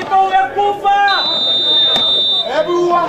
Iko umekufa. Hebu wa.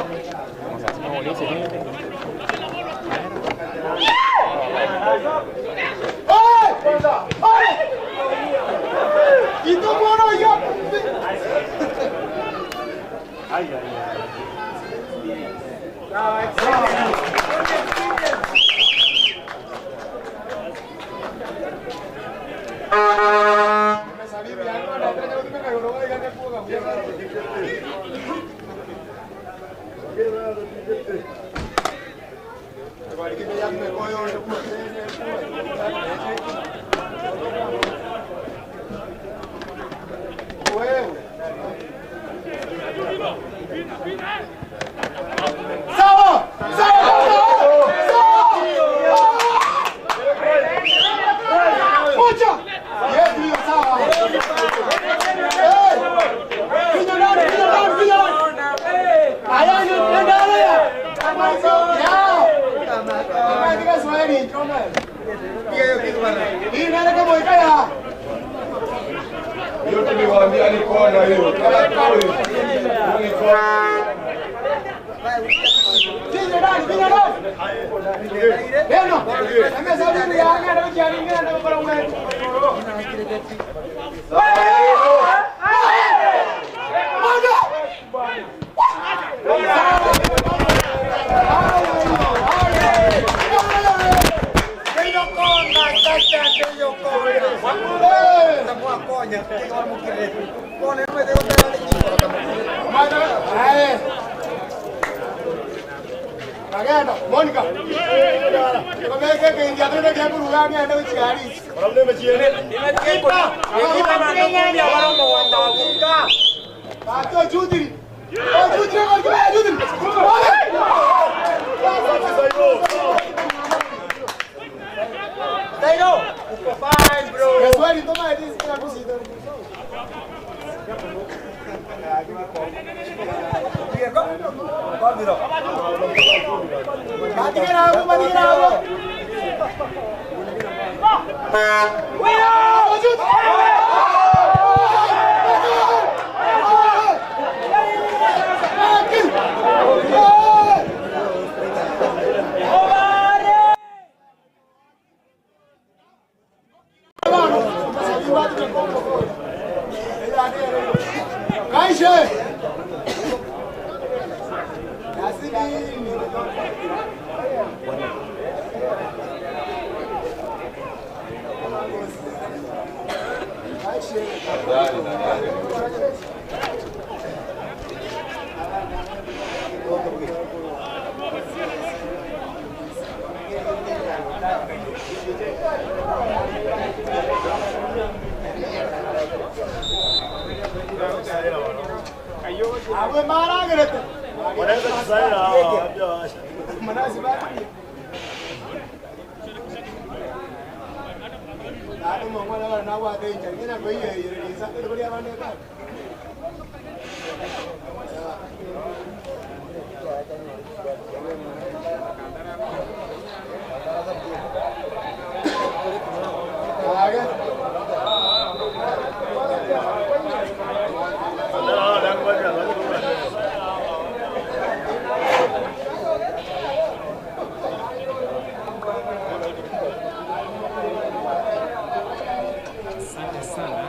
Asante sana.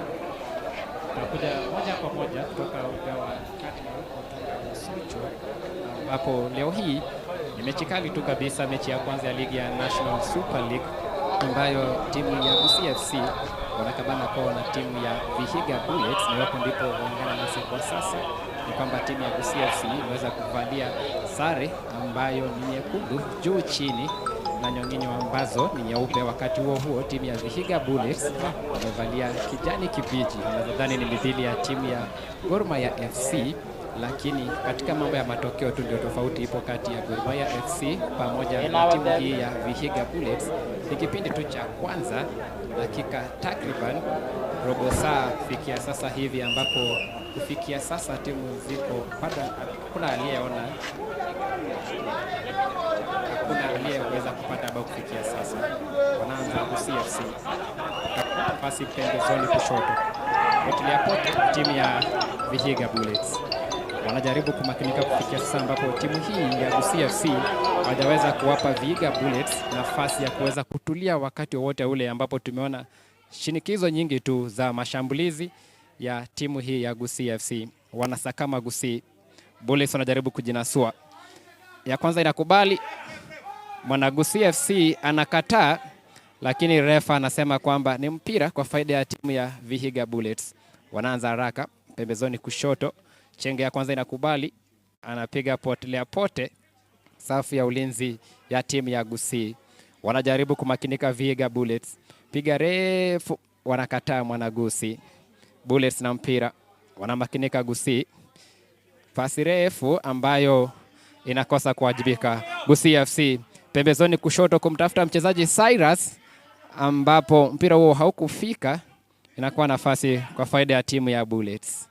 Tunakuja moja kwa moja kutoka uga wa Cardinal kutoka Socho, ambapo leo hii ni mechi kali tu kabisa, mechi ya kwanza ya ligi ya National Super League ambayo timu ya Gusii FC wanakabana kwao na timu ya Vihiga Bullets, na iwapo ndipo waungana nasi kwa sasa ni kwamba timu ya Gusii FC imeweza kuvalia sare ambayo ni nyekundu juu chini na nyonginyo ambazo ni nyeupe. Wakati huo huo, timu ya Vihiga Bullets wamevalia kijani kibichi, nadhani ni mithili ya timu ya Gor Mahia FC, lakini katika mambo ya matokeo tu ndio tofauti ipo kati ya Gor Mahia FC pamoja na timu hii ya Vihiga Bullets. Ni kipindi tu cha kwanza, dakika takriban robo saa kufikia sasa hivi, ambapo kufikia sasa timu ziko bado, hakuna aliyeona, hakuna aliyeweza kupata bao kufikia sasa. Wanaanza Gusii FC, pasi pembezoni kushoto, Potelea pote timu ya Vihiga Bullets wanajaribu kumakinika kufikia sasa, ambapo timu hii ya Gusii FC hawajaweza kuwapa Vihiga Bullets nafasi ya kuweza kutulia wakati wowote ule, ambapo tumeona shinikizo nyingi tu za mashambulizi ya timu hii ya Gusii FC. Wanasakama Gusii Bullets, wanajaribu kujinasua. Ya kwanza inakubali, mwana Gusii FC anakataa, lakini refa anasema kwamba ni mpira kwa faida ya timu ya Vihiga Bullets. Wanaanza haraka pembezoni kushoto, chenge ya kwanza inakubali, anapiga potelea pote safu ya ulinzi ya timu ya Gusii. Wanajaribu kumakinika Vihiga Bullets, piga refu, wanakataa mwana Gusii Bullets na mpira, wanamakinika Gusii, pasi refu ambayo inakosa kuwajibika. Gusii FC pembezoni kushoto kumtafuta mchezaji Cyrus, ambapo mpira huo haukufika, inakuwa nafasi kwa faida ya timu ya Bullets.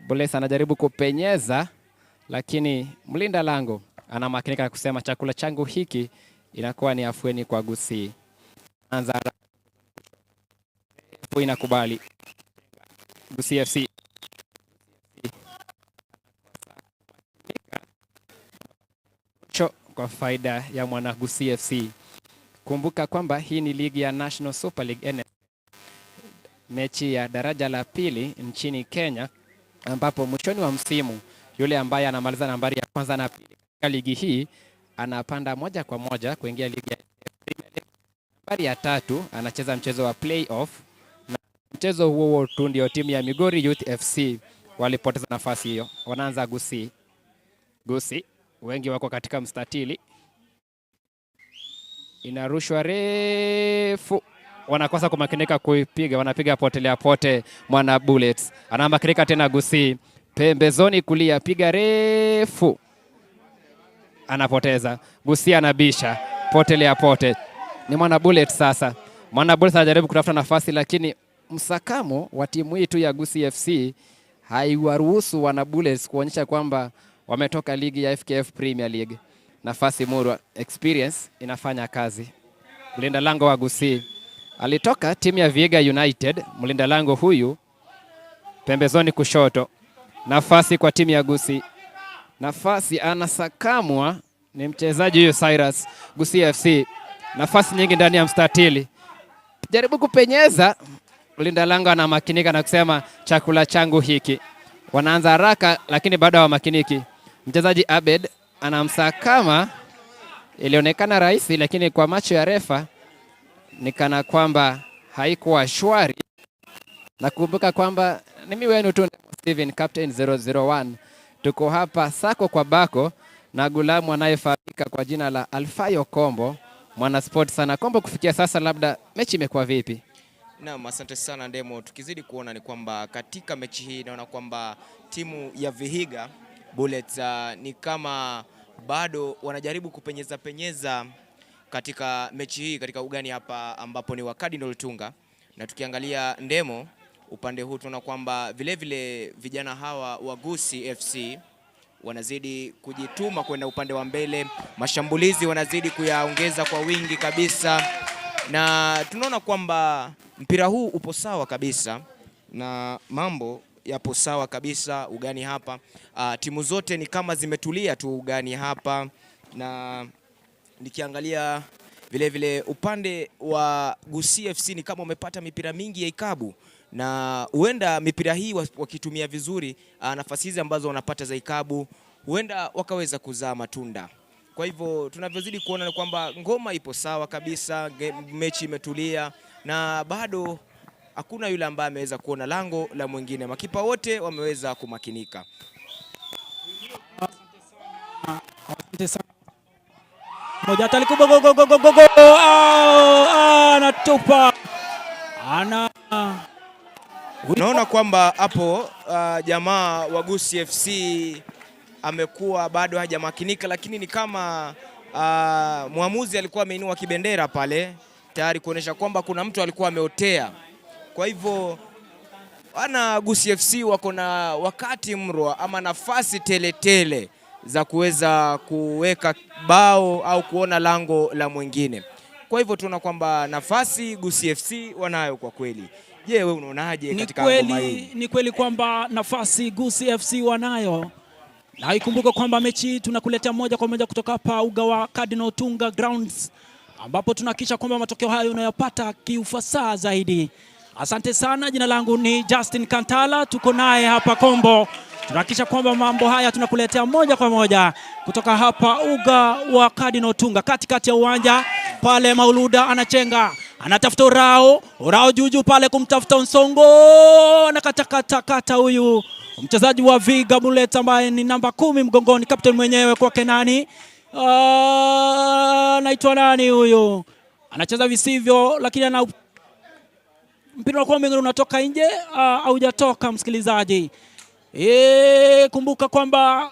Bullets anajaribu kupenyeza, lakini mlinda lango anamakinika kusema chakula changu hiki, inakuwa ni afueni kwa Gusii. Anza inakubali Gusii FC kwa faida ya mwana Gusii FC. Kumbuka kwamba hii ni ligi ya National Super League NS, mechi ya daraja la pili nchini Kenya, ambapo mwishoni wa msimu yule ambaye anamaliza nambari ya kwanza na pili katika ligi hii anapanda moja kwa moja kuingia ligi ya Premier League. Nambari ya tatu anacheza mchezo wa play-off, na mchezo huo huo tu ndio timu ya Migori Youth FC walipoteza nafasi hiyo. Wanaanza Gusii. Gusii wengi wako katika mstatili, inarushwa refu, wanakosa kumakinika kuipiga, wanapiga potelea pote. Mwana Bullets anamakinika tena, Gusii pembezoni kulia, piga refu, anapoteza. Gusii anabisha, potelea pote, ni mwana Bullets sasa. Mwana Bullets anajaribu kutafuta nafasi, lakini msakamo wa timu hii tu ya Gusii FC haiwaruhusu wana Bullets kuonyesha kwamba wametoka ligi ya FKF Premier League. Nafasi murwa, experience inafanya kazi. Mlinda lango wa Gusii alitoka timu ya Vihiga United, mlinda lango huyu pembezoni kushoto. Nafasi kwa timu ya Gusii, nafasi anasakamwa ni mchezaji huyu Cyrus. Gusii FC nafasi nyingi ndani ya mstatili, jaribu kupenyeza, mlinda lango anamakinika na kusema chakula changu hiki. Wanaanza haraka lakini bado hawamakiniki. Mchezaji Abed anamsakama, ilionekana rahisi, lakini kwa macho ya refa ni kana kwamba haikuwa shwari. Nakumbuka kwamba ni mimi wenu tu Steven Captain 001, tuko hapa sako kwa bako na gulamu anayefahamika kwa jina la Alfayo Kombo, mwana sport sana. Kombo, kufikia sasa labda mechi imekuwa vipi? Naam, asante sana Ndemo. Tukizidi kuona ni kwamba katika mechi hii naona kwamba timu ya Vihiga Bullets ni kama bado wanajaribu kupenyeza penyeza katika mechi hii katika ugani hapa ambapo ni wa Cardinal Tunga, na tukiangalia Ndemo upande huu tunaona kwamba vile vile vijana hawa wa Gusii FC wanazidi kujituma kwenda upande wa mbele, mashambulizi wanazidi kuyaongeza kwa wingi kabisa, na tunaona kwamba mpira huu upo sawa kabisa na mambo yapo sawa kabisa ugani hapa. Timu zote ni kama zimetulia tu ugani hapa, na nikiangalia vile vile upande wa Gusii FC ni kama wamepata mipira mingi ya ikabu, na huenda mipira hii wakitumia vizuri nafasi hizi ambazo wanapata za ikabu huenda wakaweza kuzaa matunda. Kwa hivyo tunavyozidi kuona ni kwamba ngoma ipo sawa kabisa, mechi imetulia na bado hakuna yule ambaye ameweza kuona lango la mwingine. Makipa wote wameweza kumakinika. Asante sana. Moja hatari kubwa, go go go go go go! Anatupa. Ana Unaona kwamba hapo jamaa wa Gusii FC amekuwa bado hajamakinika, lakini ni kama mwamuzi alikuwa ameinua kibendera pale tayari kuonesha kwamba kuna mtu alikuwa ameotea. Kwa hivyo wana Gusii FC wako na wakati mrwa ama nafasi teletele tele za kuweza kuweka bao au kuona lango la mwingine. Kwa hivyo tunaona kwamba nafasi Gusii FC wanayo kwa kweli. Je, wewe unaonaje katika ngoma hii? Ni kweli kwamba nafasi Gusii FC wanayo, na ikumbuke kwamba mechi tunakuletea moja kwa moja kutoka hapa uga wa Cardinal Otunga Grounds, ambapo tunahakikisha kwamba matokeo hayo unayapata kiufasaha zaidi. Asante sana, jina langu ni Justin Kantala, tuko naye hapa Kombo. Tunahakikisha kwamba mambo haya tunakuletea moja kwa moja kutoka hapa uga wa Cardinal Otunga, katikati ya uwanja pale. Mauluda anachenga, anatafuta Urao, Urao juju pale kumtafuta Nsongo, anakatakata huyu mchezaji wa Vihiga Bullets ambaye ni namba 10 mgongoni, captain mwenyewe kwake nani? Anaitwa nani huyu? Anacheza visivyo, lakini ana mpira unakuwa mwingine unatoka nje, haujatoka msikilizaji. Kumbuka kwamba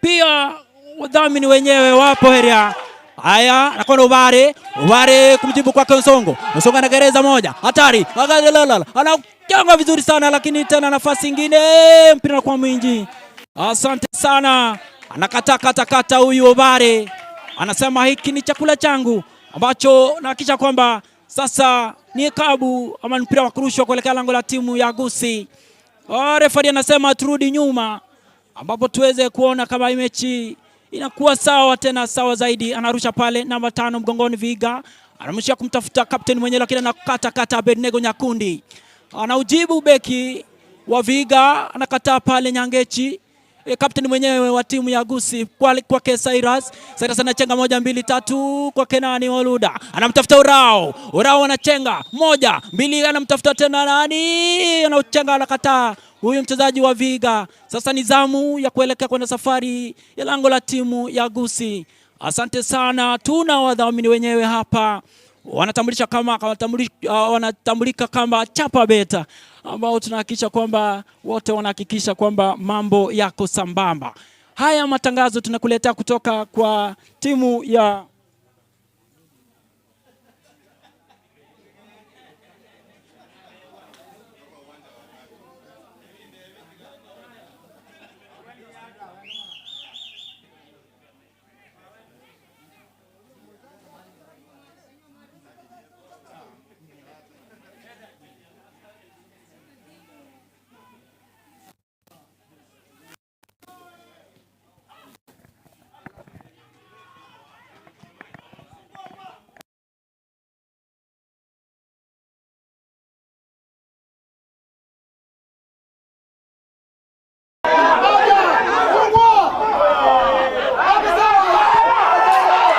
pia wadhamini wenyewe wapo heria. Haya, anakwenda Ubare, Ubare kumjibu kwake Nsongo. Nsongo anagereza moja, hatari, anachanga vizuri sana, lakini tena nafasi nyingine, mpira unakuwa mwingi. Asante sana, anakata kata kata huyu Obare, anasema hiki ni chakula changu ambacho nahakikisha kwamba sasa ni kabu ama mpira wa kurushwa kuelekea lango la timu ya Gusii. Refari anasema turudi nyuma ambapo tuweze kuona kama hii mechi inakuwa sawa tena sawa zaidi. Anarusha pale namba 5 mgongoni Vihiga, anamshia kumtafuta captain mwenyewe, lakini anakata kata Abednego Nyakundi, anaujibu beki wa Vihiga, anakataa pale Nyangechi. Captain mwenyewe wa timu ya Gusii kwake Cyrus. Cyrus anachenga 1 2 3 kwa Kenani Oluda, anamtafuta Urao. Urao anachenga 1 2, anamtafuta tena nani, anachenga, anakataa huyu mchezaji wa Vihiga. Sasa ni zamu ya kuelekea kwenda safari ya lango la timu ya Gusii. Asante sana, tuna wadhamini wenyewe hapa wanatambulika kama wanatambulika kama Chapa Beta, ambao tunahakikisha kwamba wote wanahakikisha kwamba mambo yako sambamba. Haya matangazo tunakuletea kutoka kwa timu ya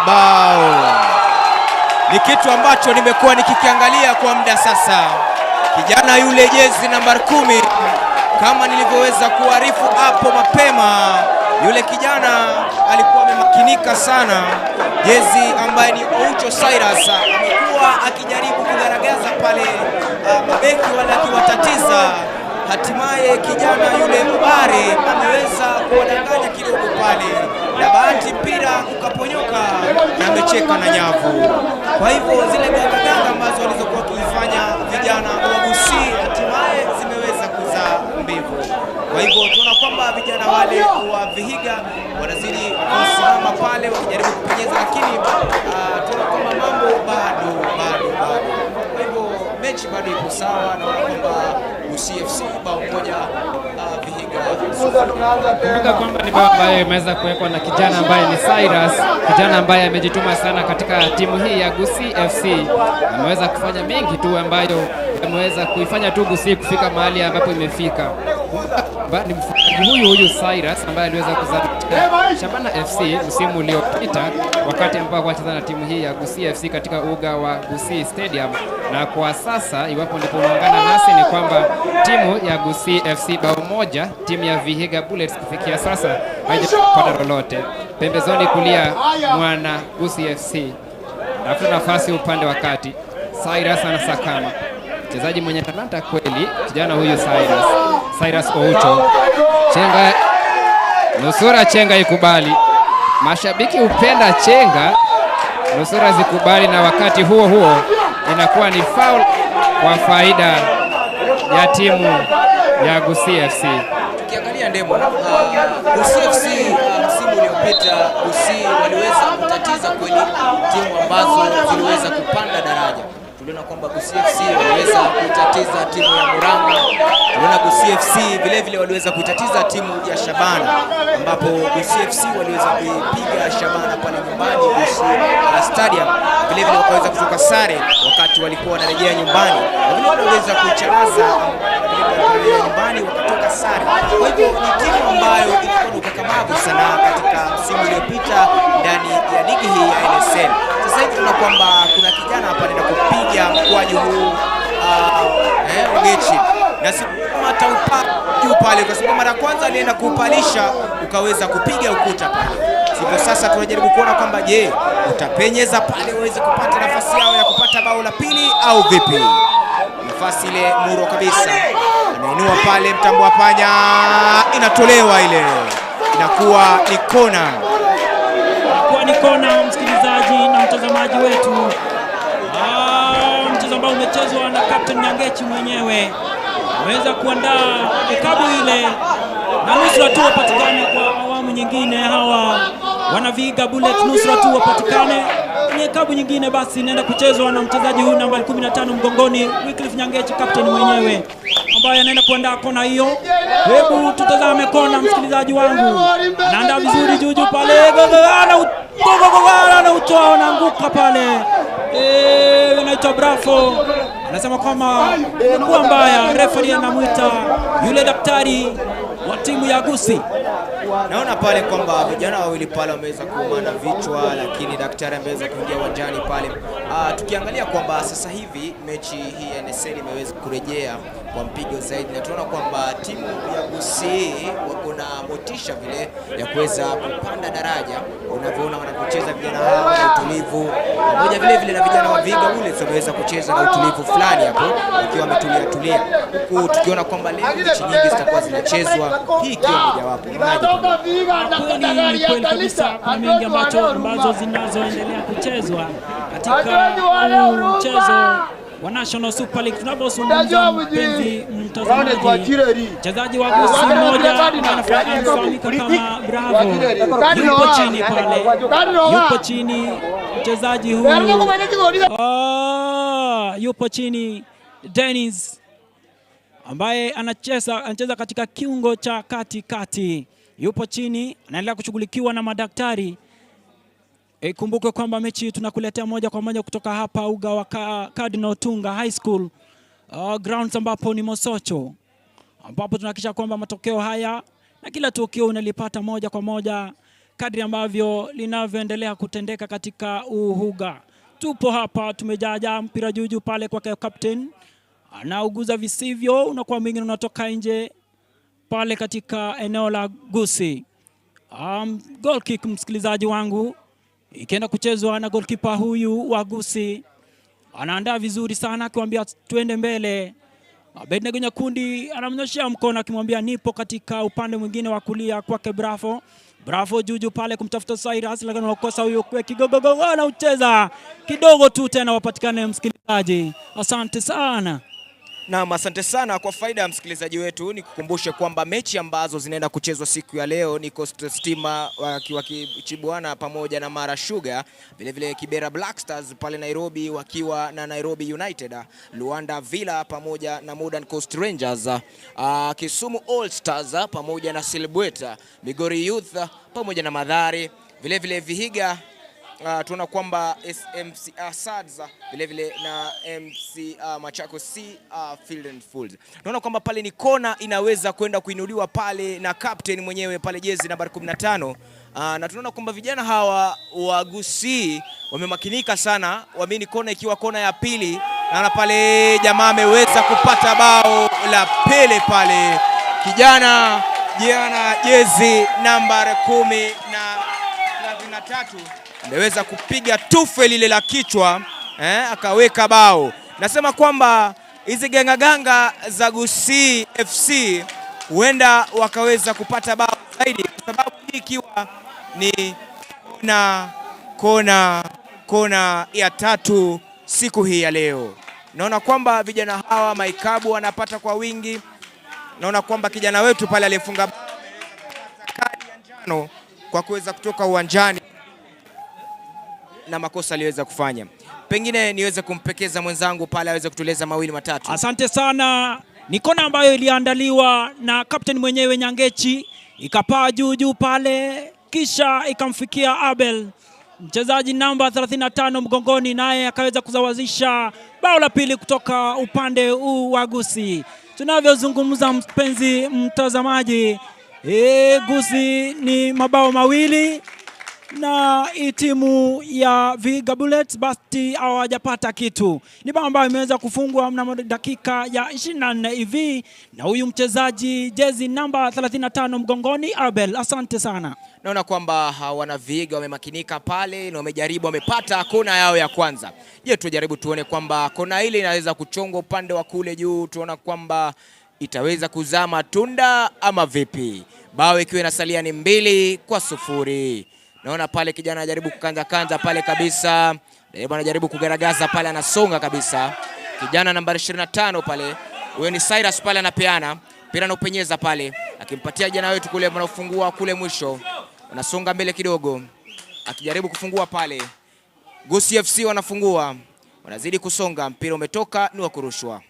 Bao ni kitu ambacho nimekuwa nikikiangalia kwa muda sasa. Kijana yule jezi nambari 10, kama nilivyoweza kuarifu hapo mapema, yule kijana alikuwa amemakinika sana. Jezi ambaye ni Oucho Cyrus amekuwa akijaribu kugaragaza pale mabeki wale akiwatatiza. Hatimaye kijana yule Obare ameweza kuwadanganya kidogo pale, na bahati mpira ukaponyoka na amecheka na nyavu. Kwa hivyo zile gangaganga ambazo walizokuwa wakifanya vijana wa Gusii hatimaye zimeweza kuzaa mbivu. Kwa hivyo tunaona kwamba vijana wale wa Vihiga wanazidi kusimama pale wakijaribu kupenyeza, lakini tunaona kwamba mambo bado. Kwa hivyo mechi bado ipo sawa, naona kwamba Gusii FC bao 1, Vihiga. Kumbuka kwamba ni bao ambayo imeweza kuwekwa na kijana ambaye ni Cyrus, kijana ambaye amejituma sana katika timu hii ya Gusii FC. Ameweza kufanya mengi tu ambayo ameweza kuifanya tu Gusii kufika mahali ambapo imefika. Ni mfungaji huyu Cyrus ambaye aliweza kuzalisha Shabana FC msimu uliopita wakati ambao wacheza na timu hii ya Gusii FC katika uga wa Gusii Stadium. Na kwa sasa iwapo ndipo unaungana nasi ni kwamba timu ya Gusii FC bao 1, timu ya Vihiga Bullets kufikia sasa haijapata lolote. Pembezoni kulia mwana Gusii FC tafuta nafasi upande wa kati, Cyrus anasakama, mchezaji mwenye talanta kweli kijana huyu Cyrus Oucho. Chenga nusura chenga ikubali, mashabiki hupenda chenga nusura zikubali, na wakati huo huo inakuwa ni foul kwa faida ya timu ya Gusii FC. Tukiangalia Ndemo, Gusii FC msimu uliopita Gusii waliweza kutatiza kweli timu ambazo ziliweza kupanda daraja. Tuliona kwamba Gusii FC waliweza kuitatiza timu ya Murang'a. Tuliona Gusii FC vile vile waliweza kuitatiza timu ya Shabana, ambapo Gusii FC waliweza kuipiga Shabana pale nyumbani Gusii Stadium. Vile vile wakaweza kutoka sare wakati walikuwa wanarejea nyumbani, na vile vile waliweza kuicharaza vile nyumbani wakatoka sare. Kwa hivyo ni timu ambayo ilikuwa na ukakamavu sana katika msimu uliopita ndani ya ligi hii ya NSL. Sasa hivi tunaona kwamba kuna kijana hapa anaenda kupiga mkwaju huu Ogechi, na si kama ataupa juu pale, kwa sababu mara kwanza alienda kuupalisha ukaweza kupiga ukuta pale. Sivyo? Sasa tunajaribu kuona kwamba je, utapenyeza pale waweze kupata nafasi yao ya kupata bao la pili au vipi? Nafasi ile muro kabisa, anainua pale mtambo wa panya, inatolewa ile, inakuwa ni kona. Inakuwa ni kona, msikilizaji na mtazamaji wetu. Mchezo ambao umechezwa na Captain Nyangechi mwenyewe ameweza kuandaa ekabu ile na nusura tu wapatikane kwa awamu nyingine. Hawa wana Vihiga Bullets nusura tu wapatikane kwenye ekabu nyingine, basi inaenda kuchezwa na mchezaji huyu nambari 15 mgongoni, Wycliffe Nyangechi, captain mwenyewe ambaye anaenda kuandaa kona hiyo. Hebu tutazame kona, msikilizaji wangu, anaandaa vizuri juju pale, anautoa, anaanguka pale. Anaitwa Bravo anasema kwamba imekuwa mbaya. Referee anamwita yule daktari wa timu ya Gusii. Naona pale kwamba vijana wawili pale wameweza kuumana vichwa, lakini daktari ameweza kuingia uwanjani pale. Tukiangalia kwamba sasa hivi mechi hii ya NSL imeweza kurejea kwa mpigo zaidi, na tunaona kwamba timu ya Gusii wako na motisha vile ya kuweza kupanda daraja. Unavyoona wanapocheza vijana hawa na utulivu, pamoja vile vile na vijana wa Vihiga Bullets wameweza kucheza na utulivu fulani hapo, wakiwa wametulia tulia, huku tukiona kwamba leo mechi nyingi zitakuwa zinachezwa, hii ikiwa mojawapo. Unaonaje? Kweli ni kweli kabisa, kuna mengi ambazo zinazoendelea kuchezwa katika mchezo wa National Super League tunapozungumza, mpenzi mtazamaji, mchezaji wa Gusii mmoja anafahamika kama Bravo yupo chini pale, yupo chini mchezaji huyu, yupo chini Dennis ambaye anacheza katika kiungo cha kati kati, yupo chini, anaendelea kushughulikiwa na madaktari. Kumbuke kwamba mechi tunakuletea moja kwa moja kutoka hapa uga wa Cardinal Tunga High School grounds, ambapo ni Mosocho, ambapo tunahakikisha kwamba matokeo haya na kila tukio unalipata moja kwa moja kadri ambavyo linavyoendelea kutendeka katika uhuga. Tupo hapa tumejaajaa mpira juju pale kwa captain anauguza visivyo, unakuwa mwingine unatoka nje pale katika eneo la Gusii. Goal kick msikilizaji wangu, ikienda kuchezwa na goalkeeper huyu wa Gusii, anaandaa vizuri sana akiwaambia twende mbele. Abednego Nyakundi anamnyoshea mkono akimwambia nipo katika upande mwingine wa kulia kwake Bravo. Bravo juju pale kumtafuta Cyrus, lakini anakosa huyo kwa kigogogo, anaucheza kidogo tu tena wapatikane msikilizaji. Asante sana. Naam, asante sana. Kwa faida ya msikilizaji wetu, nikukumbushe kwamba mechi ambazo zinaenda kuchezwa siku ya leo ni Coastal Stima wakichibuana pamoja na Mara Sugar, vile vile Kibera Black Stars pale Nairobi wakiwa na Nairobi United, Luanda Villa pamoja na Modern Coast Rangers, Kisumu All Stars pamoja na Silibweta, Migori Youth pamoja na Mathare, vile vile Vihiga tunaona kwamba SMC Sads vile vile na MC Machakos C Field and Fools. Tunaona kwamba pale ni kona inaweza kwenda kuinuliwa pale na captain mwenyewe pale jezi nambari 15. Na tunaona kwamba vijana hawa wa Gusii wamemakinika sana, waamini kona ikiwa kona ya pili. Naona pale jamaa ameweza kupata bao la pele pale, kijana jana jezi nambari 10 na 33 ameweza kupiga tufe lile la kichwa akaweka bao. Nasema kwamba hizi gangaganga za Gusii FC huenda wakaweza kupata bao zaidi, kwa sababu hii ikiwa ni kona ya tatu siku hii ya leo. Naona kwamba vijana hawa maikabu wanapata kwa wingi. Naona kwamba kijana wetu pale aliyefunga kadi ya njano kwa kuweza kutoka uwanjani. na makosa aliyoweza kufanya. Pengine niweze kumpekeza mwenzangu pale aweze kutueleza mawili matatu. Asante sana. Ni kona ambayo iliandaliwa na captain mwenyewe Nyangechi, ikapaa juu juu pale, kisha ikamfikia Abel, mchezaji namba 35 mgongoni, naye akaweza kusawazisha bao la pili kutoka upande huu wa Gusii. Tunavyozungumza, mpenzi mtazamaji, Gusii ni mabao 2 na hii timu ya Vihiga Bullets basi hawajapata kitu. Ni bao ambayo imeweza kufungwa mnamo dakika ya 24 hivi na huyu mchezaji jezi namba 35 mgongoni Abel. Asante sana. Naona kwamba wana Vihiga wamemakinika pale na wamejaribu, wamepata kona yao ya kwanza. Je, tujaribu tuone kwamba kona ile inaweza kuchongwa upande wa kule juu, tuona kwamba itaweza kuzaa matunda ama vipi? Bao ikiwa inasalia ni 2-0. Naona pale kijana anajaribu kukanza kanza pale kabisa. Anajaribu kugaragaza pale, anasonga kabisa. Kijana nambari 25 pale. Huyo ni Cyrus pale anapeana. Mpira anaupenyeza pale. Akimpatia kijana wetu kule anafungua kule mwisho. Wanasonga mbele kidogo. Akijaribu kufungua pale. Gusii FC wanafungua. Wanazidi kusonga, mpira umetoka ni wa kurushwa.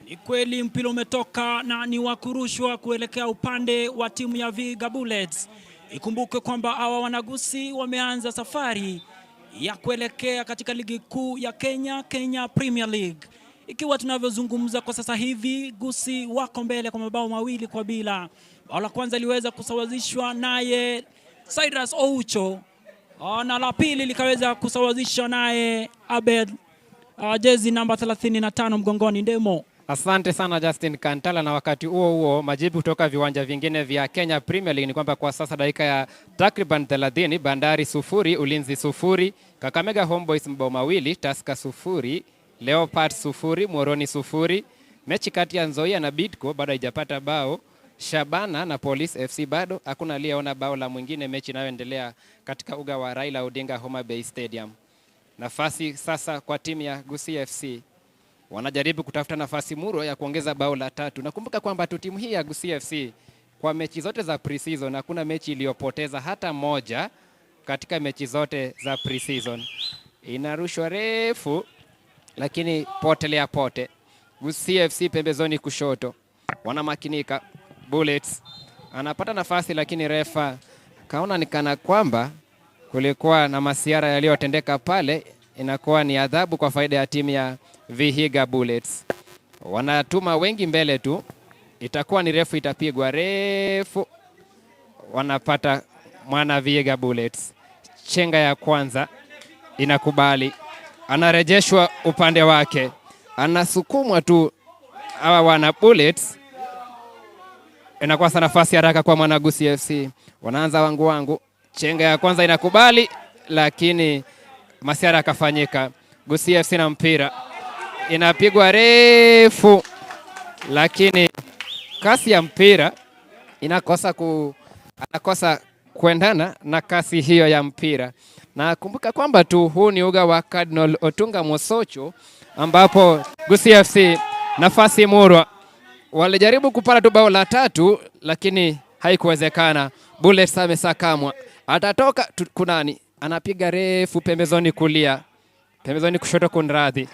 Ni kweli mpira umetoka na ni wa kurushwa kuelekea upande wa timu ya Vihiga Bullets. Ikumbuke kwamba hawa wanagusi wameanza safari ya kuelekea katika ligi kuu ya Kenya, Kenya Premier League. Ikiwa tunavyozungumza kwa sasa hivi, Gusii wako mbele kwa mabao 2-0. Bao la kwanza liweza kusawazishwa naye Cyrus Oucho, na la pili likaweza kusawazishwa naye Abed, jezi namba 35 mgongoni Ndemo. Asante sana Justin Kantala. Na wakati huo huo, majibu kutoka viwanja vingine vya Kenya Premier League ni kwamba kwa sasa dakika ya takriban 30, Bandari 0, Ulinzi 0, Kakamega Homeboys mabao 2, Tusker 0, Leopard 0, Moroni 0. Mechi kati ya Nzoia na Bidco bado haijapata bao. Shabana na Police FC bado hakuna aliyeona bao la mwingine, mechi inayoendelea katika uga wa Raila Odinga Homa Bay Stadium. Nafasi sasa kwa timu ya Gusii FC, wanajaribu kutafuta nafasi muro ya kuongeza bao la tatu. Nakumbuka kwamba tu timu hii ya Gusii FC kwa mechi zote za pre-season hakuna mechi iliyopoteza hata moja katika mechi zote za pre-season. Inarushwa refu lakini potelea pote. Gusii FC pembezoni kushoto wanamakinika. Bullets anapata nafasi lakini refa kaona ni kana kwamba kulikuwa na masiara yaliyotendeka pale, inakuwa ni adhabu kwa faida ya timu ya Vihiga Bullets. Wanatuma wengi mbele tu, itakuwa ni refu, itapigwa refu, wanapata mwana Vihiga Bullets. Chenga ya kwanza inakubali, anarejeshwa upande wake, anasukumwa tu hawa wana Bullets. Inakuwa sana nafasi haraka kwa mwana Gusii FC. Wanaanza wangu wangu, chenga ya kwanza inakubali, lakini masiara akafanyika. Gusii FC na mpira inapigwa refu, lakini kasi ya mpira inakosa anakosa kuendana na kasi hiyo ya mpira. Na kumbuka kwamba tu huu ni uga wa Cardinal Otunga Mosocho, ambapo Gusii FC nafasi murwa walijaribu kupata tu bao la tatu, lakini haikuwezekana. Bullets amesakamwa, atatoka kunani, anapiga refu pembezoni kulia, pembezoni kushoto, kunradhi.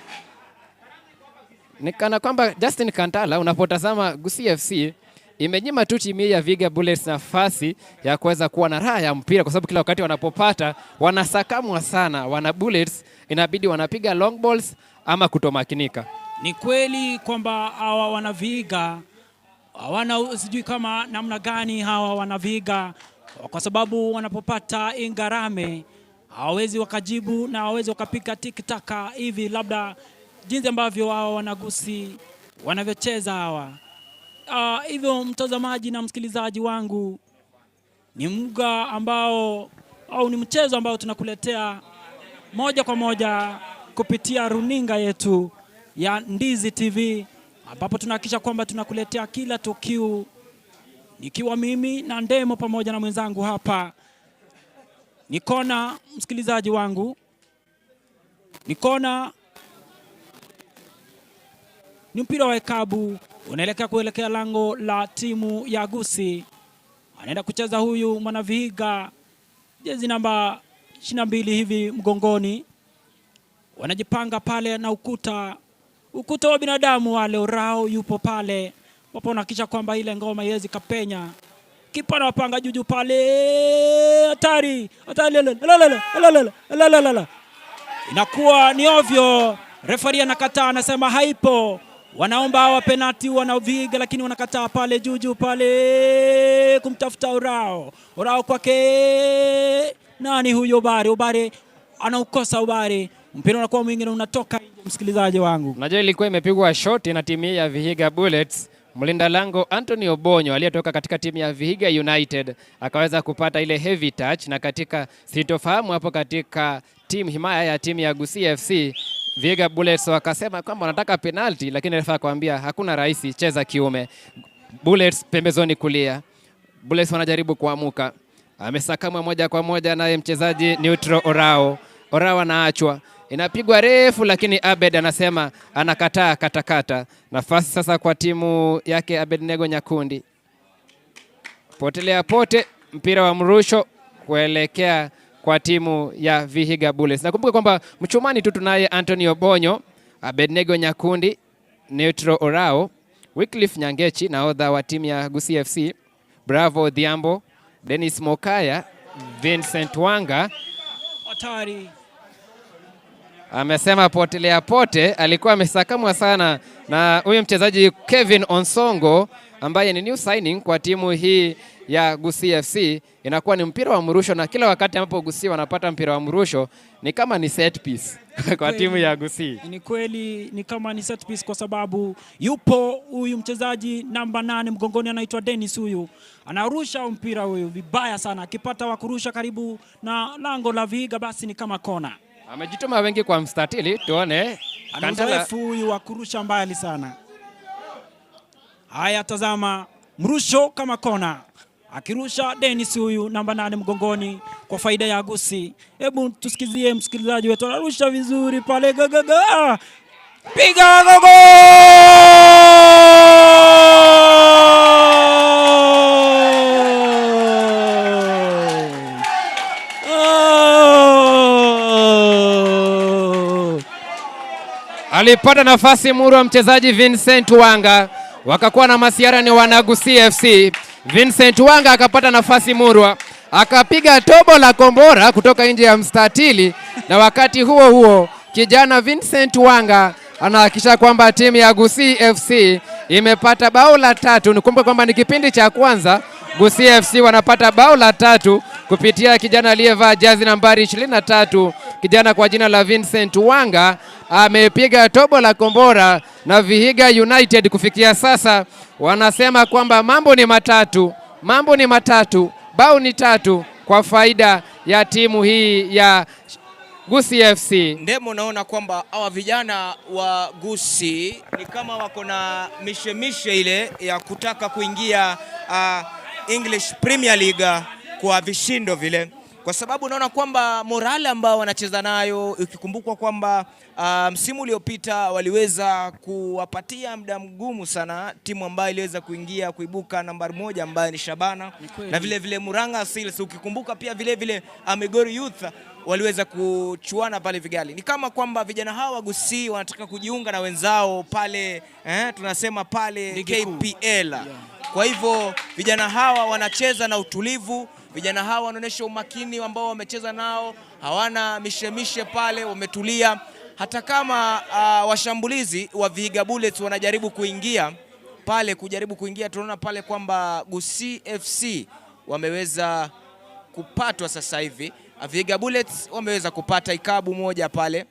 Nikana kwamba Justin Kantala, unapotazama Gusii FC imenyima tu timu ya Vihiga Bullets nafasi ya kuweza kuwa na raha ya mpira, kwa sababu kila wakati wanapopata wanasakamwa sana. Wana Bullets inabidi wanapiga long balls ama kutomakinika. Ni kweli kwamba hawa wana Vihiga hawana, sijui kama namna gani hawa wana Vihiga, kwa sababu wanapopata ingarame hawawezi wakajibu na hawawezi wakapiga tiki-taka hivi, labda jinsi ambavyo hawa wanagusi wanavyocheza hawa. Hivyo mtazamaji na msikilizaji wangu, ni mga ambao au ni mchezo ambao tunakuletea moja kwa moja kupitia runinga yetu ya Ndizi TV, ambapo tunahakikisha kwamba tunakuletea kila tukio, nikiwa mimi na Ndemo pamoja na mwenzangu hapa. Nikona msikilizaji wangu, nikona ni mpira wa ekabu unaelekea kuelekea lango la timu ya Gusii. Anaenda kucheza huyu mwanavihiga jezi namba 22 hivi mgongoni, wanajipanga pale na ukuta, ukuta wa binadamu wale. Urao yupo pale, wapo wanahakikisha kwamba ile ngoma iwezi kapenya. Kipa anawapanga juju pale, hatari hatari, la, la, la, la, la, la, la, la, la. Inakuwa ni ovyo, refari anakataa, anasema haipo. Wanaomba hawa penalti wanaviga, lakini wanakataa pale juju pale kumtafuta Urao. Urao kwake nani huyo? Ubare, Ubare anaukosa Ubare, mpira unakuwa mwingine unatoka nje, msikilizaji wangu. Unajua ilikuwa imepigwa shoti na timu hii ya Vihiga Bullets. Mlinda lango Anthony Obonyo aliyetoka katika timu ya Vihiga United akaweza kupata ile heavy touch, na katika sitofahamu hapo katika timu himaya ya timu ya Gusii FC, Vihiga Bullets wakasema kwamba wanataka penalty, lakini refa akamwambia hakuna rahisi, cheza kiume. Bullets pembezoni kulia, Bullets wanajaribu kuamuka, amesakamwa moja kwa moja naye mchezaji Neutral Orao. Orao anaachwa, inapigwa refu, lakini Abed anasema anakataa katakata. Nafasi sasa kwa timu yake Abednego Nyakundi, potelea pote, mpira wa mrusho kuelekea kwa timu ya Vihiga Bullets. Nakumbuka kwamba mchumani tu tunaye Anthony Obonyo, Abednego Nyakundi, Neutral Orao, Wycliffe Nyangechi nahodha wa timu ya Gusii FC, Bravo Dhiambo, Dennis Mokaya, Vincent Wanga. Hatari. Amesema potelea pote, alikuwa amesakamwa sana na huyu mchezaji Kevin Onsongo ambaye ni new signing kwa timu hii ya Gusii FC. Inakuwa ni mpira wa mrusho, na kila wakati ambapo Gusii wanapata mpira wa mrusho ni kama ni set piece kwa timu ya Gusii. Ni kweli ni kama ni set piece, kwa sababu yupo huyu mchezaji namba 8 mgongoni anaitwa Dennis, huyu anarusha mpira huyu vibaya sana, akipata wa kurusha karibu na lango la Vihiga basi ni kama kona. Amejituma wengi kwa mstatili, tuone Ana Kantala. uzoefu huyu wa kurusha mbali sana. Haya, tazama mrusho kama kona, akirusha Dennis huyu namba 8 mgongoni kwa faida ya Gusii. Hebu tusikizie msikilizaji wetu, anarusha vizuri pale, gagaga, piga gogo! Oh! Alipata nafasi murwa mchezaji Vincent Wanga, wakakuwa na masiara ni wanaGusii FC. Vincent Wanga akapata nafasi murwa, akapiga tobo la kombora kutoka nje ya mstatili, na wakati huo huo kijana Vincent Wanga anahakikisha kwamba timu ya Gusii FC imepata bao la tatu. Nikumbuke kwamba ni kipindi cha kwanza Gusii FC wanapata bao la tatu kupitia kijana aliyevaa jazi nambari 23, kijana kwa jina la Vincent Wanga amepiga tobo la kombora, na Vihiga United kufikia sasa wanasema kwamba mambo ni matatu, mambo ni matatu, bao ni tatu kwa faida ya timu hii ya Gusii FC. Ndemo, naona kwamba hawa vijana wa Gusii ni kama wako na mishemishe ile ya kutaka kuingia English Premier League kwa vishindo vile, kwa sababu naona kwamba morale ambao wanacheza nayo, ikikumbukwa kwamba msimu uliopita waliweza kuwapatia muda mgumu sana timu ambayo iliweza kuingia kuibuka nambari moja ambayo ni Shabana Kweli. Na vile vile Murang'a Seals, ukikumbuka pia vile vile Migori Youth waliweza kuchuana pale Vigali. Ni kama kwamba vijana hawa wa Gusii wanataka kujiunga na wenzao pale tunasema pale Ligi Kuu. KPL. Kwa hivyo vijana hawa wanacheza na utulivu, vijana hawa wanaonyesha umakini ambao wamecheza nao, hawana mishemishe pale, wametulia. Hata kama washambulizi wa Vihiga Bullets wanajaribu kuingia pale, kujaribu kuingia, tunaona pale kwamba Gusii FC wameweza kupatwa sasa hivi. Vihiga Bullets wameweza kupata ikabu moja pale,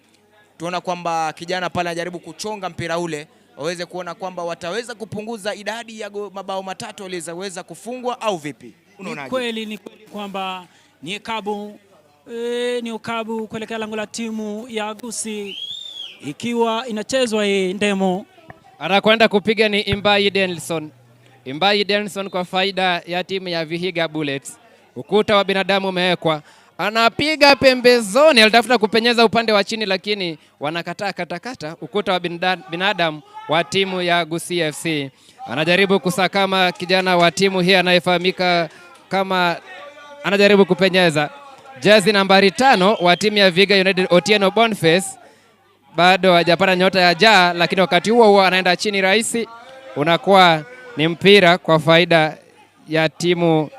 tunaona kwamba kijana pale anajaribu kuchonga mpira ule waweze kuona kwamba wataweza kupunguza idadi ya mabao matatu walioweza kufungwa au vipi? Ni Unaonaje? kweli, ni kweli kwamba ni ekabu ni ukabu kuelekea lango la timu ya Gusii ikiwa inachezwa hii ndemo. Anakwenda kupiga ni Imbai Denson. Imbai Denson kwa faida ya timu ya Vihiga Bullets. Ukuta wa binadamu umewekwa, anapiga pembezoni, alitafuta kupenyeza upande wa chini, lakini wanakataa katakata. Ukuta wa binadamu wa timu ya Gusii FC anajaribu kusakama kijana wa timu hii anayefahamika kama, anajaribu kupenyeza. Jezi nambari 5 wa timu ya Vihiga United Otieno Boniface bado hajapata nyota ya jaa, lakini wakati huo huo anaenda chini rahisi, unakuwa ni mpira kwa faida ya timu,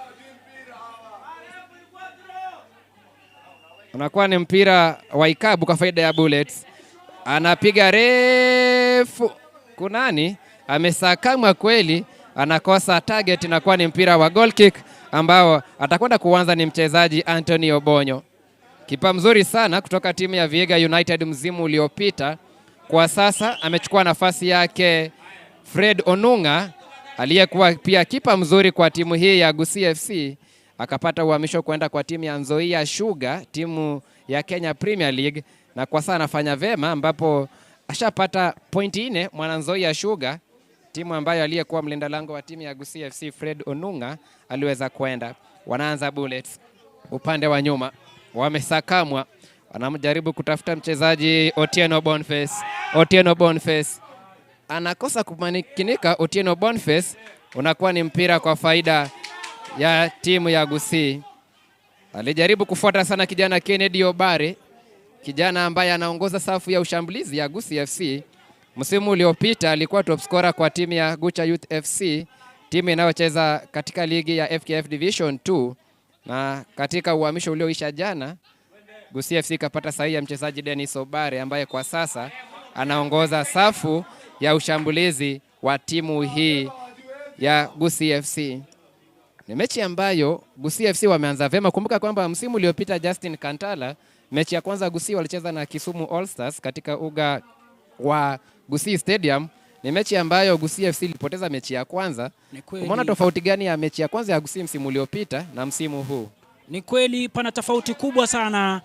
unakuwa ni mpira wa ikabu kwa faida ya Bullets. Anapiga refu, kunani amesakamwa kweli, anakosa target, inakuwa ni mpira wa goal kick ambao atakwenda kuanza ni mchezaji Anthony Obonyo, kipa mzuri sana kutoka timu ya Vihiga United msimu uliopita. Kwa sasa amechukua nafasi yake Fred Onunga aliyekuwa pia kipa mzuri kwa timu hii ya Gusii FC, akapata uhamisho kwenda kwa timu ya Nzoia Sugar, timu ya Kenya Premier League, na kwa sasa anafanya vema ambapo ashapata pointi 4 mwana Nzoia Sugar, timu ambayo aliyekuwa mlinda lango wa timu ya Gusii FC Fred Onunga aliweza kwenda. Wanaanza Bullets upande wa nyuma, wamesakamwa, wanamjaribu kutafuta mchezaji Otieno Boniface. Otieno Boniface anakosa kumakinika. Otieno Boniface, unakuwa ni mpira kwa faida ya timu ya Gusii. Alijaribu kufuata sana kijana Kennedy Obare, kijana ambaye anaongoza safu ya ushambulizi ya Gusii FC. Msimu uliopita alikuwa top scorer kwa timu ya Gucha Youth FC, timu inayocheza katika ligi ya FKF Division 2, na katika uhamisho ulioisha jana Gusii FC kapata sahihi ya mchezaji Dennis Obare ambaye kwa sasa anaongoza safu ya ushambulizi wa timu hii ya Gusii FC. Ni mechi ambayo Gusii FC wameanza vema. Kumbuka kwamba msimu uliopita Justin Kantala, mechi ya kwanza Gusii walicheza na Kisumu All Stars katika uga wa Gusii Stadium. Ni mechi ambayo Gusii FC ilipoteza mechi ya kwanza. Umeona tofauti gani ya mechi ya kwanza ya Gusii msimu uliopita na msimu huu? Ni kweli pana tofauti kubwa sana.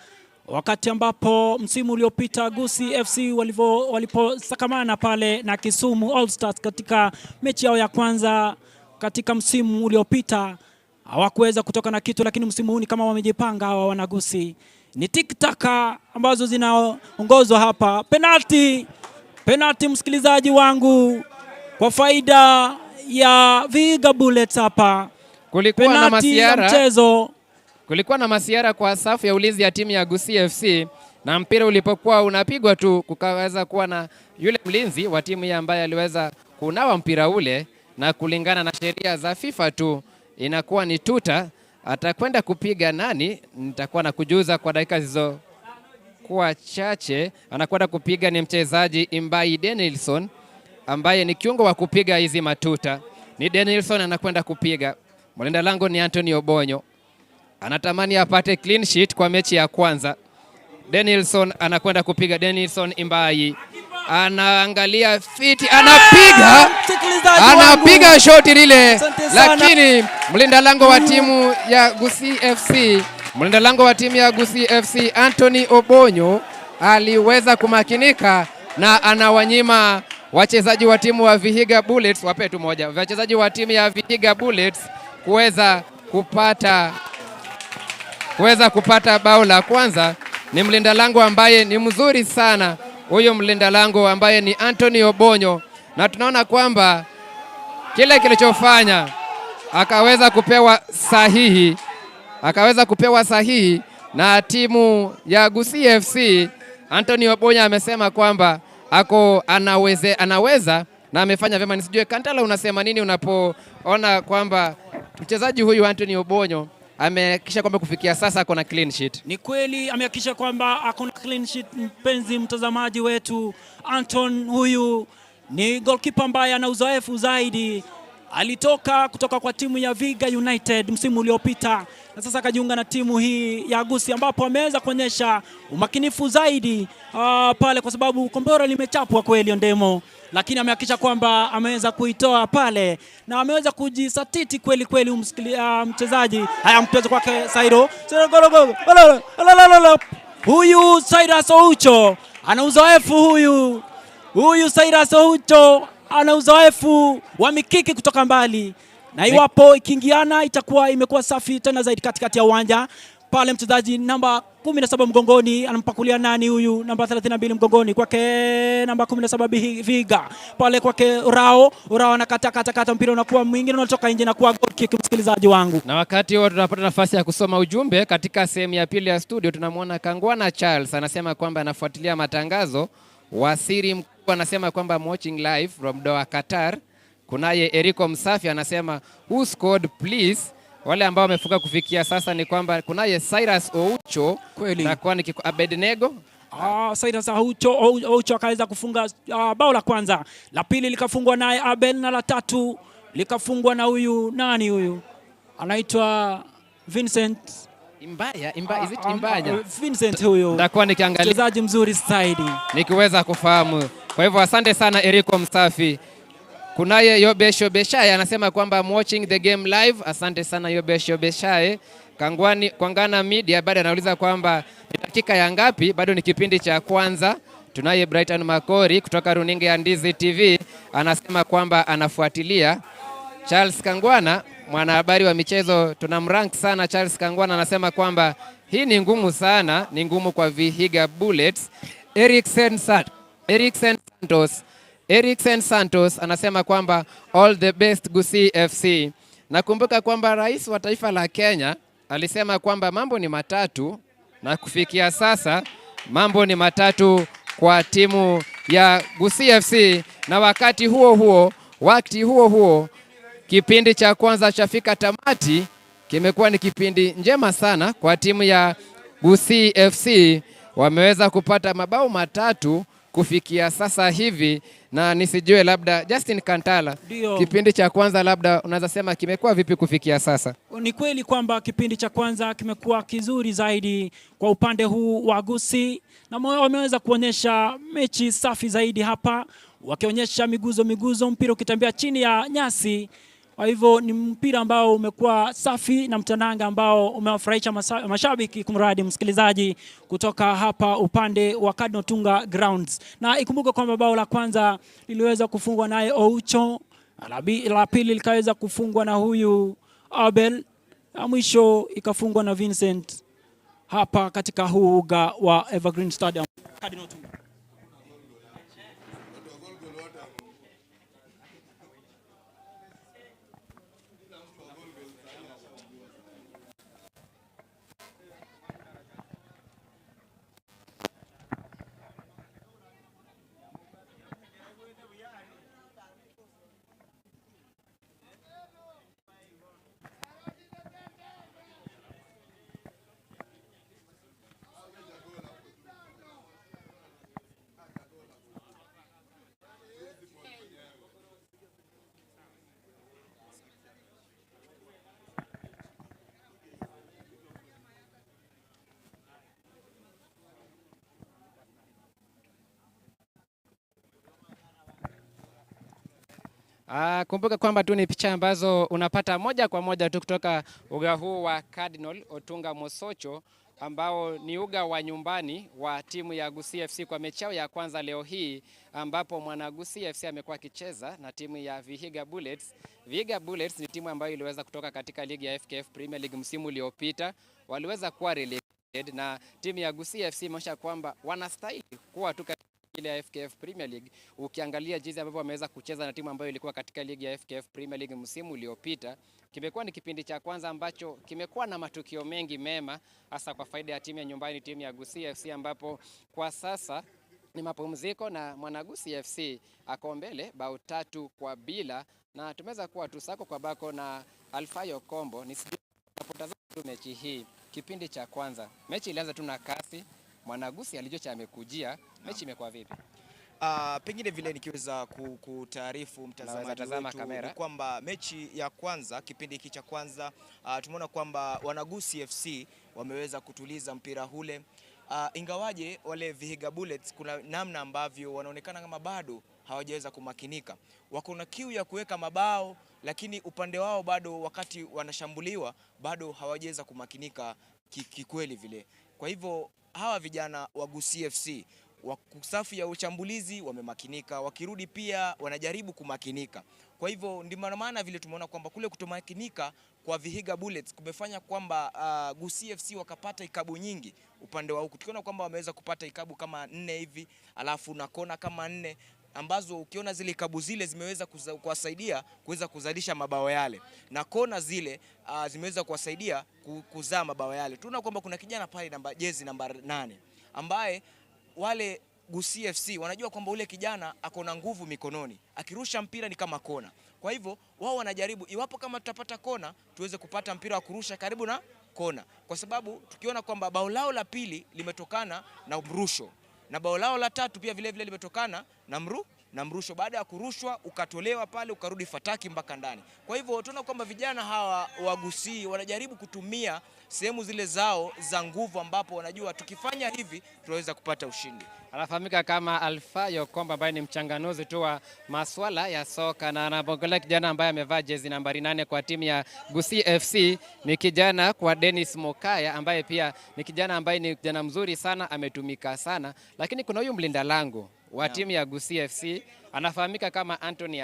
Wakati ambapo msimu uliopita Gusii FC waliposakamana pale na Kisumu All Stars katika mechi yao ya kwanza katika msimu uliopita hawakuweza kutoka na kitu, lakini msimu huu ni kama wamejipanga hawa wanaGusii. Ni tiktaka ambazo zinaongozwa hapa. Penalti, penalti msikilizaji wangu, kwa faida ya Vihiga Bullets hapa. Kulikuwa na masiara mchezo. Kulikuwa na masiara kwa safu ya ulinzi ya timu ya Gusii FC, na mpira ulipokuwa unapigwa tu kukaweza kuwa na yule mlinzi wa timu hii ambaye aliweza kunawa mpira ule, na kulingana na sheria za FIFA tu inakuwa ni tuta. Atakwenda kupiga nani? Nitakuwa na kujuza kwa dakika zizo kuwa chache. Anakwenda kupiga ni mchezaji Imbai Denilson ambaye ni kiungo wa kupiga hizi matuta. Ni Denilson anakwenda kupiga. Mlinda lango ni Anthony Obonyo. Anatamani apate clean sheet kwa mechi ya kwanza. Denilson anakwenda kupiga. Denilson Imbai anaangalia fiti, anapiga, anapiga shoti lile, lakini mlinda lango wa timu ya Gusii FC, mlinda lango wa timu ya Gusii FC Anthony Obonyo aliweza kumakinika na anawanyima wachezaji wa timu wa Vihiga Bullets, wape tu moja, wachezaji wa timu ya Vihiga Bullets kuweza kupata bao la kwanza. Ni mlinda lango ambaye ni mzuri sana huyo mlinda lango ambaye ni Anthony Obonyo, na tunaona kwamba kile kilichofanya akaweza kupewa sahihi, akaweza kupewa sahihi na timu ya Gusii FC. Anthony Obonyo amesema kwamba ako anaweza na amefanya vyema. Nisijue Kantala, unasema nini unapoona kwamba mchezaji huyu Anthony Obonyo amehakikisha kwamba kufikia sasa ako na clean sheet? Ni kweli amehakikisha kwamba ako na clean sheet, mpenzi mtazamaji wetu. Anton huyu ni goalkeeper ambaye ana uzoefu zaidi. Alitoka kutoka kwa timu ya Vihiga United msimu uliopita na sasa akajiunga na timu hii ya Gusii ambapo ameweza kuonyesha umakinifu zaidi pale, kwa sababu kombora limechapwa kweli Ndemo, lakini amehakikisha kwamba ameweza kuitoa pale na ameweza kujisatiti kweli kweli mchezaji. Haya, mchezo kwake Sairo. Huyu Cyrus Oucho ana uzoefu huyu. Huyu Cyrus Oucho ana uzoefu wa mikiki kutoka mbali, na iwapo ikiingiana itakuwa imekuwa safi tena zaidi katikati ya uwanja. Pale mchezaji namba 17 mgongoni anampakulia nani huyu? Namba 32 mgongoni kwake namba 17 Viga. Pale kwake Rao, Rao anakata kata kata, mpira unakuwa mwingine unatoka nje na kuwa goal kick, msikilizaji wangu. Na wakati huo tunapata nafasi ya kusoma ujumbe katika sehemu ya pili ya studio. Tunamwona Kangwana Charles anasema kwamba anafuatilia matangazo. Wasiri Mkuu anasema kwamba I'm watching live from Doha, Qatar. Kunaye Eriko Msafi anasema who scored please. Wale ambao wamefunga kufikia sasa ni kwamba kunaye Cyrus Oucho Kweli. na kwa ni Abednego. Cyrus Oucho akaweza kufunga bao la kwanza, la pili likafungwa naye Abel na la tatu likafungwa na huyu nani huyu anaitwa Vincent. Imbaya, is it Imbaya? Vincent huyu Nitakuwa nikiangalia mchezaji mzuri zaidi. nikiweza kufahamu. Kwa hivyo asante sana Eriko Msafi. Kunaye Yobesho Beshaye anasema kwamba I'm watching the game live. Asante sana Yobesho Beshaye. Kangwani, Kwangana Media bado anauliza kwamba ni dakika ya ngapi? Bado ni kipindi cha kwanza. Tunaye Brighton Makori kutoka runinga ya Ndizi TV anasema kwamba anafuatilia. Charles Kangwana mwanahabari wa michezo, tunamrank sana Charles Kangwana, anasema kwamba hii ni ngumu sana, ni ngumu kwa Vihiga Bullets. Eriksen Santos anasema kwamba all the best Gusii FC. Nakumbuka kwamba rais wa taifa la Kenya alisema kwamba mambo ni matatu, na kufikia sasa mambo ni matatu kwa timu ya Gusii FC, na wakati huo huo kipindi cha kwanza chafika tamati. Kimekuwa ni kipindi njema sana kwa timu ya Gusii FC, wameweza kupata mabao matatu kufikia sasa hivi, na nisijue labda Justin Kantala, Ndio. kipindi cha kwanza labda unaweza sema kimekuwa vipi kufikia sasa? Ni kweli kwamba kipindi cha kwanza kimekuwa kizuri zaidi kwa upande huu wa Gusii, na wameweza kuonyesha mechi safi zaidi hapa, wakionyesha miguzo, mpira ukitembea chini ya nyasi. Kwa hivyo ni mpira ambao umekuwa safi na mtananga ambao umewafurahisha mashabiki, kumradi msikilizaji, kutoka hapa upande wa Cardinal Otunga Grounds. Na ikumbuke kwamba bao la kwanza liliweza kufungwa naye Oucho, la pili likaweza kufungwa na huyu Abel, na mwisho ikafungwa na Vincent hapa katika huu uga wa Evergreen Stadium. Cardinal Otunga. Kumbuka kwamba tu ni picha ambazo unapata moja kwa moja tu kutoka uga huu wa Cardinal Otunga Mosocho ambao ni uga wa nyumbani wa timu ya Gusii FC kwa mechi yao ya kwanza leo hii, ambapo mwana Gusii FC amekuwa akicheza na timu ya Vihiga Bullets. Vihiga Bullets ni timu ambayo iliweza kutoka katika ligi ya FKF Premier League msimu uliopita, waliweza kuwa relegated, na timu ya Gusii FC imeonyesha kwamba wanastahili kuwa tu ile ya FKF Premier League. Ukiangalia jinsi ambavyo wameweza kucheza na timu ambayo ilikuwa katika ligi ya FKF Premier League msimu uliopita, kimekuwa ni kipindi cha kwanza ambacho kimekuwa na matukio mengi mema, hasa kwa faida ya timu ya nyumbani, timu ya Gusii FC, ambapo kwa sasa ni mapumziko na Mwanagusi FC ako mbele bao 3-2, na tumeweza kuwa tusako kwa bako na Alfayo Kombo. Nisipotazama tu mechi hii, kipindi cha kwanza mechi ilianza tu na kasi, Mwanagusi alijua cha amekujia. Mechi imekuwa vipi? Pengine vile nikiweza kutaarifu mtazamaji wetu ni kwamba mechi ya kwanza, kipindi hiki cha kwanza, tumeona kwamba Wanagusi FC wameweza kutuliza mpira ule. Ingawaje wale Vihiga Bullets kuna namna ambavyo wanaonekana kama bado hawajaweza kumakinika. Wako na kiu ya kuweka mabao, lakini upande wao bado wakati wanashambuliwa bado hawajaweza kumakinika kikweli vile. Kwa hivyo hawa vijana wa Gusii FC Safu ya ushambulizi wamemakinika, wakirudi pia wanajaribu kumakinika. Kwa hivyo ndio maana vile tumeona kwamba kule kutomakinika kwa Vihiga Bullets kumefanya kwamba Gusii FC wakapata ikabu nyingi upande wa huku, tukiona kwamba wameweza kupata ikabu kama 4 hivi, alafu na kona kama 4 ambazo ukiona zile ikabu zile zimeweza kuwasaidia kuweza kuzalisha mabao yale, na kona zile zimeweza kuwasaidia kuzaa mabao yale. Tunaona kwamba kuna kijana pale namba jezi namba 8 ambaye wale Gusii FC wanajua kwamba ule kijana ako na nguvu mikononi, akirusha mpira ni kama kona. Kwa hivyo wao wanajaribu, iwapo kama tutapata kona tuweze kupata mpira wa kurusha karibu na kona, kwa sababu tukiona kwamba bao lao la pili limetokana na mrusho na bao lao la tatu pia vile vile limetokana na mrusho, baada ya kurushwa ukatolewa pale ukarudi fataki mpaka ndani. Kwa hivyo tunaona kwamba vijana hawa wa Gusii wanajaribu kutumia sehemu zile zao za nguvu, ambapo wanajua tukifanya hivi tunaweza kupata ushindi. Anafahamika kama Alfayo Komba ambaye ni mchanganuzi tu wa maswala ya soka, na anaongelea kijana ambaye amevaa jezi nambari 8 kwa timu ya Gusii FC. Ni kijana kwa Dennis Mokaya ambaye pia ni kijana ambaye ni kijana mzuri sana, ametumika sana. Lakini kuna huyu mlinda lango wa timu ya Gusii FC anafahamika kama Anthony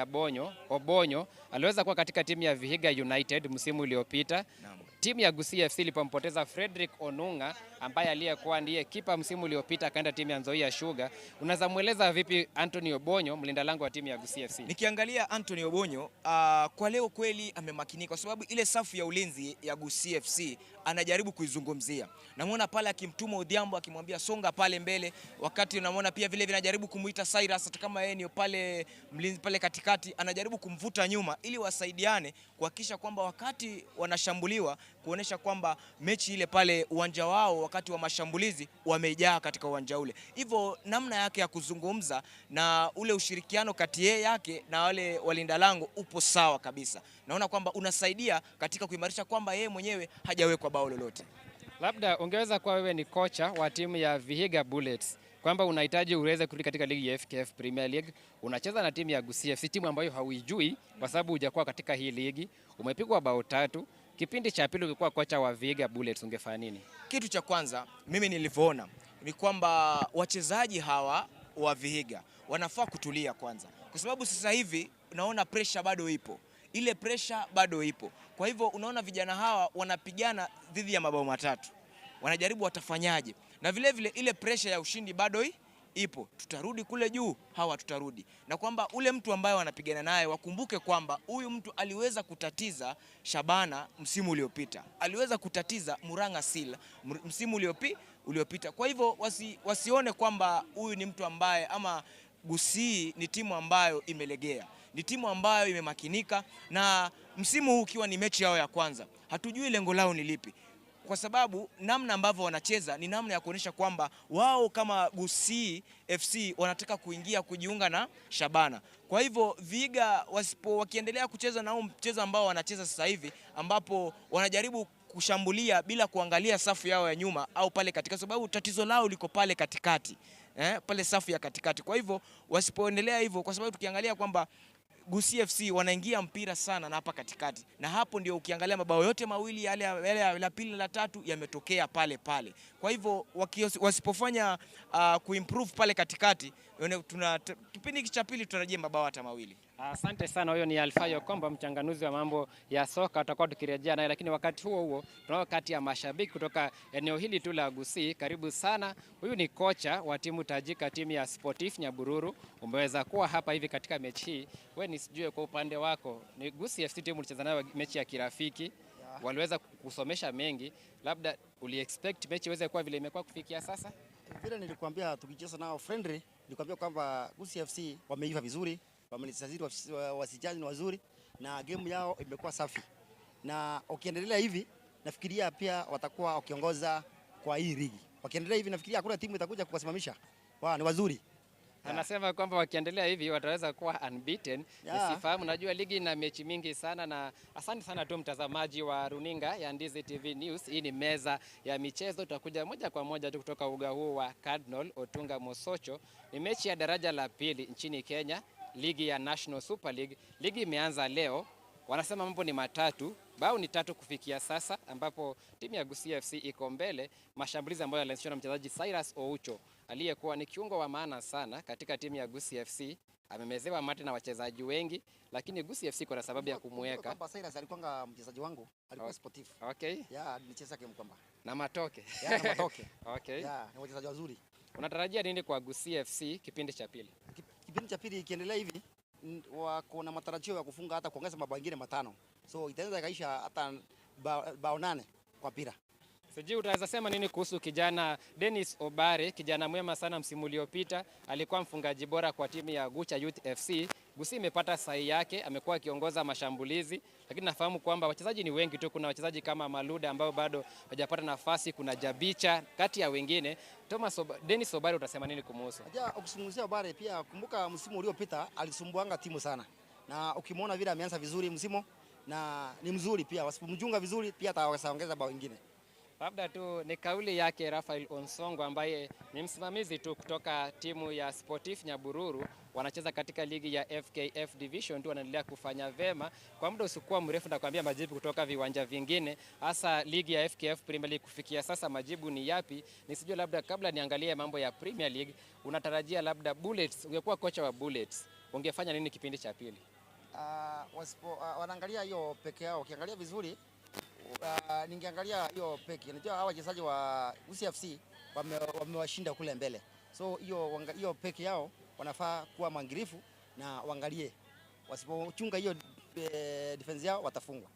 Obonyo, aliweza kuwa katika timu ya Vihiga United msimu uliopita. Timu ya Gusii FC ilipompoteza Frederick Onunga ambaye aliyekuwa ndiye kipa msimu uliopita akaenda timu ya Nzoia Sugar. Unaweza mueleza vipi Anthony Obonyo, mlinda lango wa timu ya Gusii FC? Nikiangalia Anthony Obonyo kwa leo kweli amemakinika, kwa sababu ile safu ya ulinzi ya Gusii FC anajaribu kuizungumzia. Namuona pale akimtuma Odhiambo akimwambia songa pale mbele, wakati unamuona pia vile vile anajaribu kumuita Cyrus, hata kama yeye ni pale mlinzi pale katikati, anajaribu kumvuta nyuma ili wasaidiane kuhakikisha kwamba wakati wanashambuliwa, kuonesha kwamba mechi ile pale uwanja wao wakati wa mashambulizi wamejaa katika uwanja ule. Hivyo namna yake ya kuzungumza na ule ushirikiano kati yake na wale walinda lango upo sawa kabisa. Naona kwamba unasaidia katika kuimarisha kwamba yeye mwenyewe hajawekwa bao lolote. Labda ungeweza kuwa wewe ni kocha wa timu ya Vihiga Bullets, kwamba unahitaji uweze kurudi katika ligi ya FKF Premier League, unacheza na timu ya Gusii FC, timu ambayo hauijui kwa sababu hujakuwa katika hii ligi, umepigwa bao 3. Kipindi cha pili ulikuwa kocha wa Vihiga Bullets, ungefanya nini? Kitu cha kwanza mimi nilivyoona ni kwamba wachezaji hawa wa Vihiga wanafaa kutulia kwanza, kwa sababu sasa hivi naona pressure bado ipo, ile pressure bado ipo. Kwa hivyo unaona vijana hawa wanapigana dhidi ya mabao 3, wanajaribu watafanyaje, na vile vile ile pressure ya ushindi bado ipo. Tutarudi kule juu, hawa tutarudi, na kwamba ule mtu ambaye wanapigana naye wakumbuke kwamba huyu mtu aliweza kutatiza Shabana msimu uliopita, aliweza kutatiza Murang'a Seal msimu uliopita. Kwa hivyo wasione kwamba huyu ni mtu ambaye, ama Gusii ni timu ambayo imelegea, ni timu ambayo imemakinika, na msimu huu ukiwa ni mechi yao ya kwanza, hatujui lengo lao ni lipi, kwa sababu namna ambavyo wanacheza ni namna ya kuonyesha kwamba wao kama Gusii FC wanataka kuingia kujiunga na Shabana. Kwa hivyo Vihiga wakiendelea kucheza na huu mchezo ambao wanacheza sasa hivi, ambapo wanajaribu kushambulia bila kuangalia safu yao ya nyuma au pale katika, sababu tatizo lao liko pale katikati, pale safu ya katikati. Kwa hivyo wasipoendelea hivyo, kwa sababu tukiangalia kwamba Gusii FC wanaingia mpira sana na hapa katikati, na hapo ndio ukiangalia mabao yote mawili yale la pili na la tatu yametokea pale pale. Kwa hivyo wasipofanya kuimprove pale katikati, kipindi cha pili tutarajia mabao hata mawili. Asante sana. Huyo ni Alfayo Komba, mchanganuzi wa mambo ya soka, tutakuwa tukirejea naye, lakini wakati huo huo tunao kati ya mashabiki kutoka eneo hili tu la Gusii. Karibu sana. Huyu ni kocha wa timu tajika, timu ya Sportif Nyabururu. Umeweza kuwa hapa hivi katika mechi hii, wewe nisijue kwa upande wako, ni Gusii FC timu ulicheza nayo mechi ya kirafiki, waliweza kusomesha mengi, labda uli expect mechi iweze kuwa vile imekuwa kufikia sasa? Vile nilikwambia tukicheza nao friendly, nilikwambia kwamba Gusii FC wameiva vizuri, wamenisajili wasijani wazuri na game yao imekuwa safi, na ukiendelea hivi nafikiria pia watakuwa wakiongoza kwa hii ligi. Wakiendelea hivi nafikiria hakuna timu itakuja kuwasimamisha. Wao ni wazuri. Anasema kwamba wakiendelea hivi wataweza kuwa unbeaten. Nisifahamu, najua ligi ina mechi mingi sana, na asante sana tu mtazamaji wa runinga ya Ndizi TV News. Hii ni meza ya michezo, tutakuja moja kwa moja tu kutoka uga huu wa Cardinal Otunga Mosocho. Ni mechi ya daraja la pili nchini Kenya, ligi ya National Super League. Ligi imeanza leo, wanasema mambo ni matatu, bao ni 3 kufikia sasa, ambapo timu ya Gusii FC iko mbele. Mashambulizi ambayo yalianzishwa na mchezaji Cyrus Oucho aliyekuwa ni kiungo wa maana sana katika timu ya Gusii FC. Amemezewa mate na wachezaji wengi, lakini Gusii FC kuna sababu ya kumweka. Kwamba Cyrus alikuwa mchezaji wangu, alikuwa sportif. Okay. Yeah, nilicheza game kwamba. Na matoke. Yeah, na matoke. Okay. Yeah, ni wachezaji wazuri. Unatarajia nini kwa Gusii FC kipindi cha pili? Kipindi cha pili ikiendelea hivi wako na matarajio ya kufunga hata kuongeza mabao mengine 5. So itaweza ikaisha hata bao 8 kwa pira. Sijui utaweza sema nini kuhusu kijana Dennis Obare, kijana mwema sana msimu uliopita, alikuwa mfungaji bora kwa timu ya Gucha Youth FC. Gusii imepata sahihi yake, amekuwa akiongoza mashambulizi, lakini nafahamu kwamba wachezaji ni wengi tu. Kuna wachezaji kama Maluda ambao bado hawajapata nafasi, kuna Jabicha kati ya wengine. Dennis Obare utasema nini kumuhusu? Unajua ukizungumzia Obare pia kumbuka msimu uliopita alisumbuanga timu sana. Na ukimwona vile ameanza vizuri msimu na ni mzuri pia, wasipomjunga vizuri pia ataongeza bao nyingine. Labda tu ni kauli yake Rafael Onsongo ambaye ni msimamizi tu kutoka timu ya Sportif Nyabururu, wanacheza katika ligi ya FKF Division 2, wanaendelea kufanya vema kwa muda usikuwa mrefu. Nakwambia majibu kutoka viwanja vingine, hasa ligi ya FKF Premier League kufikia sasa majibu ni yapi? Nisijue, labda kabla niangalie mambo ya Premier League, unatarajia labda Bullets, ungekuwa kocha wa Bullets ungefanya nini kipindi cha pili? Wanaangalia hiyo peke yao, ukiangalia vizuri ningeangalia hiyo peke. Unajua hawa wachezaji wa UCFC wamewashinda kule mbele. So hiyo peke yao wanafaa kuwa mangirifu na waangalie. Wasipochunga hiyo defense yao watafungwa.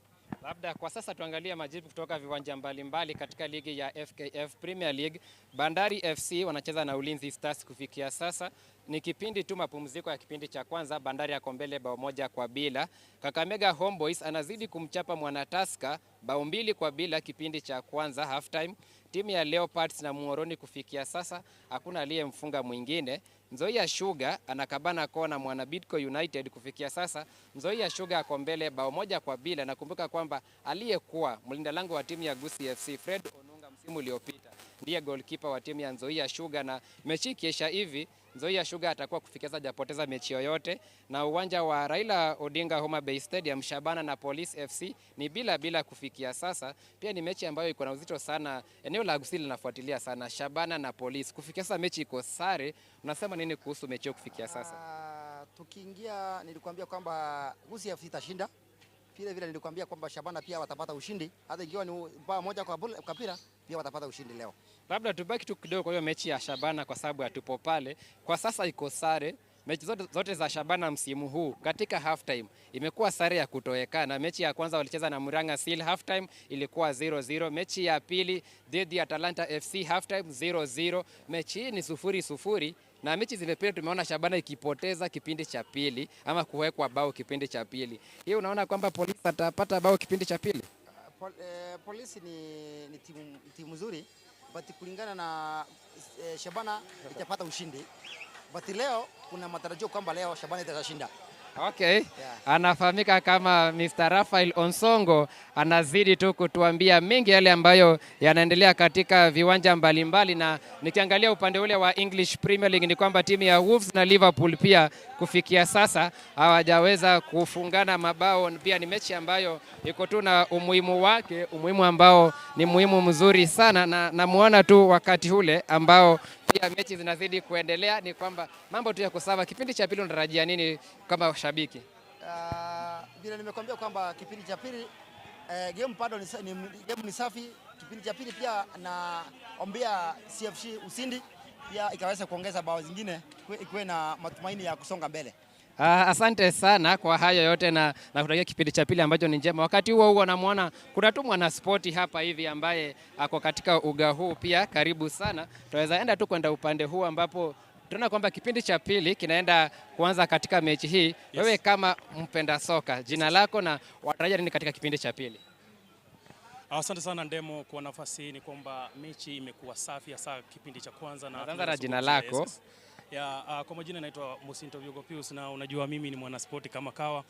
Labda kwa sasa tuangalie majibu kutoka viwanja mbalimbali katika ligi ya FKF Premier League. Bandari FC wanacheza na Ulinzi Stars kufikia sasa. Ni kipindi tu mapumziko ya kipindi cha kwanza, Bandari yako mbele bao 1-0. Kakamega Homeboys anazidi kumchapa Mwanataska bao 2-2 kipindi cha kwanza half time. Timu ya Leopards na Muhoroni kufikia sasa hakuna aliyemfunga mwingine. Nzoia Sugar anakabana kona Mwana Bidco United kufikia sasa. Nzoia Sugar ako mbele bao 1-0. Nakumbuka kwamba aliyekuwa mlinda lango wa timu ya Gusii FC Fred Onunga msimu uliopita ndiye goalkeeper wa timu ya Nzoia Sugar, na mechi ikiisha hivi Nzoia Sugar atakuwa kufikia sasa hajapoteza mechi yoyote. Na uwanja wa Raila Odinga Homa Bay Stadium, Shabana na Police FC ni bila kufikia sasa. Pia ni mechi ambayo iko na uzito sana, eneo la Gusii linafuatilia sana Shabana na Police. Kufikia sasa mechi iko sare. Unasema nini kuhusu mechi hiyo kufikia sasa? Tukiingia nilikwambia kwamba Gusii FC itashinda. Vile vile nilikwambia kwamba Shabana pia watapata ushindi, hata ikiwa ni bao 1 kwa pira pia watapata ushindi leo. Labda tubaki tu kidogo kwa hiyo mechi ya Shabana kwa sababu hatupo pale. Kwa sasa iko sare. Mechi zote za Shabana msimu huu katika half time imekuwa sare ya kutoekana. Mechi ya kwanza walicheza na Murang'a Seal, half time ilikuwa 0-0. Mechi ya pili dhidi ya Talanta FC half time 0-0. Mechi hii ni 0-0. Na mechi zimepita tumeona Shabana ikipoteza kipindi cha pili ama kuwekwa bao kipindi cha pili. Hii unaona kwamba Polisi atapata bao kipindi cha pili? Polisi ni timu nzuri, but kulingana na Shabana itapata ushindi. But leo kuna matarajio kwamba leo Shabana itashinda. Okay. Yeah. Anafahamika kama Mr. Rafael Onsongo, anazidi tu kutuambia mengi yale ambayo yanaendelea katika viwanja mbalimbali. Na nikiangalia upande ule wa English Premier League ni kwamba timu ya Wolves na Liverpool pia kufikia sasa hawajaweza kufungana mabao. Pia ni mechi ambayo iko tu na umuhimu wake, umuhimu ambao ni muhimu mzuri sana, na namuona tu wakati ule ambao pia mechi zinazidi kuendelea ni kwamba mambo tu yako sawa. Kipindi cha pili unatarajia nini kama shabiki? Vile nimekuambia kwamba kipindi cha pili game bado game ni safi. Kipindi cha pili pia naombea CFC ushindi, pia ikaweza kuongeza bao zingine, ikuwe na matumaini ya kusonga mbele. Asante sana kwa hayo yote na kutakia kipindi cha pili ambacho ni njema. Wakati huo huo namuona kuna tu mwana spoti hapa hivi ambaye ako katika uga huu pia, karibu sana. Tunaweza enda tu kwenda upande huu ambapo tunaona kwamba kipindi cha pili kinaenda kuanza katika mechi hii. Yes. Wewe kama mpenda soka, jina lako na watarajia nini katika kipindi cha pili? Asante sana Ndemo kwa nafasi hii. Ni kwamba mechi imekuwa safi hasa kipindi cha kwanza na tunaanza na jina lako. Yes. Ya, kwa majina naitwa Musinto Vyogo Pius na unajua mimi ni mwanaspoti kama kawa.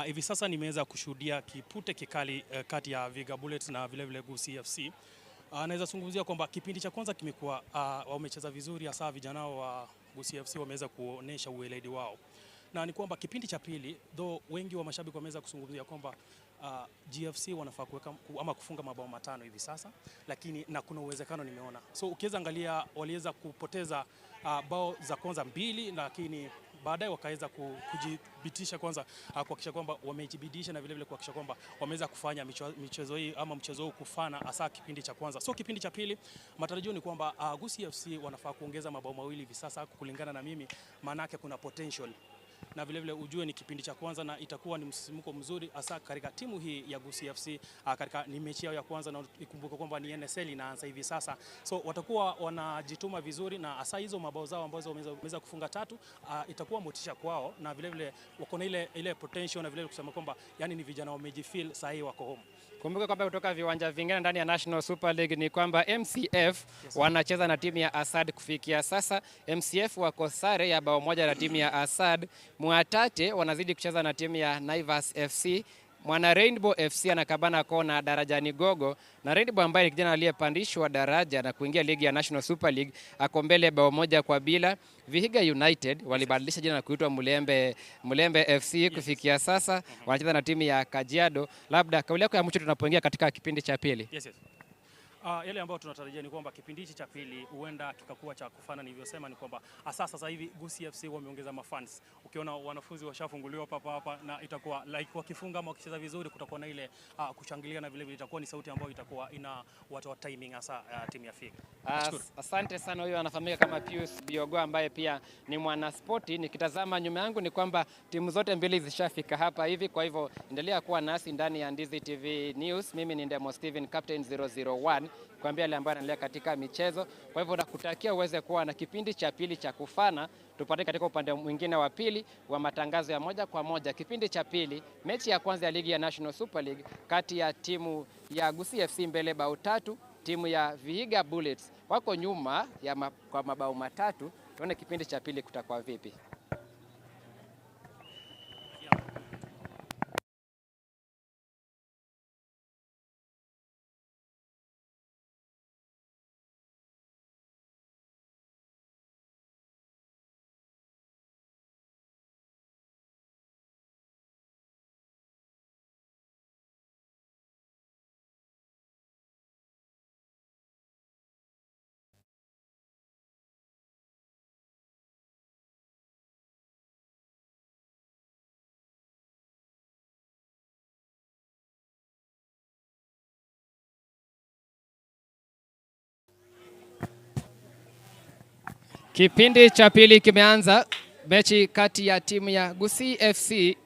Hivi sasa nimeweza kushuhudia kipute kikali kati ya Vihiga Bullets na vile vile Gusii FC. Naweza zungumzia kwamba kipindi cha kwanza kimekuwa wamecheza vizuri, hasa vijana wa Gusii FC wameweza kuonesha ueledi wao. Na ni kwamba kipindi cha pili, though wengi wa mashabiki wameweza kuzungumzia kwamba GFC wanafaa kuweka ama kufunga mabao 5 hivi sasa, lakini na kuna uwezekano nimeona. So ukiweza angalia waliweza kupoteza bao za kwanza 2, lakini baadaye wakaweza kujibitisha kwanza, kuhakikisha kwamba wamejibidisha na vile vile kuhakikisha kwamba wameweza kufanya michezo hii ama mchezo huu kufana, hasa kipindi cha kwanza. So kipindi cha pili matarajio ni kwamba Gusii FC wanafaa kuongeza mabao 2 hivi sasa kulingana na mimi, maanake kuna potential. Na vile vile ujue ni kipindi cha kwanza na itakuwa ni msisimko mzuri hasa katika timu hii ya Gusii FC, katika ni mechi yao ya kwanza, na ikumbuke kwamba ni NSL inaanza hivi sasa. So watakuwa wanajituma vizuri na hasa hizo mabao zao ambazo wameweza kufunga 3, itakuwa motisha kwao, na vile vile wako na ile potential na vile vile kusema kwamba yani ni vijana wamejifeel sahi wako home. Kumbuka kwamba kutoka viwanja vingine ndani ya National Super League ni kwamba MCF wanacheza na timu ya Asad kufikia sasa. MCF wako sare ya bao 1 na timu ya Asad. Mwatate wanazidi kucheza na timu ya Naivas FC. Mwana Rainbow FC anakabana kona Darajani Gogo, na Rainbow ambaye ni kijana aliyepandishwa daraja na kuingia ligi ya National Super League ako mbele bao 1-0. Vihiga United walibadilisha jina na kuitwa Mulembe FC kufikia sasa wanacheza na timu ya Kajiado. Labda kauli yako ya mwisho tunapoingia katika kipindi cha pili. Yes, yes. Yale ambayo tunatarajia ni kwamba kipindi hichi cha pili huenda kikakuwa cha kufana. Nilivyosema ni kwamba hasa sasa hivi Gusii FC wameongeza mafans. Ukiona wanafunzi washafunguliwa papa hapa, na itakuwa like wakifunga ama wakicheza vizuri kutakuwa na ile kushangilia, na vile vile itakuwa ni sauti ambayo itakuwa ina watu wa timing hasa timu ya Vihiga. Asante sana. Huyo anafahamika kama Pius Biogo ambaye pia ni mwanaspoti. Nikitazama nyuma yangu ni kwamba timu zote mbili zishafika hapa hivi, kwa hivyo endelea kuwa nasi ndani ya Ndizi TV News. Mimi ni Ndemo Steven, Captain 001, kuambia yale ambayo yanaendelea katika michezo. Kwa hivyo nakutakia uweze kuwa na kipindi cha pili cha kufana. Tupate katika upande mwingine wa pili wa matangazo ya moja kwa moja. Kipindi cha pili, mechi ya kwanza ya ligi ya National Super League kati ya timu ya Gusii FC mbele bao 3, timu ya Vihiga Bullets wako nyuma ya kwa mabao 3. Tuone kipindi cha pili kutakuwa vipi. Kipindi cha pili kimeanza. Mechi kati ya timu ya Gusii FC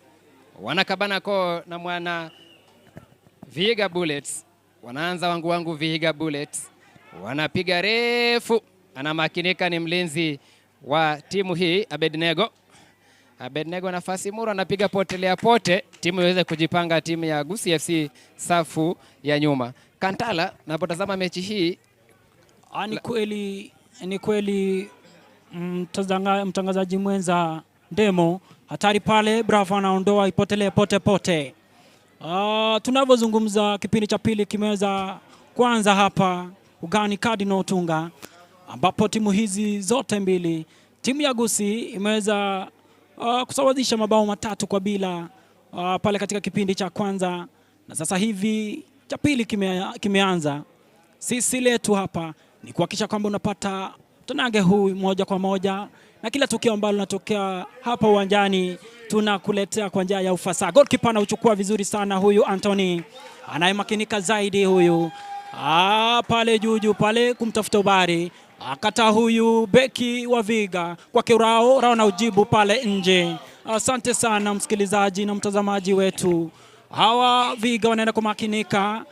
wanakabana ko na mwana Vihiga Bullets. Wanaanza wangu wangu Vihiga Bullets. Wanapiga refu. Anamakinika ni mlinzi wa timu hii Abednego. Abednego nafasi muru anapiga potelea pote, timu iweze kujipanga, timu ya Gusii FC safu ya nyuma. Kantala, napotazama mechi hii ni kweli mtangazaji mwenza Ndemo, hatari pale, Bravo anaondoa ipotelee pote pote. Tunavyozungumza kipindi cha pili kimeweza kuanza hapa ugani Cardinal Otunga, ambapo timu hizi zote mbili, timu ya Gusii imeweza kusawazisha mabao 3-0 pale katika kipindi cha kwanza, na sasa hivi cha pili kimeanza. Sisi letu hapa ni kuhakikisha kwamba unapata tunange huu moja kwa moja, na kila tukio ambalo linatokea hapa uwanjani tunakuletea kwa njia ya ufasaha. Goalkeeper anauchukua vizuri sana huyu Anthony, anayemakinika zaidi huyu. Pale juu pale kumtafuta Ubari, akata huyu beki wa Vihiga kwa Rao, Rao na ujibu pale nje. Asante sana msikilizaji na mtazamaji wetu. Hawa Vihiga wanaenda kumakinika.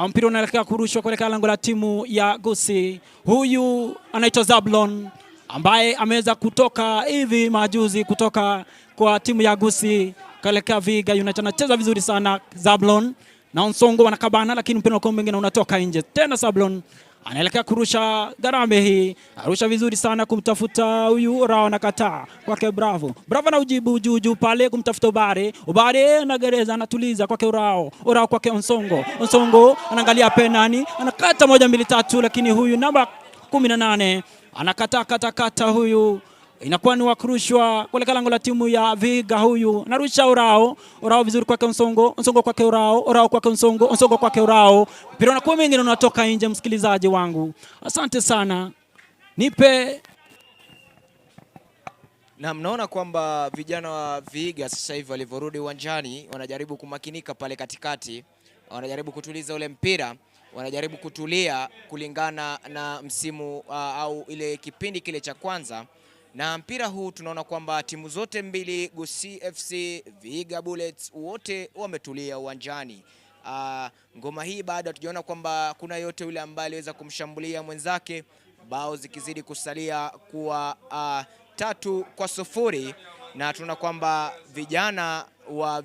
Mpira unaelekea kurushwa kuelekea lango la timu ya Gusii. Huyu anaitwa Zablon ambaye ameweza kutoka hivi majuzi kutoka kwa timu ya Gusii kuelekea Vihiga United. Anacheza vizuri sana Zablon na Nsongo wanakabana, lakini mpira uko mwingine unatoka nje. Tena Zablon anaelekea kurusha garambe hii, arusha vizuri sana kumtafuta huyu Rao, anakataa kwake Bravo. Bravo na ujibu juu juu pale kumtafuta Ubare. Ubare na gereza anatuliza kwake Rao. Rao kwake Onsongo. Onsongo anaangalia penani, anakata 1 2 3, lakini huyu namba 18 anakataa kata kata huyu Inakuwa ni wakurushwa kuelekea lango la timu ya Vihiga. Huyu narusha Urao, Urao vizuri kwake Onsongo, Onsongo kwake Urao, Urao kwake Onsongo, Onsongo kwake Urao. Mpira unakuwa mwingi na unatoka nje, msikilizaji wangu. Asante sana. Nipe Na mnaona kwamba vijana wa Vihiga sasa hivi walivyorudi uwanjani wanajaribu kumakinika pale katikati, wanajaribu kutuliza ule mpira, wanajaribu kutulia kulingana na msimu au ile kipindi kile cha kwanza. Na mpira huu tunaona kwamba timu zote mbili, Gusii FC, Vihiga Bullets, wote wametulia uwanjani. Ngoma hii bado hatujaona kwamba kuna yote yule ambaye aliweza kumshambulia mwenzake, bao zikizidi kusalia kuwa 3-0, na tunaona kwamba vijana wa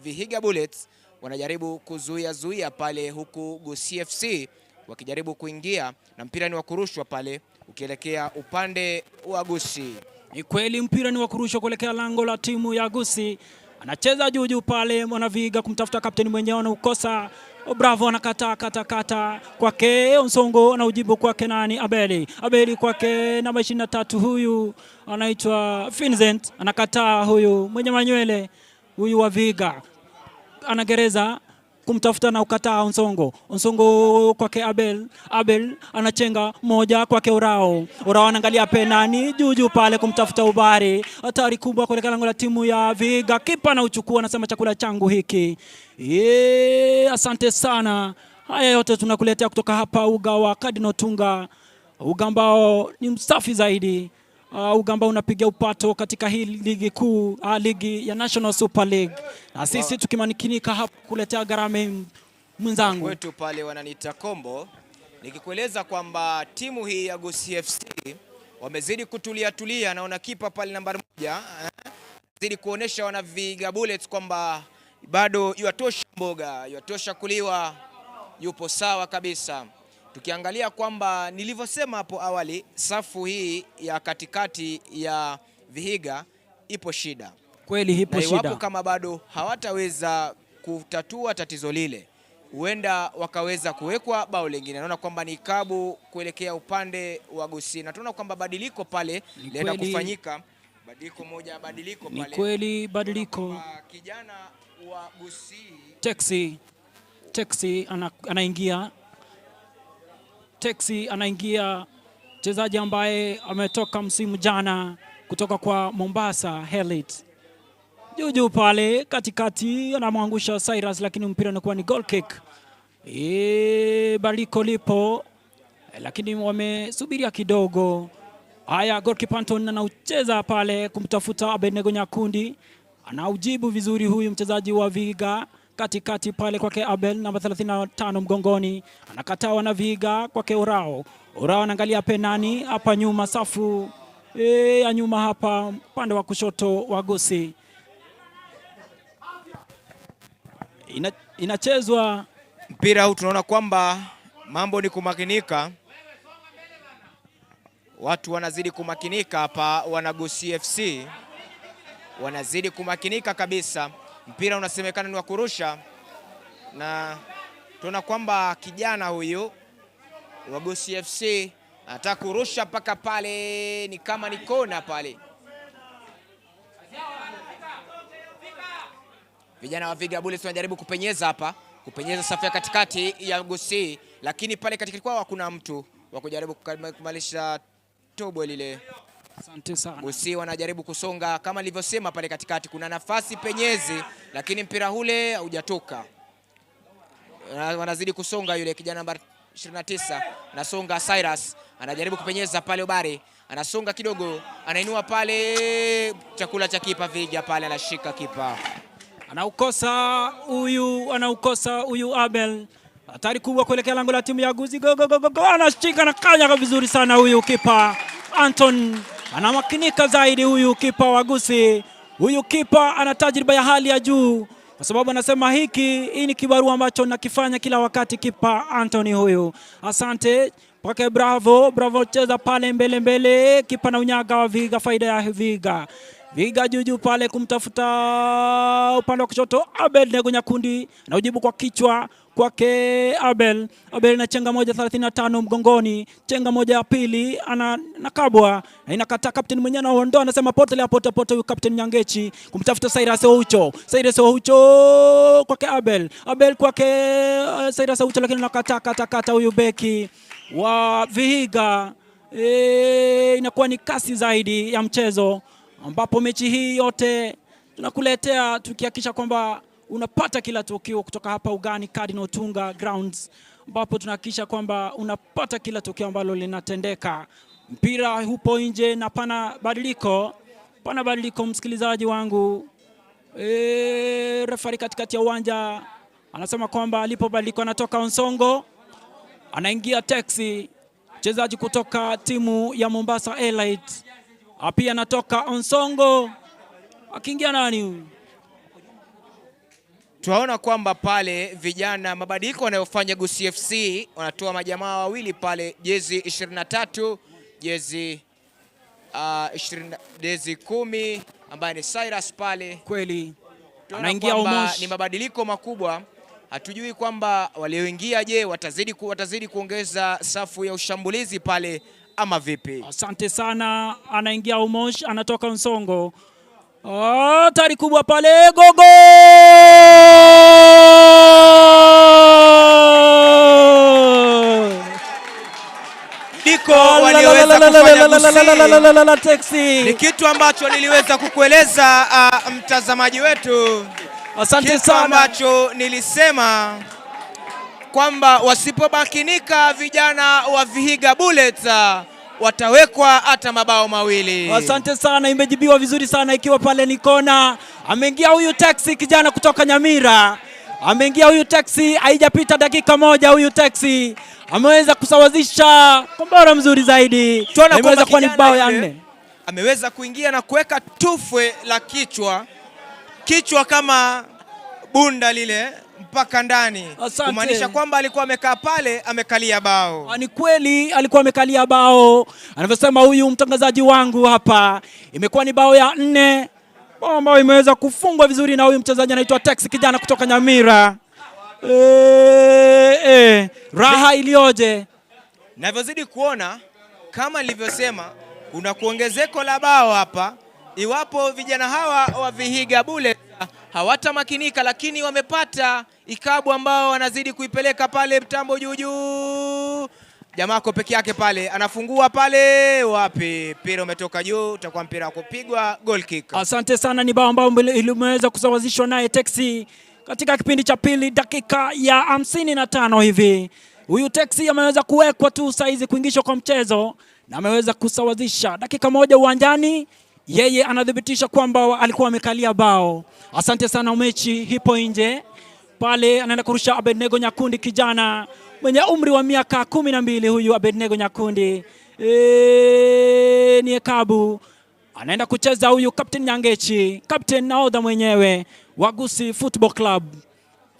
Vihiga Bullets wanajaribu kuzuia zuia pale, huku Gusii FC wakijaribu kuingia na mpira ni wa kurushwa pale ukielekea upande wa Gusii. Ni kweli mpira ni wa kurushwa kuelekea lango la timu ya Gusii. Anacheza juu juu pale Mwanavihiga kumtafuta kapteni mwenyewe anaukosa. Bravo anakata kata kata kwake Onsongo na ujibu kwake nani Abeli. Abeli kwake namba 23 huyu anaitwa Vincent, anakataa huyu mwenye manywele huyu wa Vihiga. Anagereza kumtafuta na ukataa Onsongo. Onsongo kwake Abel. Abel anachenga moja kwake Urao. Urao anaangalia penani juu juu pale kumtafuta Ubari. Hatari kubwa kuelekea lango la timu ya Vihiga. Kipa anauchukua, anasema chakula changu hiki. Asante sana. Haya yote tunakuletea kutoka hapa uga wa Cardinal Tunga, uga ambao ni msafi zaidi. Uga ambao unapiga upato katika hii ligi kuu, ligi ya National Super League. Na sisi tukimakinika hapa kuletea gharama mwenzangu. Kwetu pale wananiita Kombo, nikikueleza kwamba timu hii ya Gusii FC wamezidi kutulia tulia. Naona kipa pale nambari 1 zidi kuonesha wana Vihiga Bullets kwamba bado yuatosha mboga, yuatosha kuliwa, yupo sawa kabisa. Tukiangalia kwamba nilivyosema hapo awali, safu hii ya katikati ya Vihiga ipo shida. Kweli ipo Na iwapo shida. kama bado hawataweza kutatua tatizo lile, huenda wakaweza kuwekwa bao lingine. Naona kwamba ni kabu kuelekea upande wa Gusii, na tunaona kwamba badiliko pale linaenda kufanyika. Badiliko moja, badiliko Ni pale. kweli badiliko. Kwa kijana wa Gusii Taxi anaingia. Taxi anaingia, mchezaji ambaye ametoka msimu jana kutoka kwa Mombasa Elite. Juu juu pale katikati anamwangusha Cyrus, lakini mpira unakuwa ni goal kick. Badiliko lipo lakini wamesubiria kidogo. Haya, goalkeeper Anton anaucheza pale kumtafuta Abednego Nyakundi, anaujibu vizuri huyu mchezaji wa Vihiga katikati pale kwake Abel namba 35 mgongoni, anakatawa na Vihiga kwake Urao. Urao anaangalia penani hapa nyuma, safu ya nyuma hapa upande wa kushoto wa Gusii. Inachezwa mpira huu, tunaona kwamba mambo ni kumakinika, watu wanazidi kumakinika hapa, wana Gusii FC wanazidi kumakinika kabisa. Mpira unasemekana ni wa kurusha, na tunaona kwamba kijana huyu wa Gusii FC anataka kurusha mpaka pale, ni kama ni kona pale. Vijana wa Vihiga Bullets wanajaribu kupenyeza hapa, kupenyeza safu ya katikati ya Gusii, lakini pale katikati kwao hakuna mtu wa kujaribu kumalisha tobo lile. Asante sana. Gusii wanajaribu kusonga kama nilivyosema, pale katikati kuna nafasi penyezi, lakini mpira ule haujatoka. Wanazidi kusonga, yule kijana namba 29 anasonga. Cyrus anajaribu kupenyeza pale, Obari anasonga kidogo, anainua pale, chakula cha kipa Vihiga pale, anashika kipa. Anaukosa huyu, anaukosa huyu Abel. Hatari kubwa kuelekea lango la timu ya Gusii. Go, go, go, go, go. Anashika na kanyaga vizuri sana huyu kipa Anton, anamakinika zaidi huyu kipa wa Gusii. Huyu kipa ana tajriba ya hali ya juu, kwa sababu anasema hii ni kibarua ambacho nakifanya kila wakati, kipa Anthony huyu. Asante pake, bravo bravo, cheza pale mbele mbele, kipa na unyaga wa Vihiga, faida ya Vihiga. Vihiga juu juu pale kumtafuta upande wa kushoto Abel Nego Nyakundi, na ujibu kwa kichwa kwake Abel. Abel na chenga moja 35 mgongoni, chenga moja ya pili anakabwa na inakataa. Captain mwenyewe anaondoa, anasema potelea pote pote, huyu Captain Nyangechi kumtafuta Cyrus Oucho. Cyrus Oucho kwake Abel, Abel kwake Cyrus Oucho, lakini anakataa kata kata huyu beki wa Vihiga. Inakuwa ni kasi zaidi ya mchezo ambapo mechi hii yote tunakuletea tukihakikisha kwamba unapata kila tukio kutoka hapa ugani Cardinal Otunga Grounds, ambapo tunahakikisha kwamba unapata kila tukio ambalo linatendeka. Mpira hupo nje na pana badiliko, pana badiliko msikilizaji wangu. Refari katikati ya uwanja anasema kwamba alipo badiliko, anatoka Onsongo anaingia Taxi, mchezaji kutoka timu ya Mombasa Elite. Pia anatoka Onsongo akiingia nani huyu? Tunaona kwamba pale vijana mabadiliko wanayofanya Gusii FC wanatoa majamaa wawili pale, jezi 23, jezi 20, jezi 10 ambaye ni Cyrus pale. Kweli Tunaona anaingia kwamba Omosh. ni mabadiliko makubwa. Hatujui kwamba walioingia, je, watazidi kuongeza safu ya ushambulizi pale ama vipi? Asante sana, anaingia Omosh, anatoka Onsongo. Hatari kubwa pale, gogo! Ndiko walioweza kufanya Gusii. Taxi. Ni kitu ambacho niliweza kukueleza mtazamaji wetu. Asante Kitu sana. ambacho nilisema kwamba wasipomakinika vijana wa Vihiga Bullets watawekwa hata mabao mawili. Asante sana, imejibiwa vizuri sana ikiwa pale ni kona. Ameingia huyu Taxi kijana kutoka Nyamira. Ameingia huyu Taxi, haijapita dakika moja huyu Taxi ameweza kusawazisha kombora mzuri zaidi. Tunaona Imeweza kwamba kuwa ni kijana bao ya yule 4. Ameweza kuingia na kuweka tufwe la kichwa, kichwa kama bunda lile mpaka ndani, Asante. kumaanisha kwamba alikuwa amekaa pale amekalia bao. Ni kweli alikuwa amekalia bao, anavyosema huyu mtangazaji wangu hapa. Imekuwa ni bao ya 4, bao ambayo imeweza kufungwa vizuri na huyu mchezaji anaitwa Tex, kijana kutoka Nyamira. Raha iliyoje! Navyozidi kuona kama nilivyosema, kuna kuongezeko la bao hapa. Iwapo vijana hawa wa Vihiga Bullets hawatamakinika, lakini wamepata ikabu ambao wanazidi kuipeleka pale mtambo juu juu. Jamaa ako peke yake pale, anafungua pale, wapi? Mpira umetoka juu, utakuwa mpira wa kupigwa goal kick. Asante sana, ni bao ambao limeweza kusawazishwa naye Teksi katika kipindi cha pili, dakika ya 55 hivi. Huyu Teksi ameweza kuwekwa tu saizi kuingishwa kwa mchezo na ameweza kusawazisha dakika moja uwanjani. Yeye anathibitisha kwamba alikuwa amekalia bao. Asante sana, mechi hipo nje pale, anaenda kurusha Abednego Nyakundi, kijana mwenye umri wa miaka 12. Huyu Abednego Nyakundi ni Ekabu anaenda kucheza huyu Captain Nyangechi, Captain nahodha mwenyewe wa Gusii Football Club.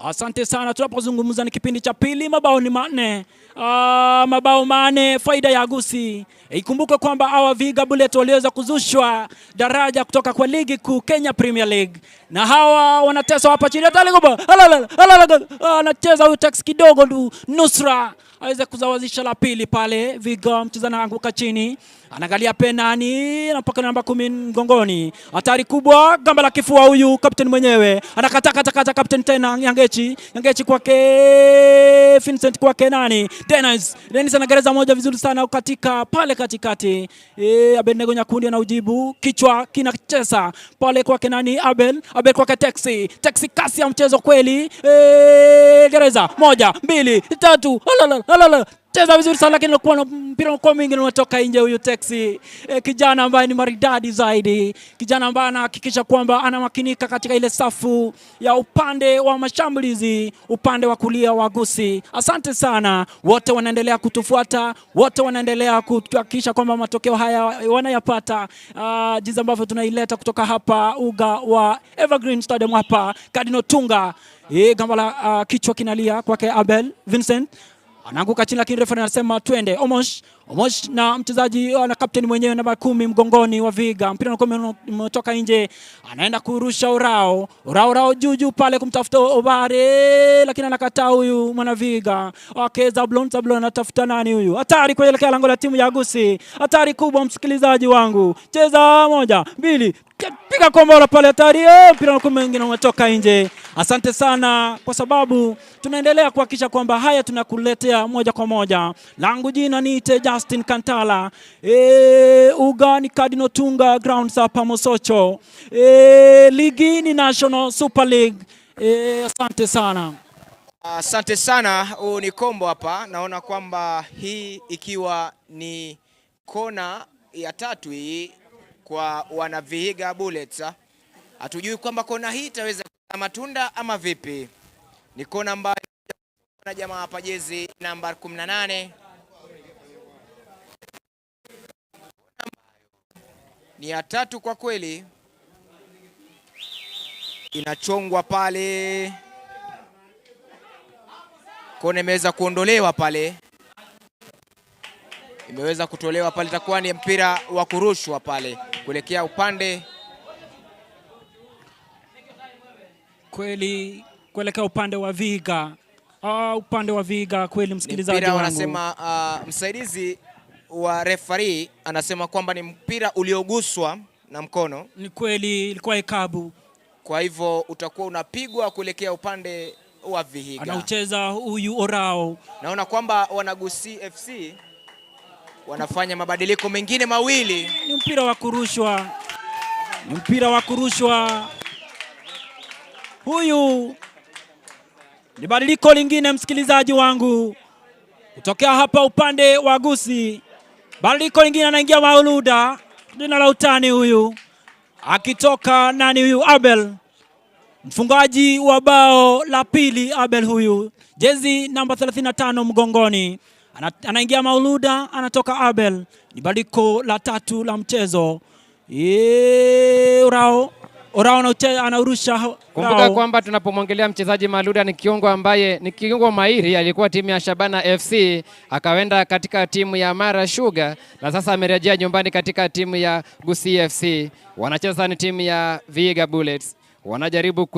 Asante sana. Tunapozungumza ni kipindi cha pili, mabao ni 4. Mabao 4 faida ya Gusii. Ikumbuke kwamba hawa Vihiga Bullets waliweza kuzushwa daraja kutoka kwa ligi kuu Kenya Premier League, na hawa wanateswa hapa chini. Anacheza huyu Tex kidogo tu, nusra aweze kusawazisha la pili pale. Vihiga mchezaji anaanguka chini, anaangalia penani na mpaka namba 10 mgongoni. Hatari kubwa, gamba la kifua huyu captain mwenyewe anakata kata kata, captain tena Nyangechi, Nyangechi kwake Vincent, kwake nani Dennis, Dennis anagereza moja vizuri sana katika pale katikati. Abednego Nyakundi anaujibu, kichwa kinacheza pale kwake nani Abel, Abel kwake Taxi, Taxi kasi ya mchezo kweli. Gereza 1 2 3, alala alala, cheza vizuri sana lakini alikuwa mpira ulikuwa mwingi unatoka nje. Huyu Taxi kijana ambaye ni maridadi zaidi, kijana ambaye anahakikisha kwamba anamakinika katika ile safu ya upande wa mashambulizi, upande wa kulia wa Gusii. Asante sana, wote wanaendelea kutufuata, wote wanaendelea kuhakikisha kwamba matokeo haya wanayapata, jinsi ambavyo tunaileta kutoka hapa uga wa Evergreen Stadium hapa Cardinal Otunga. Gamba la kichwa kinalia kwake Abel Vincent. Anaanguka chini, lakini refa anasema twende. Omosh, Omosh na mchezaji na kapteni mwenyewe namba 10 mgongoni wa Vihiga. Mpira unakuwa umetoka nje, anaenda kurusha Orao. Orao, Orao juu juu pale kumtafuta Obare, lakini anakataa huyu mwana Vihiga. Okay, Zablon, Zablon anatafuta nani huyu? Hatari kuelekea lango la timu ya Gusii. Hatari kubwa, msikilizaji wangu. Cheza moja, mbili, piga kombora pale, hatari. Mpira unakuwa mwingine umetoka nje. Asante sana kwa sababu tunaendelea kuhakikisha kwamba haya tunakuletea moja kwa moja. Langu jina niite Justin Kantala. Uga ni Cardinal Tunga Grounds hapa Mosocho. Ligi ni National Super League. Asante sana. Asante sana. Huu ni Kombo hapa. Naona kwamba hii ikiwa ni kona ya tatu hii kwa wana Vihiga Bullets. Hatujui kwamba kona hii itaweza kuzaa matunda ama vipi. Ni kona ambayo na jamaa hapa jezi namba 18. Ni ya tatu kwa kweli. Inachongwa pale. Kona imeweza kuondolewa pale. Imeweza kutolewa pale, itakuwa ni mpira wa kurushwa pale kuelekea upande kweli, kuelekea upande wa Vihiga. Upande wa Vihiga kweli, msikilizaji mpira wangu. Wanasema msaidizi wa referee anasema kwamba ni mpira ulioguswa na mkono. Ni kweli ilikuwa ikabu. Kwa hivyo utakuwa unapigwa kuelekea upande wa Vihiga. Anaucheza huyu Orao. Naona kwamba wana Gusii FC wanafanya mabadiliko mengine mawili. Ni mpira wa kurushwa. Ni mpira wa kurushwa. Huyu ni badiliko lingine msikilizaji wangu. Kutokea hapa upande wa Gusii. Badiliko lingine, anaingia Mauluda, jina la utani huyu. Akitoka nani huyu? Abel. Mfungaji wa bao la pili Abel huyu. Jezi namba 35 mgongoni. Anaingia Mauluda, anatoka Abel. Ni badiliko la tatu la mchezo. Orao, Orao anaurusha. Kumbuka kwamba tunapomwongelea mchezaji Maluda ni kiungo ambaye ni kiungo mahiri, alikuwa timu ya Shabana FC, akaenda katika timu ya Mara Sugar na sasa amerejea nyumbani katika timu ya Gusii FC. Wanacheza ni timu ya Vihiga Bullets. Wanajaribu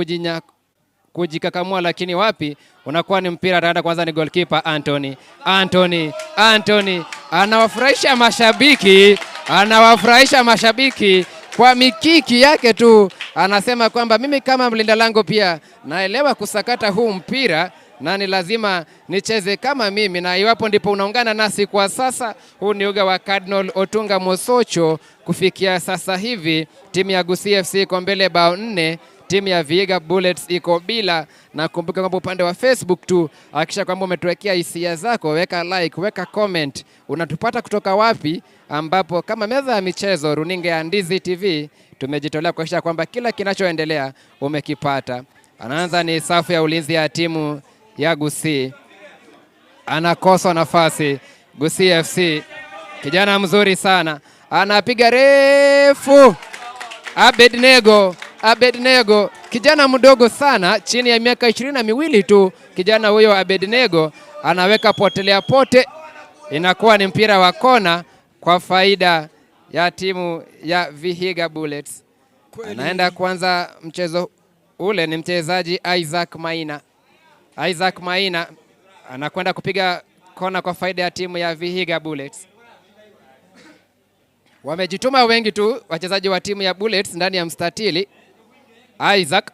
kujikakamua lakini wapi, unakuwa ni mpira ataenda kwanza ni goalkeeper Anthony. Anthony, Anthony anawafurahisha mashabiki, anawafurahisha mashabiki kwa mikiki yake tu. Anasema kwamba mimi kama mlinda lango pia naelewa kusakata huu mpira na ni lazima nicheze kama mimi. Na iwapo ndipo unaungana nasi kwa sasa, huu ni uga wa Cardinal Otunga Mosocho. Kufikia sasa hivi timu ya Gusii FC iko mbele bao 4, timu ya Vihiga Bullets iko bila. Na kumbuka kwamba upande wa Facebook tu hakikisha kwamba umetuwekea hisia zako, weka like, weka comment, unatupata kutoka wapi, ambapo kama meza ya michezo runinga ya Ndizi TV tumejitolea kuhakikisha kwamba kila kinachoendelea umekipata. Anaanza ni safu ya ulinzi ya timu ya Gusii, anakosa nafasi Gusii FC. Kijana mzuri sana, anapiga refu. Abednego, Abednego, kijana mdogo sana, chini ya miaka 22 tu. Kijana huyo Abednego anaweka potelea pote, inakuwa ni mpira wa kona kwa faida ya timu ya Vihiga Bullets. Anaenda kuanza mchezo ule ni mchezaji Isaac Maina. Isaac Maina anakwenda kupiga kona kwa faida ya timu ya Vihiga Bullets. Wamejituma wengi tu wachezaji wa timu ya Bullets ndani ya mstatili. Isaac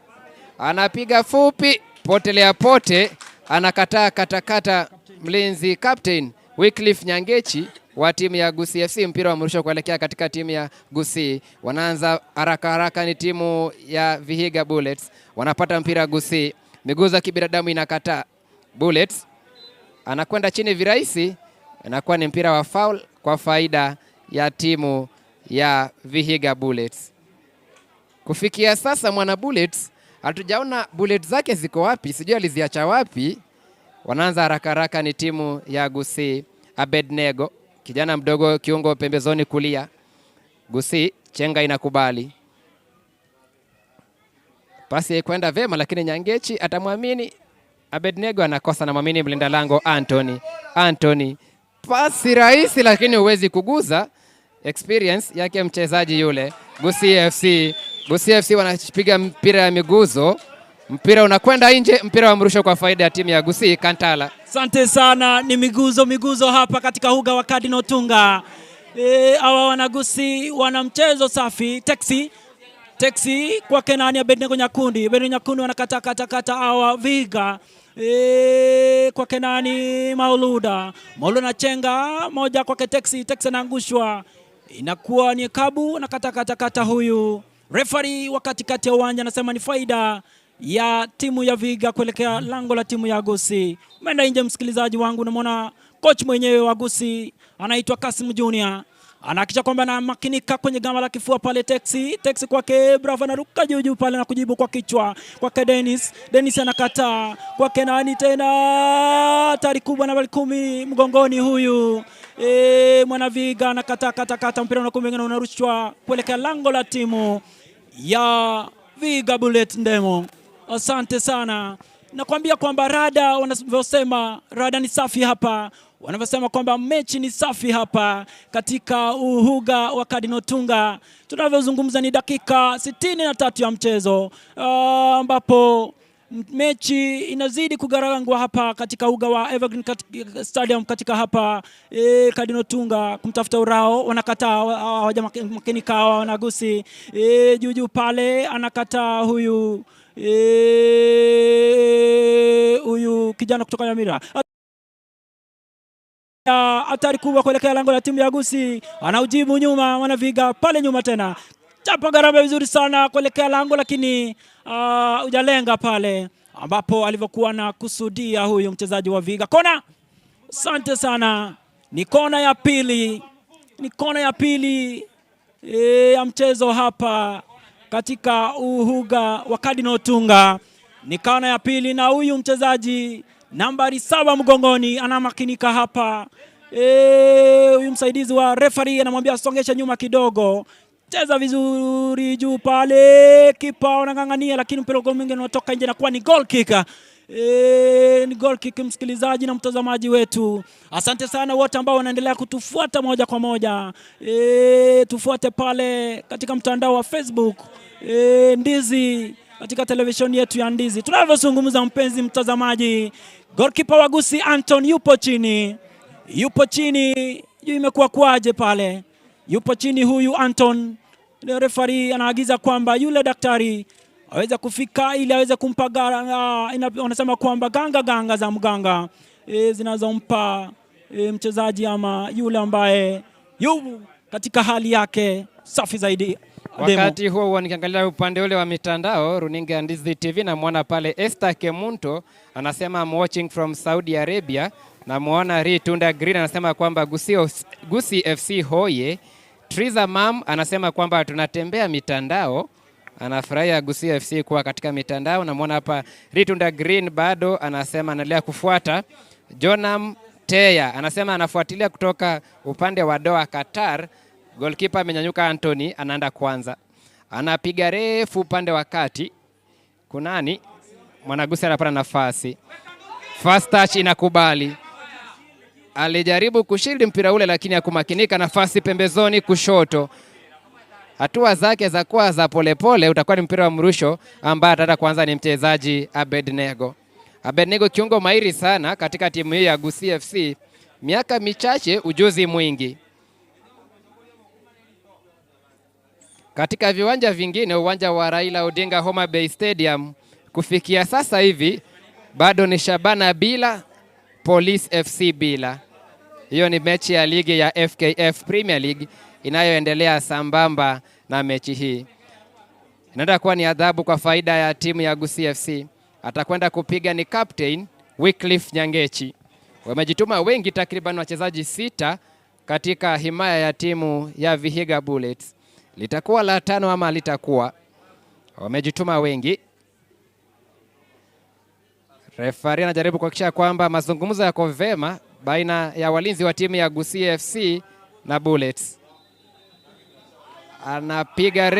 anapiga fupi, potelea pote, anakataa katakata mlinzi captain Wycliffe Nyangechi wa timu ya Gusii FC. Mpira wa mrusho kuelekea katika timu ya Gusii. Wanaanza haraka haraka ni timu ya Vihiga Bullets. Wanapata mpira Gusii. Miguu za kibinadamu inakataa. Bullets anakwenda chini virahisi, inakuwa ni mpira wa foul kwa faida ya timu ya Vihiga Bullets. Kufikia sasa mwana Bullets hatujaona Bullets zake ziko wapi, sijui aliziacha wapi. Wanaanza haraka haraka ni timu ya Gusii. Abednego, kijana mdogo kiungo pembezoni kulia. Gusii chenga inakubali. Pasi kwenda vema lakini Nyangechi atamwamini Abednego, anakosa na mwamini mlinda lango Anthony. Anthony, pasi rahisi lakini huwezi kuguza. Experience yake mchezaji yule. Gusii FC, Gusii FC wanapiga mpira ya miguzo, mpira unakwenda nje, mpira wa mrusho kwa faida ya timu ya Gusii Kantala. Asante sana, ni miguzo miguzo hapa katika uga wa Cardinal Tunga. Hawa wanagusi wana mchezo safi. Taxi taxi kwake nani? Abednego Nyakundi. Abednego Nyakundi wanakata kata kata hawa Vihiga. Kwake nani? Mauluda. Mauluda anachenga moja kwake Taxi. Taxi anaangushwa, inakuwa ni kabu na kata kata kata. Huyu referee wa katikati ya uwanja anasema ni faida ya timu ya Vihiga kuelekea lango la timu ya Gusii. Umeenda nje, msikilizaji wangu, namwona coach mwenyewe wa Gusii anaitwa Kasim Junior anahakikisha kwamba anamakinika kwenye gamba la kifua pale. Taxi taxi kwake Bravo anaruka juu juu pale na kujibu kwa kichwa kwake Dennis. Dennis anakataa kwake nani tena, hatari kubwa, nambari 10 mgongoni huyu Mwanaviga anakataa kata kata, mpira unakuwa mwingine unarushwa kuelekea lango la timu ya Vihiga Bullet Ndemo. Asante sana, nakwambia kwamba rada wanavyosema, rada ni safi hapa, wanavyosema kwamba mechi ni safi hapa katika uhuga wa Cardinal Tunga. Tunavyozungumza ni dakika 63 ya mchezo ambapo mechi inazidi kugarangwa hapa katika uga wa Evergreen Stadium katika hapa Cardinal Tunga kumtafuta Urao, wanakataa, hawajamakinika hawa wanagusi juu juu pale anakataa huyu huyu kijana kutoka Nyamira hatari kubwa kuelekea lango la timu ya Gusii, anaujibu nyuma Mwanaviga pale nyuma tena, chapa garamba vizuri sana kuelekea lango, lakini hujalenga pale ambapo alivyokuwa na kusudia huyu mchezaji wa Vihiga. Kona, asante sana, ni kona ya pili, ni kona ya pili ya mchezo hapa katika uhuga wa Cardinal Tunga. Ni kona ya pili, na huyu mchezaji nambari 7 mgongoni anamakinika hapa. Huyu msaidizi wa referee anamwambia songesha nyuma kidogo, cheza vizuri juu pale, kipa anang'ang'ania, lakini mpira mwingine unatoka nje na kuwa ni goal kick. Ni goal kick, msikilizaji na mtazamaji wetu. Asante sana wote ambao wanaendelea kutufuata moja kwa moja. Tufuate pale katika mtandao wa Facebook Ndizi, katika televisheni yetu ya Ndizi. Tunavyozungumza, mpenzi mtazamaji, goalkeeper wa Gusii Anton yupo chini, yupo chini, juu imekuwa kwaje pale, yupo chini huyu Anton. Referee anaagiza kwamba yule daktari aweze kufika ili aweze kumpa wanasema kwamba ganga ganga za mganga zinazompa mchezaji ama yule ambaye yu katika hali yake safi zaidi. Wakati huo huo nikiangalia upande ule wa mitandao, runinga ya Ndizi TV, namwona pale Esther Kemunto anasema, "I'm watching from Saudi Arabia." Namwona Ritunda Green anasema kwamba Gusii FC hoye. Triza Mam anasema kwamba tunatembea mitandao, anafurahia Gusii FC kuwa katika mitandao. Namwona hapa Ritunda Green bado anasema anaendelea kufuata. Jonam Teya anasema anafuatilia kutoka upande wa Doha, Qatar. Goalkeeper amenyanyuka, Anthony anaenda kwanza, anapiga refu upande wa kati. Kunani Mwanagusi anapata nafasi, first touch inakubali. Alijaribu kushildi mpira ule lakini hakumakinika. Nafasi pembezoni kushoto, hatua zake za kuwa za polepole, utakuwa ni mpira wa mrusho ambaye ataenda kwanza ni mchezaji Abednego. Abednego kiungo mahiri sana katika timu hii ya Gusii FC, miaka michache, ujuzi mwingi. Katika viwanja vingine, uwanja wa Raila Odinga Homa Bay Stadium, kufikia sasa hivi bado ni Shabana bila, Police FC bila. Hiyo ni mechi ya ligi ya FKF Premier League inayoendelea sambamba na mechi hii. Inaenda kuwa ni adhabu kwa faida ya timu ya Gusii FC. Atakwenda kupiga ni captain Wycliffe Nyangechi. Wamejituma wengi, takriban wachezaji 6 katika himaya ya timu ya Vihiga Bullets. Litakuwa la 5 ama litakuwa? Wamejituma wengi. Refari anajaribu kuhakikisha kwamba mazungumzo yako vema baina ya walinzi wa timu ya Gusii FC na Bullets. Anapiga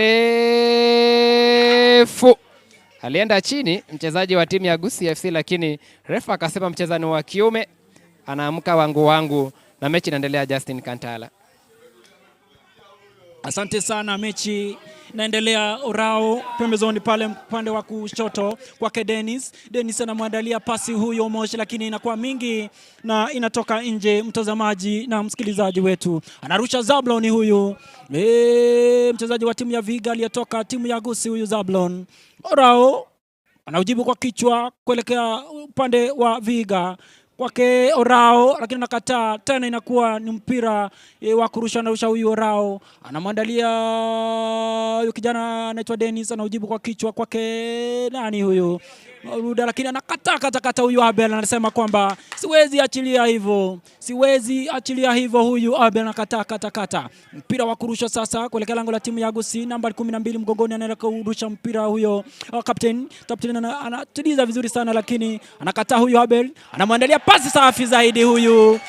refu. Alienda chini mchezaji wa timu ya Gusii FC, lakini refa akasema mchezaji wa kiume Anaamka wangu wangu na mechi inaendelea. Justin Kantala. Asante sana, mechi inaendelea. Orao pembezoni pale upande wa kushoto kwake Dennis. Dennis anamwandalia pasi huyo Moshi, lakini inakuwa mingi na inatoka nje. Mtazamaji na msikilizaji wetu, anarusha Zablon huyu mchezaji wa timu ya Vihiga aliyetoka timu ya Gusii huyu Zablon. Orao anaujibu kwa kichwa kuelekea upande wa Vihiga kwake Orao, lakini anakataa tena, inakuwa ni mpira wa kurusha. Anarusha huyu Orao, anamwandalia huyu kijana anaitwa Dennis, anaujibu kwa kichwa kwake nani huyu Ruda, lakini anakataa katakata huyu Abel, anasema kwamba siwezi achilia hivyo, siwezi achilia hivyo. Huyu Abel anakataa katakata. Mpira wa kurusha sasa kuelekea lango la timu ya Gusii, namba 12 mgongoni, anaenda kurusha mpira huyo captain. Captain anatuliza vizuri sana, lakini anakataa huyu Abel, anamwandalia pasi safi zaidi huyu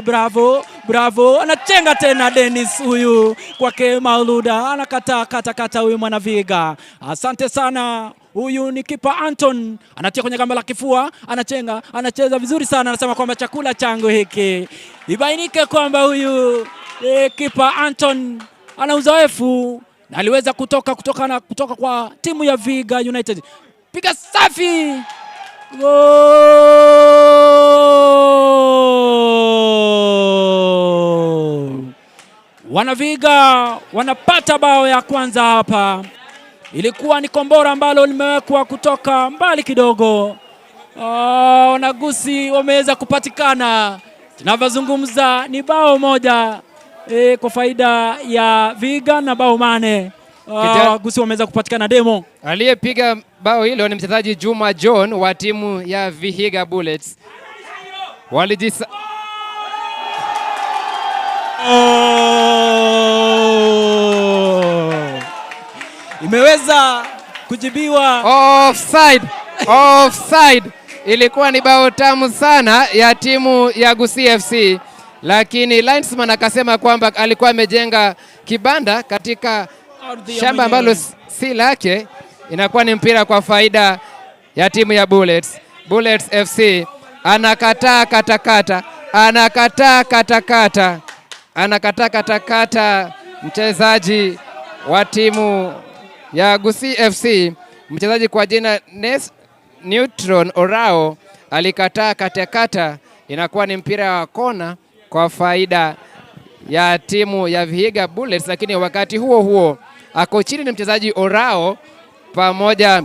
bravo bravo, anachenga tena Dennis huyu kwake Mauluda, anakataa katakata huyu Mwanaviga. Asante sana. Huyu ni kipa Anton, anatia kwenye gamba la kifua, anachenga, anacheza vizuri sana, anasema kwamba chakula changu hiki. Ibainike kwamba huyu kipa Anton ana uzoefu na aliweza kutoka kwa timu ya Vihiga United. Piga safi! Goal! Wanavihiga wanapata bao ya kwanza hapa. Ilikuwa ni kombora ambalo limewekwa kutoka mbali kidogo. Wanagusi wameweza kupatikana. Tunavyozungumza ni bao moja kwa faida ya Vihiga na bao 4. Gusi wameweza kupatikana demo. Aliyepiga bao hilo ni mchezaji Juma John wa timu ya Vihiga Bullets. Oh! Imeweza kujibiwa. Offside. Offside. Ilikuwa ni bao tamu sana ya timu ya Gusii FC, lakini linesman akasema kwamba alikuwa amejenga kibanda katika shamba ambalo si lake. Inakuwa ni mpira kwa faida ya timu ya Bullets. Bullets FC anakataa katakata, anakataa katakata, anakataa katakata mchezaji wa timu ya Gusii FC, mchezaji kwa jina Neutron Orao alikataa katakata. Inakuwa ni mpira wa kona kwa faida ya timu ya Vihiga Bullets, lakini wakati huo huo ako chini ni mchezaji Orao pamoja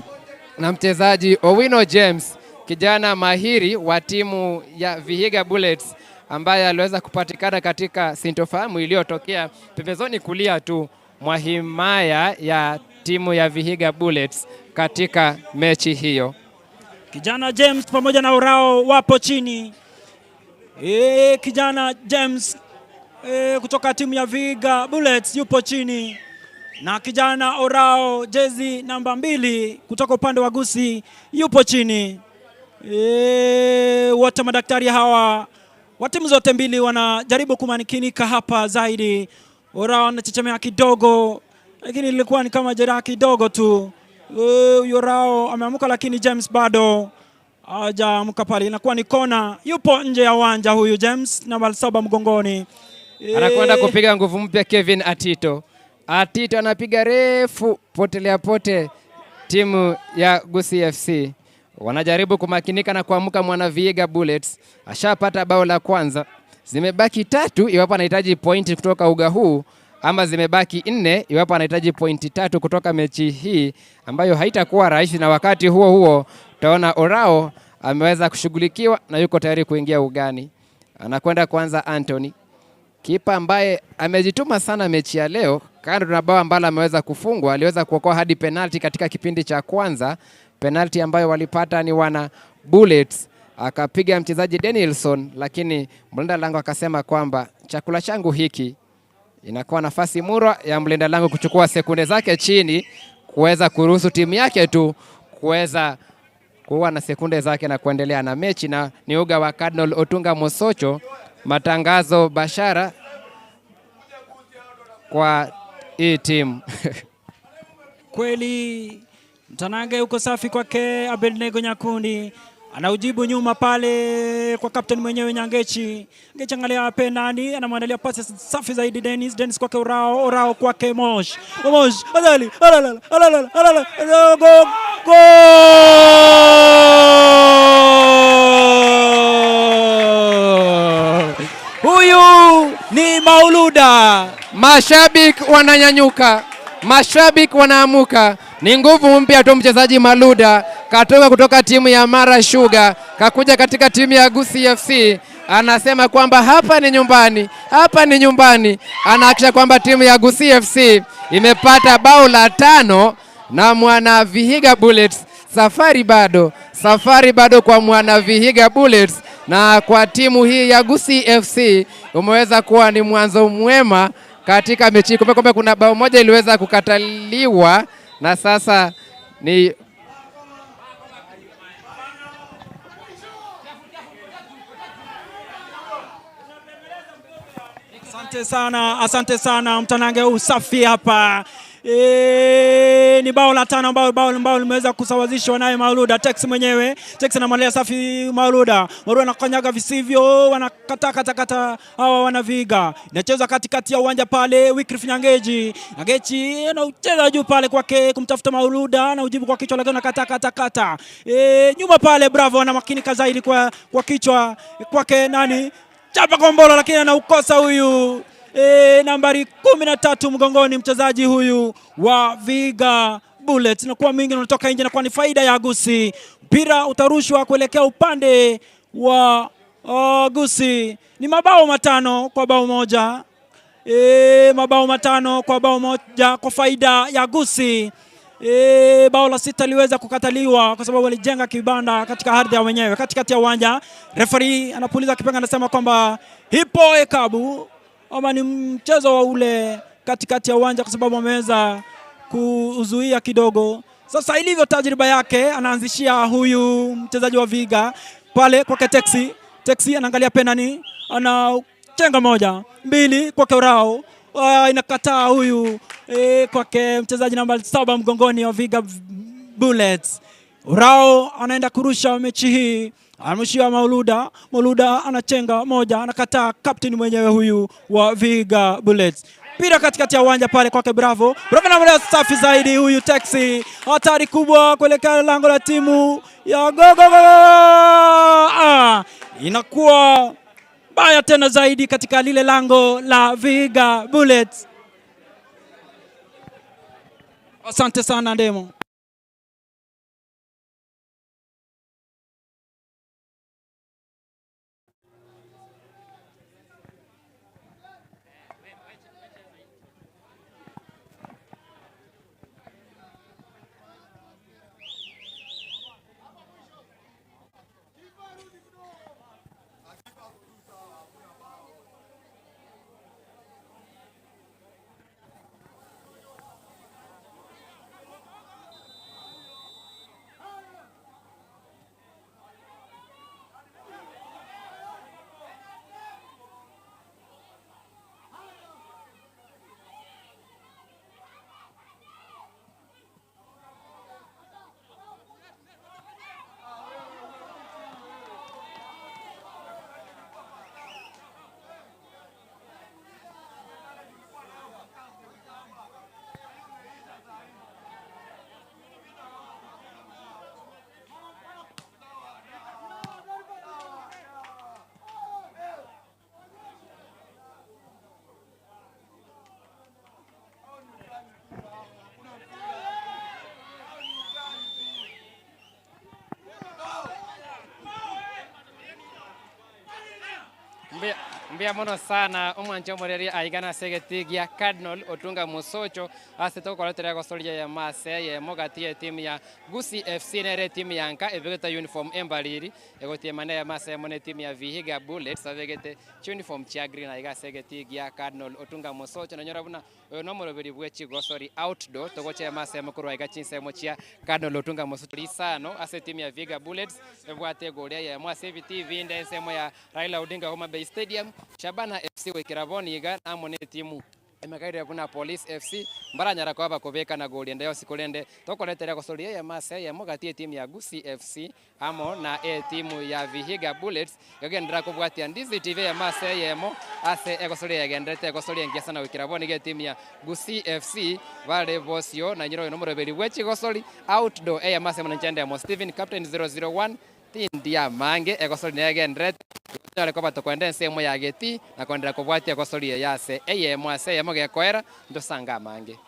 na mchezaji Owino James, kijana mahiri wa timu ya Vihiga Bullets ambaye aliweza kupatikana katika sintofahamu iliyotokea pembezoni kulia tu mwa himaya ya timu ya Vihiga Bullets katika mechi hiyo. Kijana James pamoja na Orao wapo chini. Kijana James kutoka timu ya Vihiga Bullets yupo chini na kijana Orao jezi namba 2 kutoka upande wa Gusii yupo chini. Wote madaktari hawa wa timu zote mbili wanajaribu kumanikinika hapa zaidi. Orao anachechemea kidogo, lakini ilikuwa ni kama jeraha kidogo tu. Orao ameamka, lakini James bado hajaamka pale. Inakuwa ni kona, yupo nje ya uwanja huyu James, namba 7 mgongoni. Anakwenda kupiga nguvu mpya Kevin Atito. Atito anapiga refu potelea pote. Timu ya Gusii FC wanajaribu kumakinika na kuamka. Mwana Vihiga Bullets ashapata bao la kwanza, zimebaki 3 iwapo anahitaji pointi kutoka uga huu, ama zimebaki 4 iwapo anahitaji pointi 3 kutoka mechi hii ambayo haitakuwa rahisi. Na wakati huo huo utaona Orao ameweza kushughulikiwa na yuko tayari kuingia ugani. Anakwenda kwanza Anthony, kipa ambaye amejituma sana mechi ya leo. Kando na bao ambalo ameweza kufungwa, aliweza kuokoa hadi penalti katika kipindi cha kwanza. Penalti ambayo walipata ni wana Bullets, akapiga mchezaji Danielson, lakini mlinda lango akasema kwamba chakula changu hiki. Inakuwa nafasi murwa ya mlinda lango kuchukua sekunde zake chini kuweza kuruhusu timu yake tu kuweza kuwa na sekunde zake na kuendelea na mechi. Na ni uga wa Cardinal Otunga Mosocho, matangazo bashara kwa hii timu. Kweli mtanange uko safi kwake Abednego Nyakundi. Anaujibu nyuma pale kwa captain mwenyewe Nyangechi. Nyangechi angalia ape nani, anamwandalia pasi safi zaidi Dennis. Dennis kwake Orao, Orao kwake Mosh. Mosh, adali, alala, alala, alala, go, go! Huyu ni Mauluda. Mashabiki wananyanyuka, mashabiki wanaamuka. Ni nguvu mpya tu mchezaji Maluda katoka kutoka timu ya Mara Sugar kakuja katika timu ya Gusii FC. Anasema kwamba hapa ni nyumbani, hapa ni nyumbani. Anahakikisha kwamba timu ya Gusii FC imepata bao la 5 na mwana Vihiga Bullets. Safari bado, safari bado kwa mwana Vihiga Bullets na kwa timu hii ya Gusii FC umeweza kuwa ni mwanzo mwema katika mechi. Kumbe kuna bao moja iliweza kukataliwa na sasa ni asante sana, asante sana mtanange usafi hapa. Ni bao la 5 ambao bao limeweza kusawazishwa naye Mauluda. Tex mwenyewe, Tex anamwandalia safi Mauluda. Mauluda anakanyaga visivyo, wanakata kata kata hawa wanaviga. Inacheza katikati ya uwanja pale Wycliffe Nyangeji. Nyangeji anaucheza juu pale kwake kumtafuta Mauluda na ujibu kwa kichwa lakini anakata kata kata. Nyuma pale Bravo ana makinika zaidi kwa kichwa kwake nani? Chapa kombolo lakini anaukosa huyu. Nambari 13 mgongoni mchezaji huyu wa Vihiga Bullets. Na kwa mingi unatoka nje na kwa ni faida ya Gusii. Mpira utarushwa kuelekea upande wa Gusii. Ni mabao 5 kwa bao 1. Mabao 5 kwa bao 1 kwa faida ya Gusii. Bao la 6 liweza kukataliwa kwa sababu walijenga kibanda katika ardhi ya wenyewe katikati ya uwanja. Referee anapuliza kipenga anasema kwamba hipo ekabu ama ni mchezo wa ule katikati ya uwanja kwa sababu ameweza kuzuia kidogo. Sasa ilivyo tajriba yake anaanzishia huyu mchezaji wa Vihiga pale kwake Texi. Texi anaangalia penani, anachenga 1 2 kwake Orao. Inakataa huyu kwake mchezaji namba 7 mgongoni wa Vihiga Bullets. Orao anaenda kurusha mechi hii. Anamshia Mauluda. Mauluda anachenga 1, anakataa captain mwenyewe huyu wa Vihiga Bullets. Mpira katikati ya uwanja pale kwake Bravo. Bravo na safi zaidi huyu Texi. Hatari kubwa kuelekea lango la timu ya go. Inakuwa baya tena zaidi katika lile lango la Vihiga Bullets. Asante sana Ndemo. Mbia mono sana omwancho moreri aigana segeti gia Cardinal Otunga Musocho ase tokoretera gosoria ya mase ye mogati ya timu ya Gusii FC nere timu yanka ebegeta uniform embaliri egotie mane ya mase mone timu ya Vihiga Bullets abegete uniform chia green aiga segeti gia Cardinal Otunga Musocho na nyora buna oyo no moroberi bwe chigosori outdoor togoche ya mase mokoro aiga chinse mochia Cardinal Otunga Musocho lisano ase timu ya Vihiga Bullets ebwate golia ya mwase TV ndensemo ya Raila Odinga Homa Bay Stadium Shabana FC wekiraboni iga amone timu Emekaire buna Police FC mbaranyara kwaba kubeka na goli ende yonsi kurende tokoretere gosoria ya mase ya mogati etimu ya Gusii FC amo na etimu ya Vihiga Bullets yagendera kubwatia Ndizi TV ya mase yemo ase egosoria yagendete egosoria engiya sana wikira bo nige etimu ya Gusii FC vale bosio na nyiro nomoroberi wechigosori outdoor eya mase munanchende mo Steven Captain 001 tindia mange egosori negendrete nyore koba tokwenda ensemo ya geti na kwendera kobwatia egosori yase eyemo ase eyemo gekoera ndosanga mange.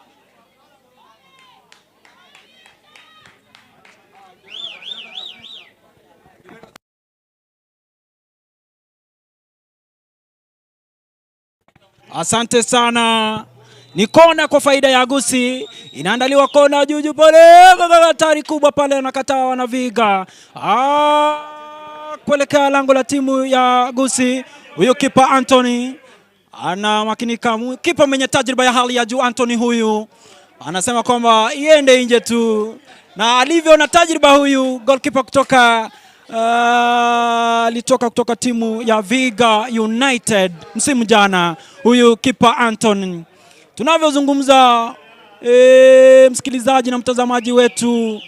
Asante sana. Ni kona kwa faida ya Gusii. Inaandaliwa kona juu juu pale. Hatari kubwa pale, anakataa wanaviga. Kuelekea lango la timu ya Gusii. Huyu kipa Anthony anamakinika. Kipa mwenye tajriba ya hali ya juu Anthony huyu anasema kwamba iende nje tu, na alivyo na tajriba huyu goalkeeper kutoka alitoka kutoka timu ya Vihiga United msimu jana, huyu kipa Anthony. Tunavyozungumza msikilizaji na mtazamaji wetu,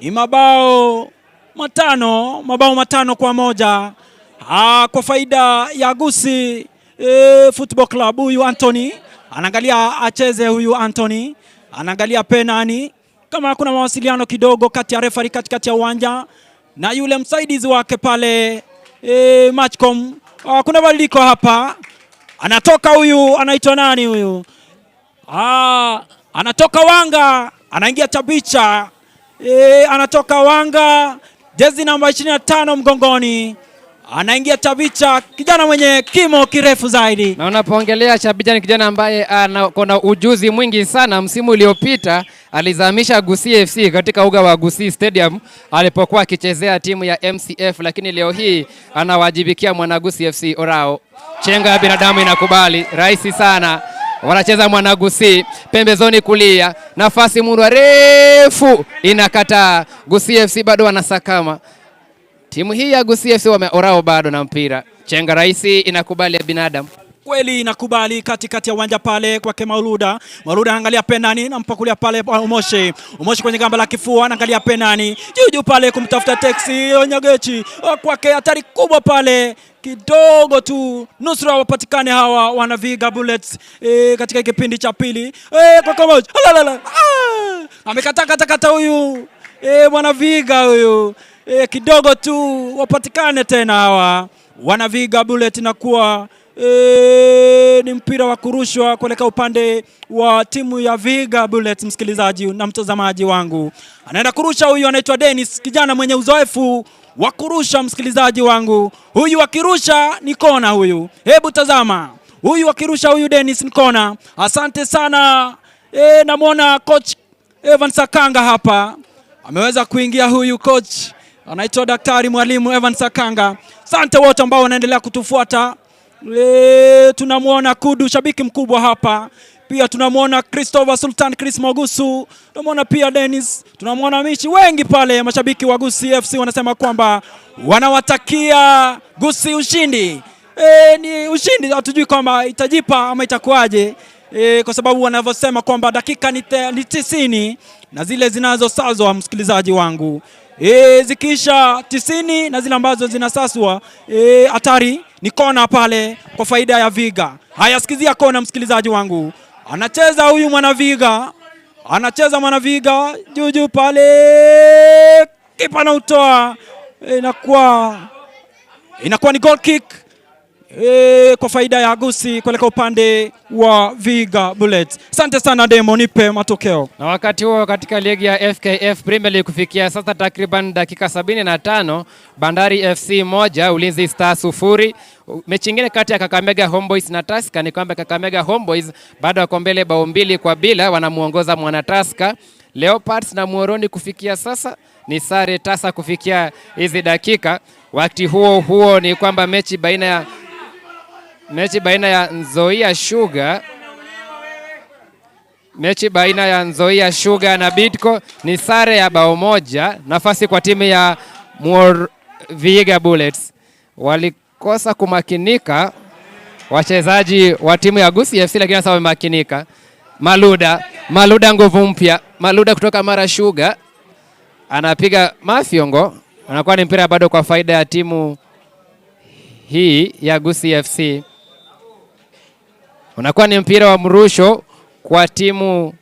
ni mabao 5-1 kwa faida ya Gusii Football Club. Huyu Anthony anaangalia acheze, huyu Anthony anaangalia penani, kama kuna mawasiliano kidogo kati ya referee katikati ya uwanja na yule msaidizi wake pale Matchcom. Kuna badiliko hapa, anatoka huyu anaitwa nani huyu? Anatoka Wanga anaingia Chabicha. Anatoka Wanga jezi namba 25 mgongoni, anaingia Chabicha, kijana mwenye kimo kirefu zaidi. Na unapoongelea Chabicha ni kijana ambaye ana ujuzi mwingi sana. Msimu uliopita alizamisha Gusii FC katika uga wa Gusii Stadium alipokuwa akichezea timu ya MCF, lakini leo hii anawajibikia mwana Gusii FC Orao. Chenga ya binadamu inakubali, rahisi sana. Wanacheza mwana Gusii pembezoni kulia, nafasi murwa refu inakataa. Gusii FC bado wanasakama. Timu hii ya Gusii FC wameorao bado na mpira. Chenga rahisi inakubali ya binadamu. Kweli inakubali katikati ya uwanja pale kwake Mauluda. Mauluda anaangalia penani, nampakulia pale Umoshi. Umoshi kwenye gamba la kifua anaangalia penani. Juu juu pale kumtafuta Teksi Onyagechi. Kwake hatari kubwa pale. Kidogo tu nusura wapatikane hawa wana Vihiga Bullets katika kipindi cha pili. Kwa Kamoja. Alalala. Amekata kata kata huyu. Mwana Vihiga huyu. Kidogo tu wapatikane tena hawa wana Vihiga Bullet, na kuwa ni mpira wa kurushwa kuelekea upande wa timu ya Vihiga Bullets. Msikilizaji na mtazamaji wangu, anaenda kurusha huyu anaitwa Dennis, kijana mwenye uzoefu wa kurusha. Msikilizaji wangu, huyu akirusha ni kona huyu. Hebu tazama huyu akirusha, huyu Dennis ni kona. Asante sana. Namuona coach Evan Sakanga hapa ameweza kuingia. Huyu coach anaitwa Daktari Mwalimu Evan Sakanga. Asante wote ambao wanaendelea kutufuata. Tunamuona Kudu, shabiki mkubwa hapa. Pia tunamuona Christopher Sultan, Chris Mogusu, tunamuona pia Dennis, tunamuona Michi, wengi pale mashabiki wa Gusii FC wanasema kwamba wanawatakia Gusii ushindi. Ni ushindi, hatujui kwamba itajipa ama itakuwaje. Kwa sababu wanavyosema kwamba dakika ni 90 na zile zinazosazwa, msikilizaji wangu. Zikisha 90 na zile ambazo zinasaswa, hatari ni kona pale kwa faida ya Vihiga. Haya, sikizia kona msikilizaji wangu. Anacheza huyu mwana Vihiga. Anacheza mwana Vihiga juu juu pale. Kipa anautoa. Inakuwa ni goal kick. Kwa faida ya Gusii kuelekea upande wa Vihiga Bullets. Asante sana Demo, nipe matokeo. Na wakati huo katika ligi ya FKF Premier League kufikia sasa takriban dakika 75, Bandari FC 1 Ulinzi Stars 0. Mechi nyingine kati ya Kakamega Homeboys na Tusker ni kwamba Kakamega Homeboys bado wako mbele bao 2-0, wanamuongoza mwana Tusker. Leopards na Muhoroni kufikia sasa ni sare tasa kufikia hizi dakika. Wakati huo huo ni kwamba mechi baina ya Nzoia Sugar, mechi baina ya Nzoia Sugar na Bidco ni sare ya bao 1, nafasi kwa timu ya Vihiga Bullets. Walikosa kumakinika. Wachezaji wa timu ya Gusii FC lakini sasa wamemakinika. Maluda, Maluda nguvu mpya. Maluda kutoka Mara Sugar anapiga mafyongo, anakuwa ni mpira bado kwa faida ya timu hii ya Gusii FC. Unakuwa ni mpira wa mrusho kwa timu.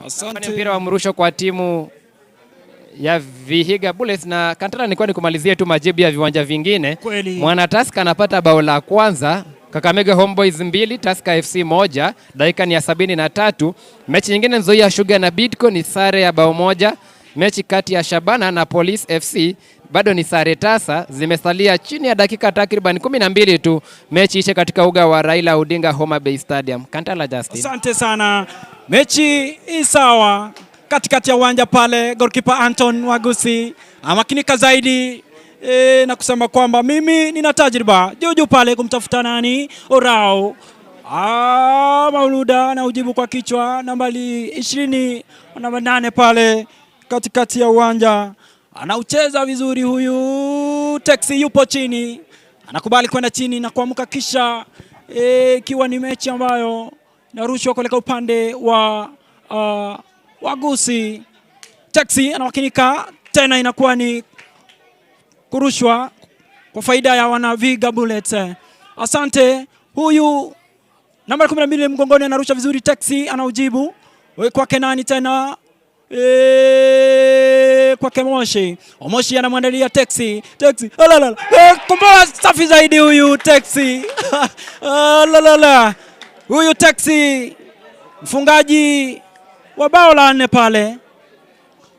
Asante. Ni mpira wa mrusho kwa timu ya Vihiga Bullets na Kantara, nilikuwa nikumalizie tu majibu ya viwanja vingine. Kweli. Mwana Tusker anapata bao la kwanza, Kakamega Homeboys 2, Tusker FC 1, dakika ni ya 73. Mechi nyingine Nzoia Sugar na Bidco ni sare ya bao 1. Mechi kati ya Shabana na Police FC bado ni sare tasa, zimesalia chini ya dakika takriban 12 tu mechi ishe katika uga wa Raila Odinga Homa Bay Stadium. Kantala Justin. Asante sana. Mechi i sawa katikati ya uwanja pale, goalkeeper Anton Wagusi amakinika zaidi na kusema kwamba mimi nina tajriba juju pale kumtafuta nani Orao. Mauluda na ujibu kwa kichwa nambari 20 namba 8 pale katikati ya uwanja anaucheza vizuri huyu Texi, yupo chini, anakubali kwenda chini na kuamka kisha ikiwa ni mechi ambayo inarushwa kuelekea upande wa Wagusi. Texi anawakinika tena, inakuwa ni kurushwa kwa faida ya wana Vihiga Bullets. Asante. Huyu namba 12 mgongoni anarusha vizuri, Texi anaujibu kwake nani tena kwake Moshi. Moshi anamwandalia Texi. Texi. Alalala. Kombola safi zaidi huyu Texi. Alalala. Huyu Texi mfungaji wa bao la 4 pale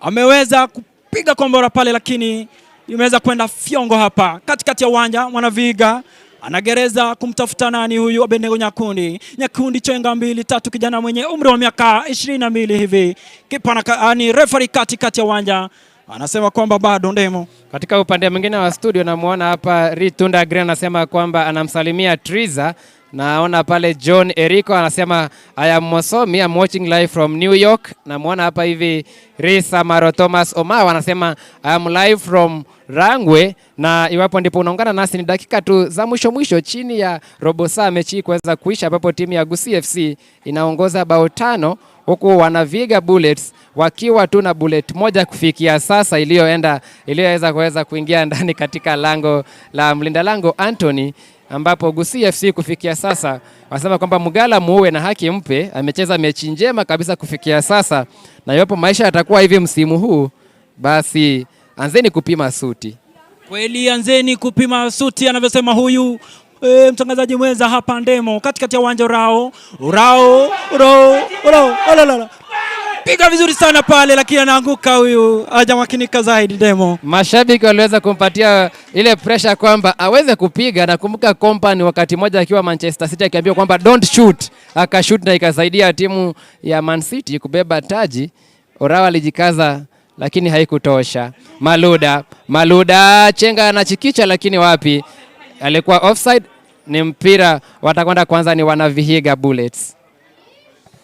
ameweza kupiga kombora pale, lakini imeweza kwenda fyongo hapa katikati ya uwanja. Mwanavihiga anagereza kumtafuta nani huyu Abednego Nyakundi. Nyakundi chenga 2 3, kijana mwenye umri wa miaka 22 hivi. Kipa ni referee katikati ya uwanja anasema kwamba bado ndemo. Katika upande mwingine wa studio namuona hapa Ritunda Green anasema kwamba anamsalimia Triza. Naona pale John Eriko anasema I am Mosomi, I'm watching live from New York. Namuona hapa hivi Risa Maro Thomas Omar anasema I am live from Rangwe. Na iwapo ndipo unaungana nasi ni dakika tu za mwisho mwisho, chini ya robo saa mechi kuweza kuisha, ambapo timu ya Gusii FC inaongoza bao 5 huku wana Vihiga Bullets wakiwa tu na bullet moja kufikia sasa iliyoweza kuweza kuingia ndani katika lango la mlinda lango Anthony, ambapo Gusii FC kufikia sasa wasema kwamba Mgala muue na haki mpe, amecheza mechi njema kabisa kufikia sasa, na iwapo maisha yatakuwa hivi msimu huu basi anzeni kupima suti. Kweli anzeni kupima suti anavyosema huyu mtangazaji mwenza hapa Ndemo katikati ya uwanja. Rao Rao Rao Rao alalala. Piga vizuri sana pale lakini anaanguka huyu, hajamakinika zaidi Ndemo. Mashabiki waliweza kumpatia ile pressure kwamba aweze kupiga. Nakumbuka Kompany wakati mmoja akiwa Manchester City akiambiwa kwamba don't shoot, akashoot na ikasaidia timu ya Man City kubeba taji. Orawa alijikaza lakini haikutosha. Maluda, Maluda chenga anachikicha lakini wapi, alikuwa offside. Ni mpira watakwenda kwanza ni wana Vihiga Bullets.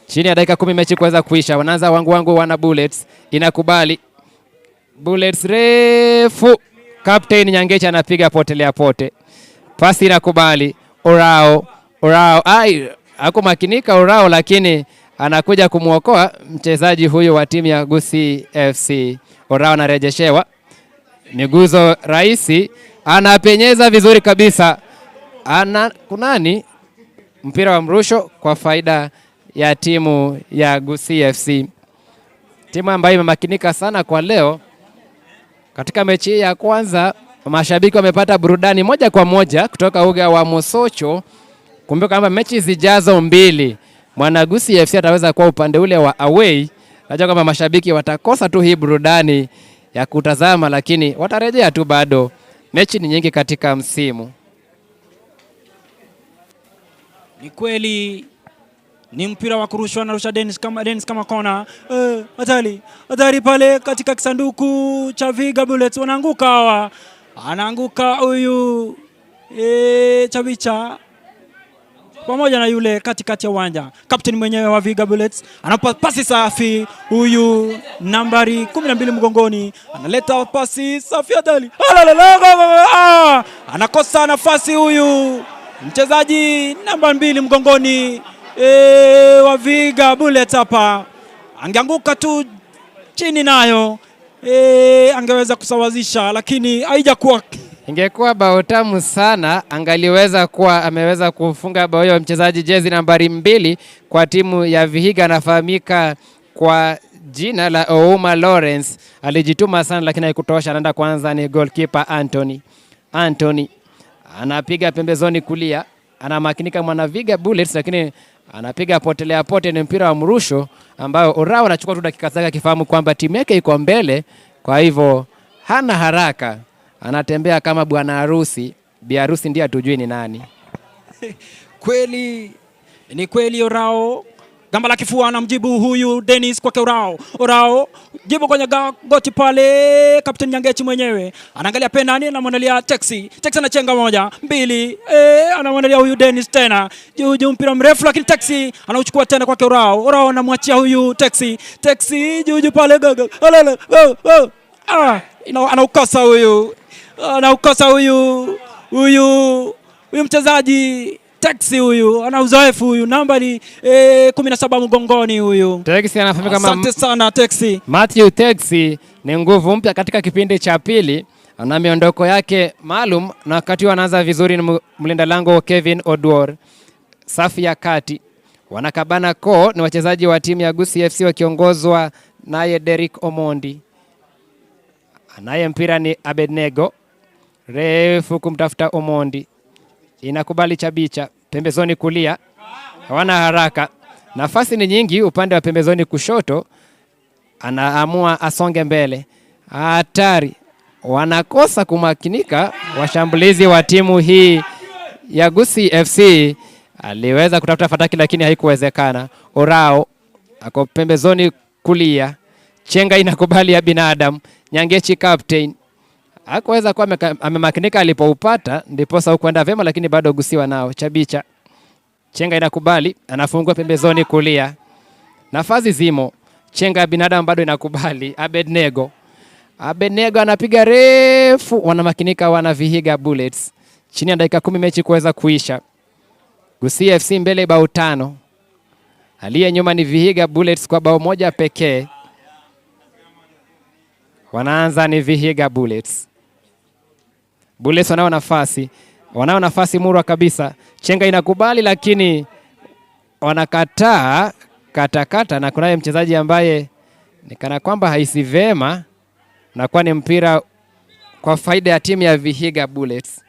Chini ya dakika 10 mechi kuweza kuisha. Wanaanza wangu wangu wana Bullets, inakubali Bullets refu. Captain Nyangecha anapiga potelea pote. Pasi inakubali Orao, Orao. Ai, hakumakinika Orao lakini anakuja kumuokoa mchezaji huyu wa timu ya Gusii FC. Orao anarejeshewa. Miguzo rahisi, anapenyeza vizuri kabisa. Ana kunani mpira wa mrusho kwa faida ya timu ya Gusii FC. Timu ambayo imemakinika sana kwa leo. Katika mechi hii ya kwanza mashabiki wamepata burudani moja kwa moja kutoka uga wa Mosocho. Kumbuka kwamba mechi zijazo 2 Mwana Gusii FC ataweza kuwa upande ule wa away. Najua kwamba mashabiki watakosa tu hii burudani ya kutazama, lakini watarejea tu, bado mechi ni nyingi katika msimu. Ni kweli ni mpira wa kurushwa na rusha Dennis kama kona. Hatari, hatari pale katika kisanduku cha Vihiga Bullets, wanaanguka hawa. Anaanguka huyu Chabicha. pamoja na yule katikati ya uwanja captain mwenyewe wa Vihiga Bullets anampa pasi safi huyu nambari 12 mgongoni, analeta pasi safi hatari, alalala, anakosa nafasi huyu mchezaji namba 2 mgongoni wa Vihiga Bullets hapa, angeanguka tu chini nayo angeweza kusawazisha, lakini haijakuwa. Ingekuwa bao tamu sana, angaliweza kuwa ameweza kufunga bao hiyo. Mchezaji jezi nambari 2 kwa timu ya Vihiga anafahamika kwa jina la Ouma Lawrence. Alijituma sana lakini haikutosha. Anaenda kwanza ni goalkeeper Anthony. Anthony anapiga pembezoni kulia, anamakinika mwana Vihiga Bullets, lakini anapiga potelea pote. Ni mpira wa mrusho ambayo Orao anachukua tu dakika zake akifahamu kwamba timu yake iko mbele, kwa hivyo hana haraka, anatembea kama bwana harusi. Bi harusi ndiye hatujui ni nani. Kweli ni kweli, Orao gamba la kifua anamjibu huyu Dennis kwake Orao. Orao jibu kwenye goti pale, Captain Nyangechi mwenyewe anaangalia penani, anamwandalia Taxi. Taxi anachenga 1 2, anamwandalia huyu Dennis tena juu juu, mpira mrefu lakini Taxi anauchukua tena kwake Orao. Orao anamwachia huyu Taxi. Taxi juu juu pale, go go alala go go, anaukosa huyu, anaukosa huyu huyu huyu mchezaji Taxi huyu ana uzoefu huyu, nambari 17 mgongoni huyu. Taxi anafahamika kama Asante sana Taxi. Matthew Taxi ni nguvu mpya katika kipindi cha pili, ana miondoko yake maalum na wakati anaanza vizuri ni mlinda lango Kevin Oduor. Safu ya kati wanakabana ko ni wachezaji wa timu ya Gusii FC wakiongozwa naye Derrick Omondi. Anaye mpira ni Abednego, refu kumtafuta Omondi, inakubali Chabicha pembezoni kulia, hawana haraka, nafasi ni nyingi upande wa pembezoni kushoto, anaamua asonge mbele. Hatari, wanakosa kumakinika washambulizi wa timu hii ya Gusii FC. Aliweza kutafuta fataki lakini haikuwezekana. Orao ako pembezoni kulia, chenga inakubali ya binadamu. Nyangechi captain hakuweza kuwa amemakinika alipoupata, ndiposa hukwenda vyema, lakini bado Gusii wanao. Chabicha, chenga inakubali, anafungua pembezoni kulia, nafasi zimo. Chenga ya binadamu bado inakubali. Abednego, Abednego anapiga refu, wanamakinika wana Vihiga Bullets. Chini ya dakika 10 mechi kuweza kuisha. Gusii FC mbele bao 5. Aliye nyuma ni Vihiga Bullets kwa bao 1 pekee. Wanaanza ni Vihiga Bullets. Bullets wanao nafasi, wanao nafasi murwa kabisa. Chenga inakubali lakini wanakataa katakata, na kunaye mchezaji ambaye ni kana kwamba haisi vema, na kwa ni mpira kwa faida ya timu ya Vihiga Bullets.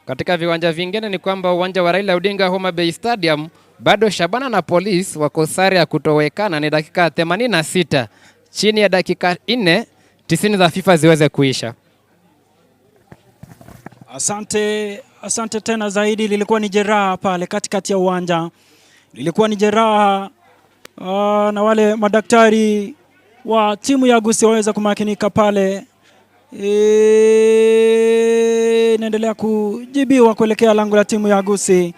Katika viwanja vingine ni kwamba uwanja wa Raila Odinga Homa Bay Stadium bado Shabana na Police wako sare ya kutowekana, ni dakika 86, chini ya dakika 4 90 za FIFA ziweze kuisha. Asante, asante tena zaidi. Lilikuwa ni jeraha pale katikati ya uwanja, lilikuwa ni jeraha na wale madaktari wa timu ya Gusii waweza kumakinika pale. Inaendelea kujibiwa kuelekea lango la timu ya Gusii.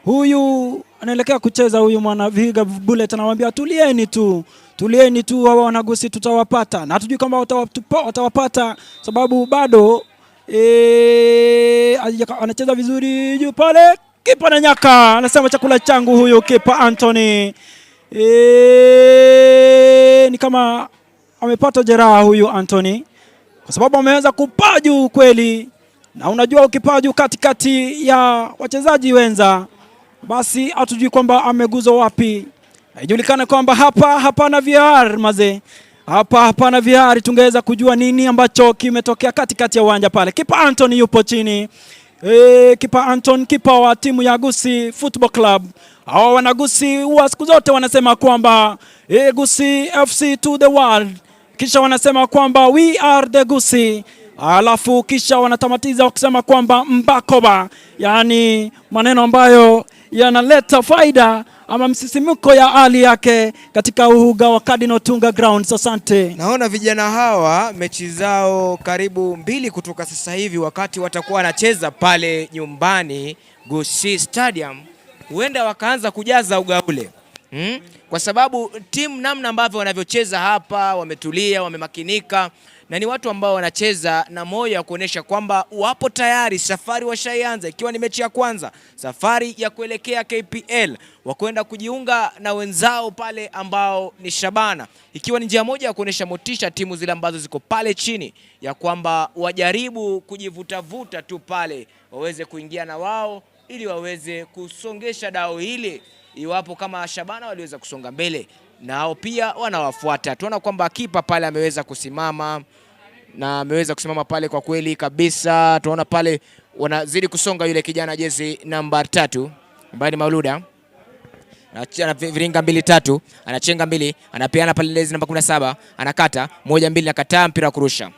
Huyu anaelekea kucheza huyu mwana Vihiga Bullet, anawaambia tulieni tu, tulieni tu, hawa wana Gusii tutawapata, na hatujui kama watawapata sababu bado anacheza vizuri juu pale. Kipa na nyaka anasema chakula changu huyu kipa Anthony. Ni kama amepata jeraha huyu Anthony kwa sababu ameweza kupaa juu kweli, na unajua ukipaa juu katikati ya wachezaji wenza basi hatujui kwamba ameguzwa wapi. Haijulikane kwamba hapa hapana VR maze. Hapa hapana VR, tungeweza kujua nini ambacho kimetokea katikati ya uwanja pale. Kipa Anthony yupo chini. Kipa Anton, kipa wa timu ya Gusii Football Club. Hawa wanaGusii huwa siku zote wanasema kwamba Gusii FC to the world, kisha wanasema kwamba we are the Gusii, alafu kisha wanatamatiza wakisema kwamba Mbakoba, yaani maneno ambayo yanaleta faida ama msisimko ya hali yake katika uga wa Cardinal Otunga Grounds. Asante. Naona vijana hawa mechi zao karibu mbili kutoka sasa hivi, wakati watakuwa wanacheza pale nyumbani Gusii Stadium, huenda wakaanza kujaza uga ule. Kwa sababu timu namna ambavyo wanavyocheza hapa, wametulia, wamemakinika na ni watu ambao wanacheza na moyo wa kuonyesha kwamba wapo tayari, safari washaianza, ikiwa ni mechi ya kwanza, safari ya kuelekea KPL, wakwenda kujiunga na wenzao pale ambao ni Shabana, ikiwa ni njia moja ya kuonyesha motisha timu zile ambazo ziko pale chini ya kwamba wajaribu kujivutavuta tu pale waweze kuingia na wao ili waweze kusongesha dao hili. Iwapo kama Shabana waliweza kusonga mbele, nao pia wanawafuata. Tunaona kwamba kipa pale ameweza kusimama na ameweza kusimama pale kwa kweli kabisa. Tunaona pale wanazidi kusonga yule kijana jezi namba 3 ambaye ni Mauluda. Anaviringa 2-3, anachenga 2, anapeana pale jezi namba 17, anakata 1-2, nakataa mpira wa kurusha.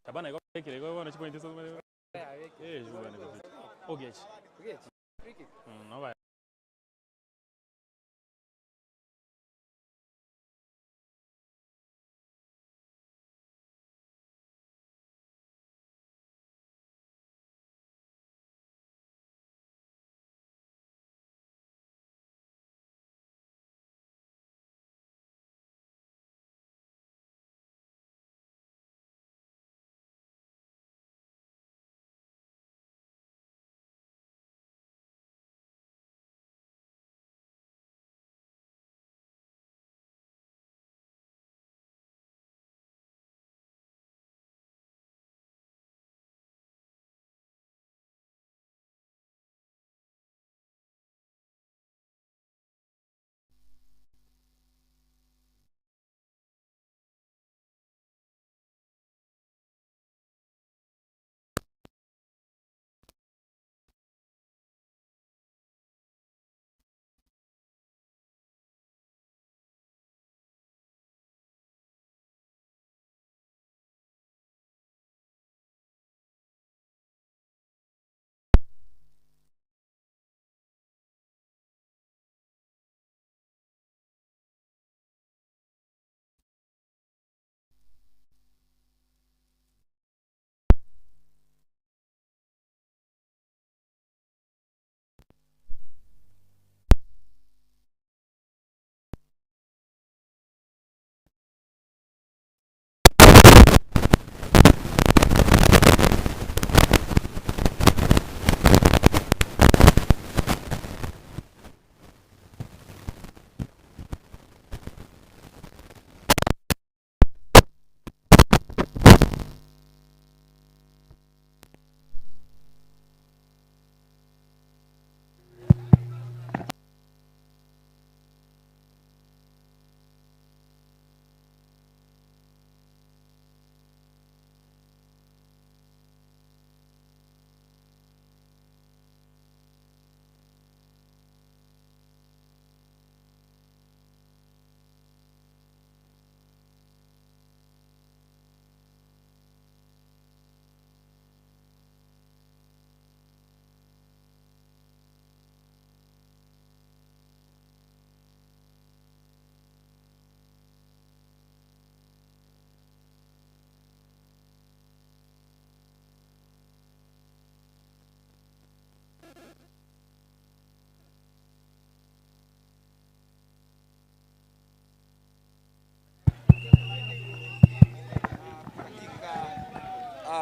Shabana iko kile iko wana chipoint sasa. Eh, Ogech. No va.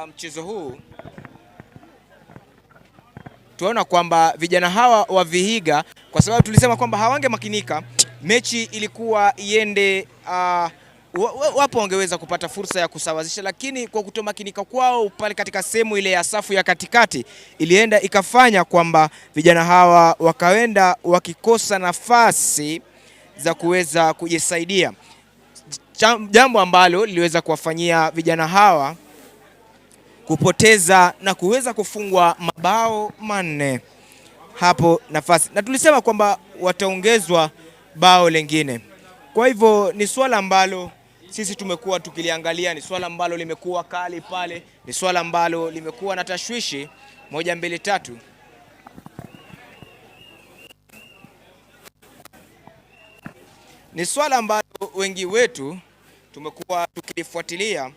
Mchezo huu tuona kwamba vijana hawa wa Vihiga, kwa sababu tulisema kwamba hawangemakinika, mechi ilikuwa iende wapo wangeweza kupata fursa ya kusawazisha, lakini kwa kutomakinika kwao pale katika sehemu ile ya safu ya katikati ilienda ikafanya kwamba vijana hawa wakaenda wakikosa nafasi za kuweza kujisaidia, jambo ambalo liliweza kuwafanyia vijana hawa kupoteza na kuweza kufungwa mabao 4 hapo nafasi, na tulisema kwamba wataongezwa bao lingine. Kwa hivyo ni swala ambalo sisi tumekuwa tukiliangalia, ni swala ambalo limekuwa kali pale, ni swala ambalo limekuwa na tashwishi. 1 2 3. Ni swala ambalo wengi wetu tumekuwa tukilifuatilia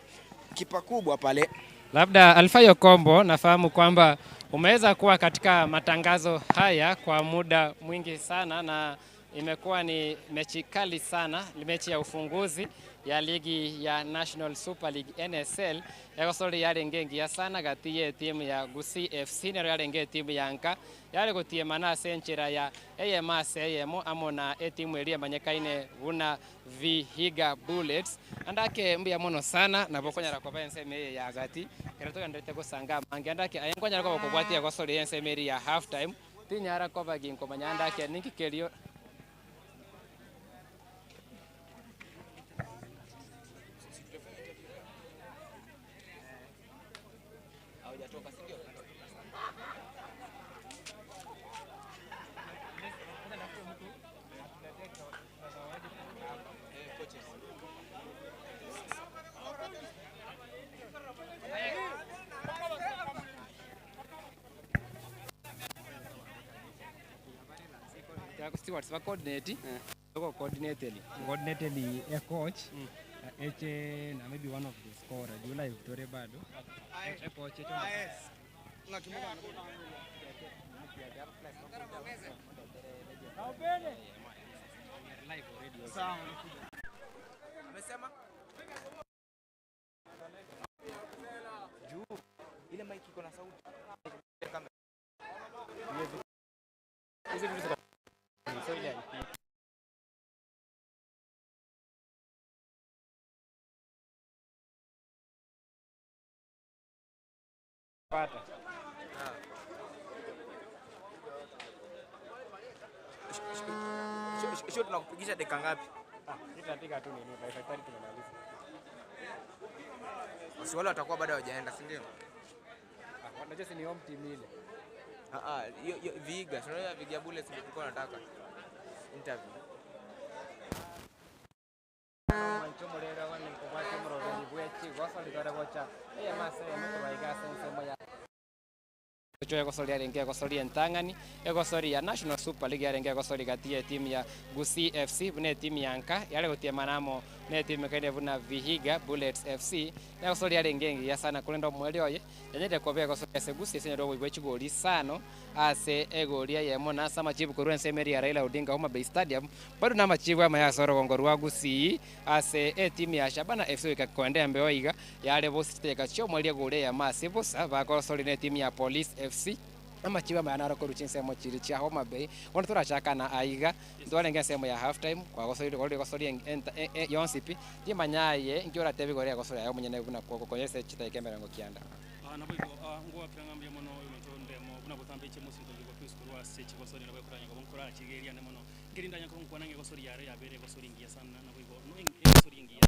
kipakubwa pale. Labda Alfayo Kombo, nafahamu kwamba umeweza kuwa katika matangazo haya kwa muda mwingi sana na imekuwa ni mechi kali sana, mechi ya ufunguzi ya ligi ya National Super League NSL egosori yarengengia sana gati ye timu ya Gusii FC nero yarenge timu ya Nka yare gutiemana ase enchera ya eyemo ase eyemo amo na etimu eria emanyekaine buna Vihiga Bullets andake mbuya mono sana nabo konyara koba ensemo eye ya gati kero togenderete gosanga mange andake aye nkonyara koba kobwatia gosori ensemo eri ya half time tinyara koba ginkomanya andake ninki kerio. Stewards ba coordinate ko coordinately coordinately a coach eche na maybe one of the scorer juu live tore bado e coach eche Sawa. Amesema juu ile mic iko na sauti. Hizi vitu ziko so ile pata. Sio tunakupigisha dakika ngapi? Tutapiga tu nini? By 5:30 tumemaliza. Wasi wale watakuwa bado hawajaenda, si ndio? Unajua si ni home team ile. Hiyo Vihiga, tunaona Vihiga Bullets ndio tulikuwa tunataka interview. Manchomolera wane kubati mroveri bwechi gosolidore gocha. Eye mase mukubaiga sense moya. Choya gosoria renge gosoria entang'ani egosoria National Super League yarenge gosori gati ya timu ya Gusii FC bune timu yanka yale gotia manamo ne timu kaine buna Vihiga Bullets FC ne gosoria renge ngiya sana kulenda mweli oye yanyete kobea gosoria se Gusii se ndo bwe sano ase egoria yemo na sama chibu korwa nsemeri ya Raila Odinga Homa Bay Stadium bado na machibu ama yasoro gongorwa Gusii ase e timu ya Shabana FC ikakwendea mbeo iga yale bositeka chio mweli gore ya masibo sa bakosori ne timu ya Police FC amachiba mayana roko ruchinsemo chiri chia Homa Bay wono turachaka na aiga ndwarenga semo ya half time kwa gosori gori gosori yonsipi timanyaye ngiora tebi gori gosori ayo munyene buna kwoko konyese chitaike merango kianda naboigo ngwa kirangambia mono ndemo buna butambe che musinto gigo piskurwa se chigosori nabo kuranya go nkora chigeria ne mono ngirindanya ko nkwana nge gosori yare yabere gosori ngiya sana naboigo no gosori ngiya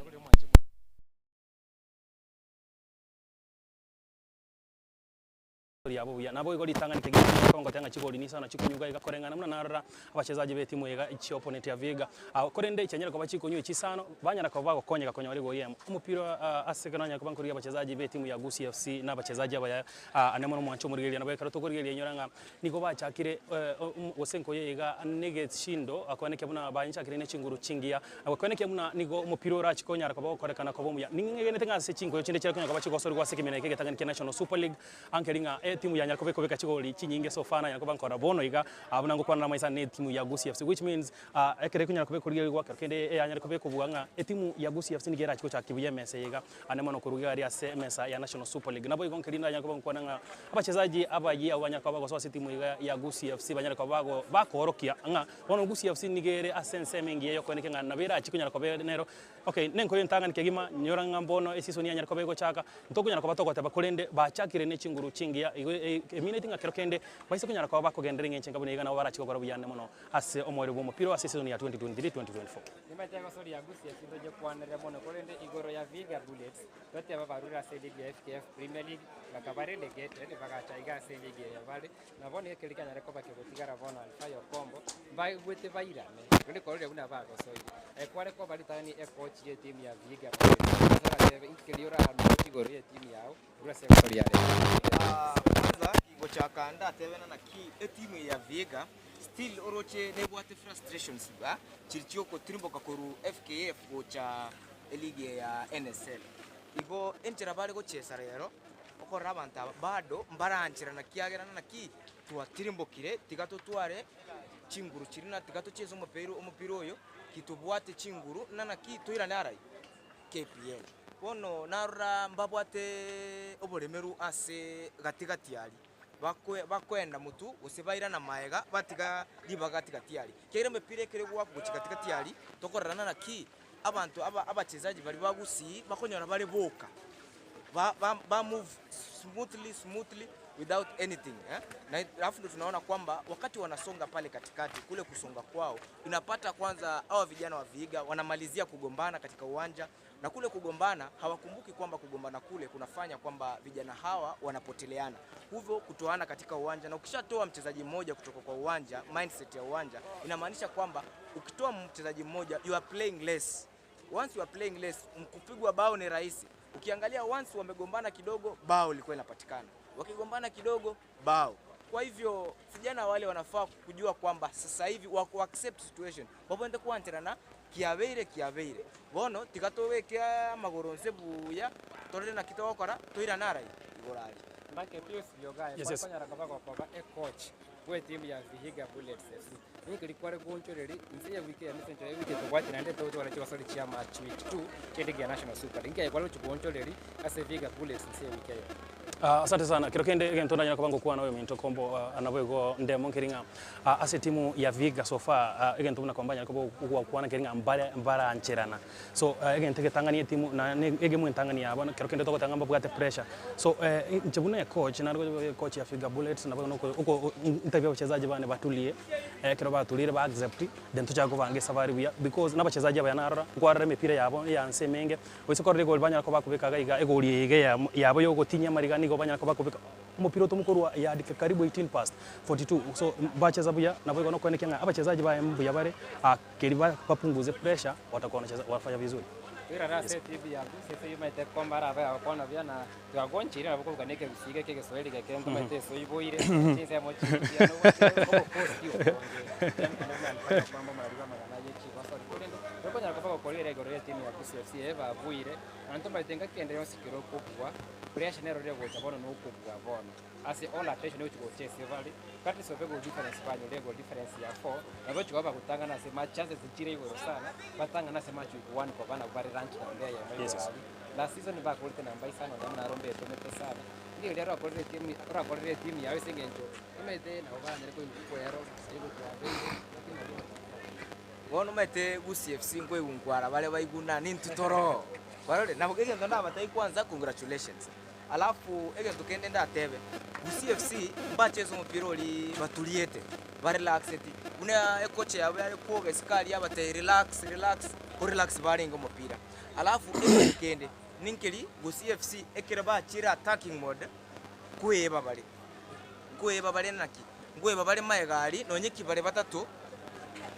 yabo ya nabo igoli tanga nitegeka kongo tanga chigoli ni sana chikunyuga igakorengana muna narora abachezaji be timu yega ichi opponent ya Vihiga korende ichanyera ko bachikonyu ichisano banyara ko bago konya gakonya bari goyemo umupira asekananya ko bankuriya abachezaji be timu ya Gusii FC n'abachezaji abaya anemo no mwancho murigeria nabo karo tokorigeria nyoranga niko bachakire osenko yega nege shindo akoneke muna banchakire ne chinguru chingia akoneke muna niko umupira orachikonya ko bakorekana ko bomuya ningene tenga se chingo chinde chirakonya ko bachigosori gwasekimena ikege tanga ni National Super League ankelinga timu ya Nyarko beko chigoli chinyinge so fana Nyarko bankora bono iga abuna ngokwana na maisa ne timu ya Gusii FC which means ekere ku Nyarko beko rigwa kende ya Nyarko beko buanga timu ya Gusii FC nigera chiko chakibuye mese iga anemo no kuruga ari ase mesa ya National Super League nabo igo nkelinda Nyarko bankwana nga abachezaji abayi abo Nyarko bago so timu iga ya Gusii FC banyarko bago bakorokia nga bono Gusii FC nigere asense mengi yo koneke nga nabera chiko Nyarko nero okay nenko yentanga nikegima nyora ngambono season ya Nyarko beko chaka ntoko Nyarko batoko tabakolende bachakire ne chinguru chingia emine tinga kero kende baise kunyara kwa bako gendere ngenche ngabone igana barachiko gora buyane mono ase omwere bo mupira ase season ya 2023 2024 nimatego sori ya Gusii FC ndoje kwanere mono kolende igoro ya Vihiga Bullets tote babarura se league ya FKF Premier League bakabare relegated bakachaiga se league ya vale nabone ekelikanya reko bakegotigara bono Alfa yo Kombo bagwete bairane kule korire buna bagosoi ekware ko balitani e coach ye team ya Vihiga Bullets sora tebe ikeliora igoro ye team yao rura se sori ya kwanza kigochaka tebena na ki etimu ya Vihiga still oroche nebwate frustrations ba chirichoko tirimboka koru FKF gocha league ya NSL igo enchera bari gochesa rero okora abantu bado mbaranchera na kiagerana na ki twatirimbokire tigatotware chinguru chirina tigatocheza umupira oyo kitubwate chinguru nana ki toirane arai KPL bono narora mbabwate oboremeru ase gatigati ari bakwenda mutu gose na maega batiga ribaga tigati ari kere mepire kere gwa kuchikatikati ari tokorana na ki abantu abachezaji bari bagusi bakonyora bari boka ba move smoothly without anything Na alafu ndo tunaona kwamba wakati wanasonga pale katikati kule kusonga kwao inapata kwanza hawa vijana wa Vihiga wanamalizia kugombana katika uwanja na kule kugombana hawakumbuki kwamba kugombana kule kunafanya kwamba vijana hawa wanapoteleana hivyo kutoana katika uwanja na ukishatoa mchezaji mmoja kutoka kwa uwanja mindset ya uwanja inamaanisha kwamba ukitoa mchezaji mmoja you are playing less. Once you are playing less mkupigwa bao ni rahisi. Ukiangalia once wamegombana kidogo bao lilikuwa linapatikana. Wakigombana kidogo bao. Kwa hivyo vijana wale wanafaa kujua kwamba sasa hivi wako accept situation babonde kuantirana kiabeire kiabeire bono tigatobeke amagoro nse buya torere na kitogokora toirana arai igorari. Mbake Pius Biogaye. Yes, yes. Kwanyara kaba koba e coach we team ya Vihiga Bullets FC. Nikiri kware gonchoreri nse ya wiki ya misencho ya wiki tobwati nande to wala chiwa sori chia match week 2 che ya National Super League. Kwale chigonchoreri ase Vihiga Bullets nse ya wiki ya. Asante sana kiro kende egento ndanya kabango kuwa nawe minto kombo anabwego ndemo nkiringa ase timu ya Vihiga so far egento muna kwambanya kobo kuwa kuwana kiringa mbara mbara ancherana so egento getangani timu na egemu entangani abana kiro kende toko tangamba bwate pressure so nchebuna ya coach na coach ya Vihiga Bullets na bano uko interview abachezaji bane batulie kiro batulire ba accept then tuchago bange safari buya because n'abachezaji abayanarora kwarra mipira yabo ya nsemenge oisokorere gol banya ko bakubeka iga egoli ige yabo yogotinya marigani banya ko bakubika mupira tumukuru ya karibu 18 past 42 so bacheza buya na boyo no kenga abachezaji ba mbuya bare akeri bapunguze pressure watakuwa wanacheza wafanya vizuri. Ira rase TV ya sese yumaite kombara ba akona bya na twagonchira nabo kuganeke bisige ke Kiswahili ke kendo maite so iboire chinse mo chiya no ko post yo kwamba marariba magana yechi basori kulendo roko kwa kolera igoro ya timu ya Gusii FC eva buire anto maitenga kende yonsi kiro kubwa pressure nero ryo gocha bono no kubwa bono ase all attention yo chiko chese vali kati so goal difference banyo le goal difference ya 4 nabo chiko bakutanga na sema chances zikire igoro sana batanga na sema match week 1 kwa bana bari rank na mbea ya mwe. Yes, yes. Last season bakulite namba isano na narombe etomete sana ndio lero akolire timu akolire timu yawe sengenjo imete na obana reko imkwero saigo kwa bono mete Gusii FC ngwe bale baiguna nintutoro barore nabo egento ndabatai kwanza congratulations alafu egento kende ndatebe Gusii FC mbachezo mupira oli batuliete barelaxete una ekoche yabo yari kuoga sikali yabate relax relax ko relax barenga mupira alafu egento kende ninkeli Gusii FC ekera bachira attacking mode kueba bare naki ngweba bare maegari nonye kibare batatu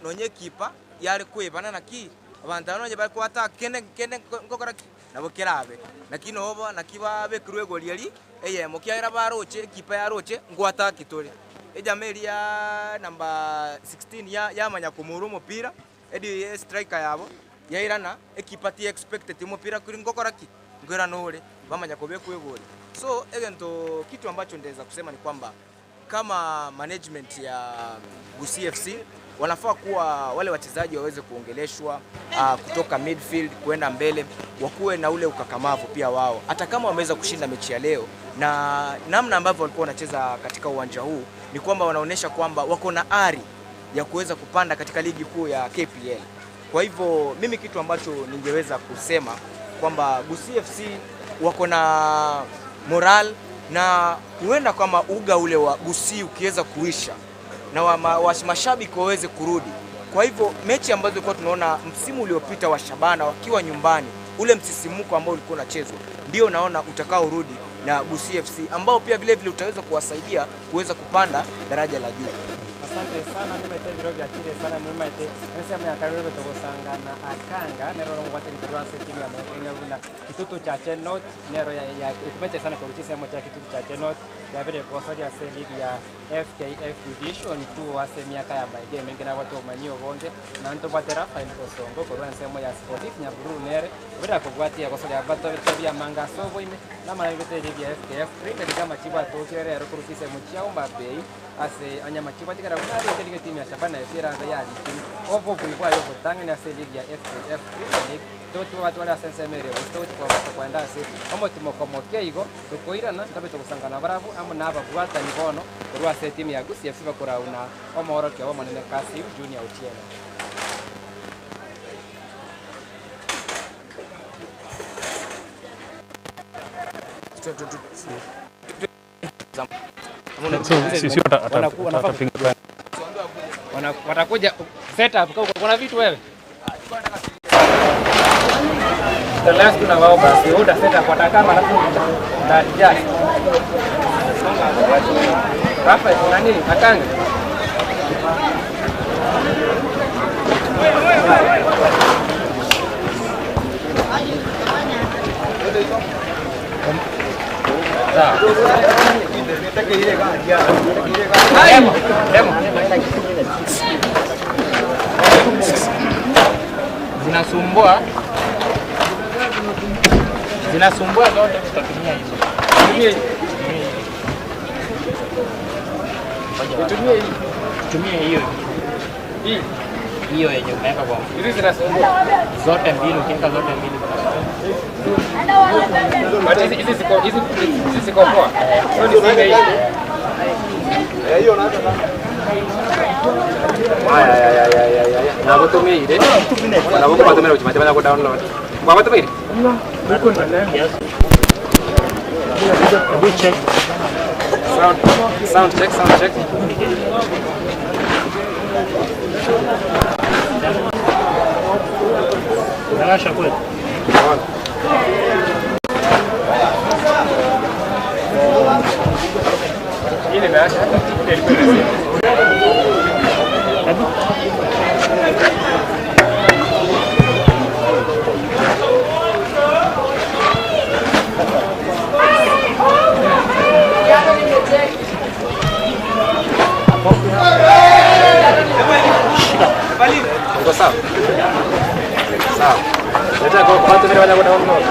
nonye kipa yari kwebana naki abantu nonye bari kwata kende kende ngokora nabo kerabe lakini obo nakiba bekirwe golieri eyemo kiaira baroche kipa yaroche ngwata kitore ejameli ya namba 16 ya yamanya kumuru mupira edi striker yabo yairana ekipa ti expected mupira kuri ngokora ki ngwera nore bamanya kobekwe goli. So egento kitu ambacho ndeza kusema ni kwamba kama management ya Gusii FC wanafaa kuwa wale wachezaji waweze kuongeleshwa kutoka midfield kwenda mbele, wakuwe na ule ukakamavu pia wao, hata kama wameweza kushinda mechi ya leo na namna ambavyo walikuwa wanacheza katika uwanja huu ni kwamba wanaonesha kwamba wako na ari ya kuweza kupanda katika ligi kuu ya KPL. Kwa hivyo mimi kitu ambacho ningeweza kusema kwamba Gusii FC wako na moral na huenda kama uga ule wa Gusii ukiweza kuisha na mashabiki waweze kurudi. Kwa hivyo mechi ambazo tulikuwa tunaona msimu uliopita wa Shabana wakiwa nyumbani, ule msisimuko ambao ulikuwa unachezwa ndio naona utakaorudi na Gusii FC, ambao pia vile vile utaweza kuwasaidia kuweza kupanda daraja la juu. Asante sana nimete biro bya kire sana nimete nsema ya karebe togosangana akanga nero ngwate litwa timu ya Kenya buna kitutu cha Chenot nero ya kumete sana kwa kisema cha kitutu cha Chenot ya vile kwa ya league ya FKF Division 2 ase miaka ya maige mengi na watu manyo bonge na nto batera Rafael Kosongo kwa nsemo ya Sportif Nyaburu nere bila kugwatia kwa ya bato bya manga sobo ime na mara yote ligi ya FKF Premier kama chibwa tokere ro kurukise muchao mabei ase anyama chibwa tikara kuna timu ya Shabana FC ranga ya ligi obo kuikwa yo kutanga na se ligi ya FKF Premier League toto watu wala sensemere toto kwa kwenda ase omotimo komokia igo tukoirana tabe tukusangana barabu amu naba bwata nibono rwa se timu ya Gusii FC bakora una omoro kya omonene kasi Junior Otieno. Watakuja set up kuna vitu wewe. The last kuna wao basi order set up watakama alafu ndajia. Rafa kuna nini? Akanga. Zinasumbua. Zinasumbua zote, tutatumia hizo. Tumie hii. Tumie hiyo. Hii. Hiyo yenye umeweka kwa mfuko. Hizi zinasumbua. Zote mbili, ukiweka zote mbili zinasumbua. But hizi ziko hizi ziko poa. So ni zile hizi. Hiyo na hata Aya. Na kutumia ile. Na kwa kutumia uchimacha kwa download. Kwa kutumia ile. Check. Sound check, sound check. Nawasha kweli. Ile imeasha. Ile ilikuwa imezima. Uko sawa? Sawa. Leta kwa watu vile wanakwenda download.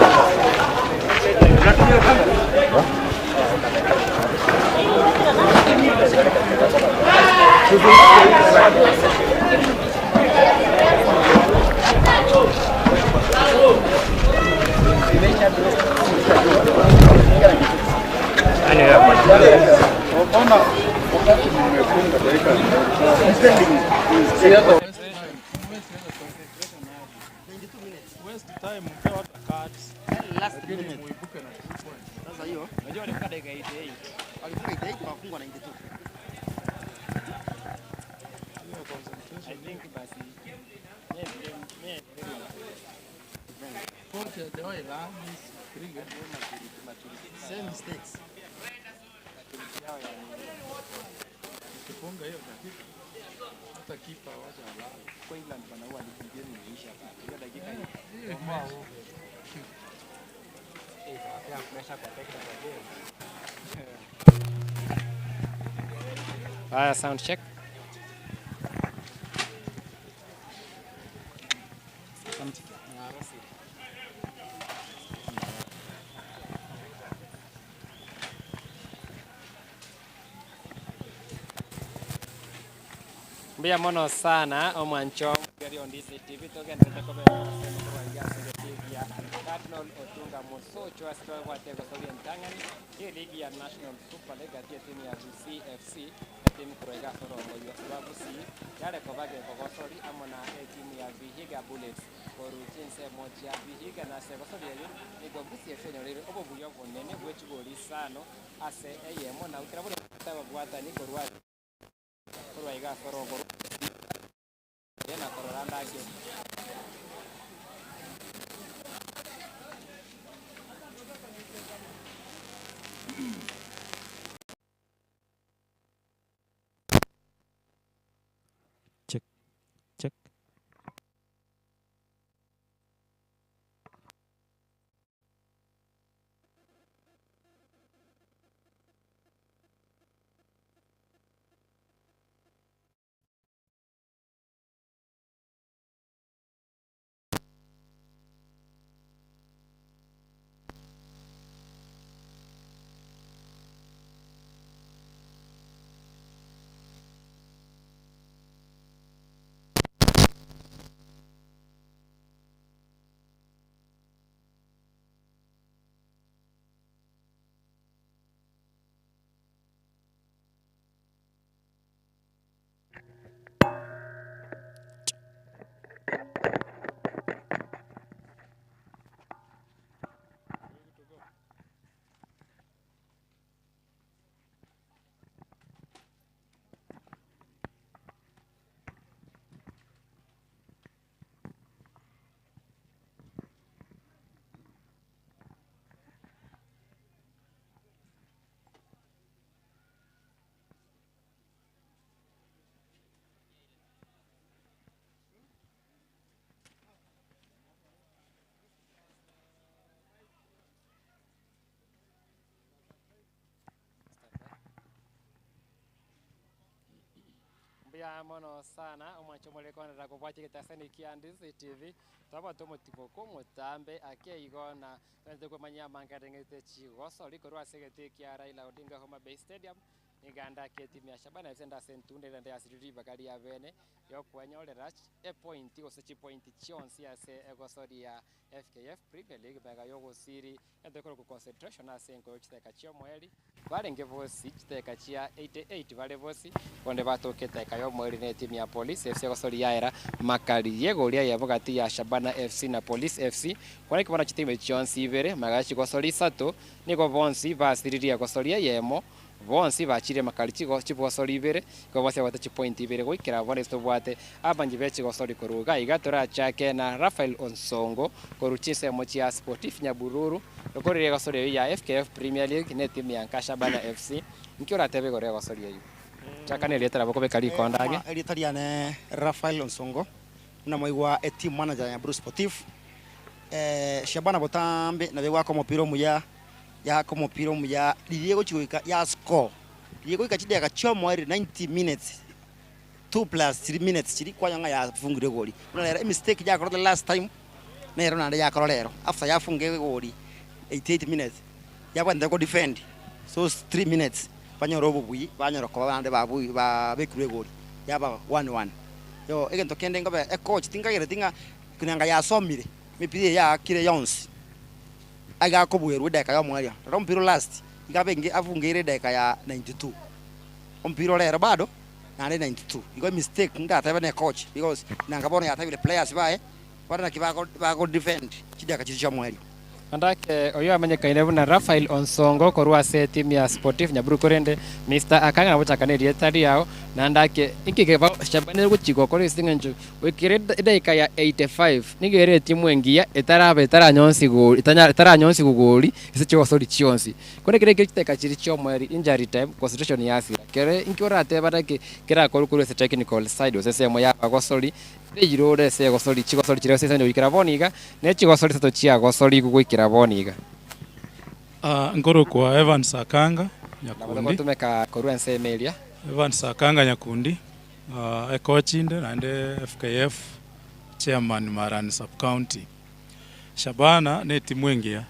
Unatumia kamera? Waste time mpewa hata cards. Last minute. Sasa hiyo Unajua walifika dakika 88. walifika 88 wakafungwa 92. I think basi. Same mistakes. Ukifunga hiyo dakika hata kipa wacha alale. Kwa England bana huwa ligi game imeisha bana. Hiyo dakika hiyo. Eh, tunapea pressure kwa technical game. Haya, sound check. Mbuya mono sana omwancho gari on DCTV togenderete ya Cardinal Otunga Mosocho asitwagwate gosoria ntang'ani ĩ ligi ya National Super League atie timu ya Gusii FC na timu kuraiga sorongo rwa Gusii yarekobage kogosori amo na timu ya Vihiga Bullets koruchinse moja Vihiga na segosoria yo nigo Gusii FC nyorire obobuya obonene bwe chigori isano ase eyemo na ukira buri tababwatani korwa korwaiga sorongo na korora ndake. Check. Check. Mbuya mono sana omwancho morekonera kobwatia egetasani kia Ndisi TV twabwate omotiboko omotambe ake igo na twenete komanya amankareng'ete chigosori korwa ase egete kia Raila Odinga Homa Bay Stadium iganda ke timu ya Shabana FC ndase ntunde rende yasiriri ibaka ria bene yokwenyorera epoint gose chipoint chionsi ase egosori ya FKF Premier League mega yogosiri etokoro ku concentration ase enkoyo chiteka chiomoeri barenge bosi chiteka chia 88 bare bosi bonde batokete eka yomoeri ne timu ya Police FC egosori yaera makari yegoria yabogati ya Shabana FC na Police FC kwana kibona chitimu chionsi ibere mega chigosori isato nigo bonsi basiriria gosoria yemo bonsi bachire makari chigo chibosori ibere igo bose bwate chipoint ibere goikera bone tobwate abanji bechigosori koruga iga torachake na Rafael Onsongo koruchise mochia Sportif Nyabururu okorire gosori ya FKF Premier League ne timu ya Shabana FC nkio ratebe gore gosori eyo chaka ne letera boko bekari kondage Eritariane Rafael Onsongo na mwaigwa e team manager ya Bruce Sportif Shabana botambe na bewako mupira muya yako mupira muya liliego chigoika ya score liliego ikachideka chomweri 90 minutes 2 plus 3 minutes chiri kwanyanga ya fungire goli unalera mistake yakoro the last time nero nande yakoro lero after yafunge goli 88 minutes yakwenda ko defend so 3 minutes banyoro obubui banyoro ko bande babui ba bekure goli yaba 1-1 yo egento kende ngobe e coach tingagere tinga kunanga yasomire mipira ya kire yonsi aga kobwerwa edaka ya mwaria rero mpiro last igabenge afungire edaka ya 92 ompiro lero bado nane 92 igo mistake ngatebe ne coach because nangabona yatabire players bae bana kibako bako defend chidaka chicha mwaria Andake oyo amenyekaine buna Rafael Onsongo korwa ase timu ya Sportif Nyaburu korende Mr. Akanga nabochakana erieta riao nandake ikike Shabana gochigwa kore sing'encho wikire edaika ya 85 nigo ere etimu engiya etaraba etaranyonsi goli etaranyonsi gogoli ase chigosori chionsi kore kere chiteka chiri chiomoeri injury time concentration yasira kere inki orateba dake kerakoru korwa ase technical side ase ensemo ya bagosori eirore ase egosori chigosori chire ase ensemo goikera boniga ne chigosori isato chiagosori goikera boniga Nkoro kwa Evans Akanga Nyakundi gotumeka korwa ensemo eria Evans Akanga Nyakundi ekochinde naende FKF chairman Marani sub county Shabana ne timu engiya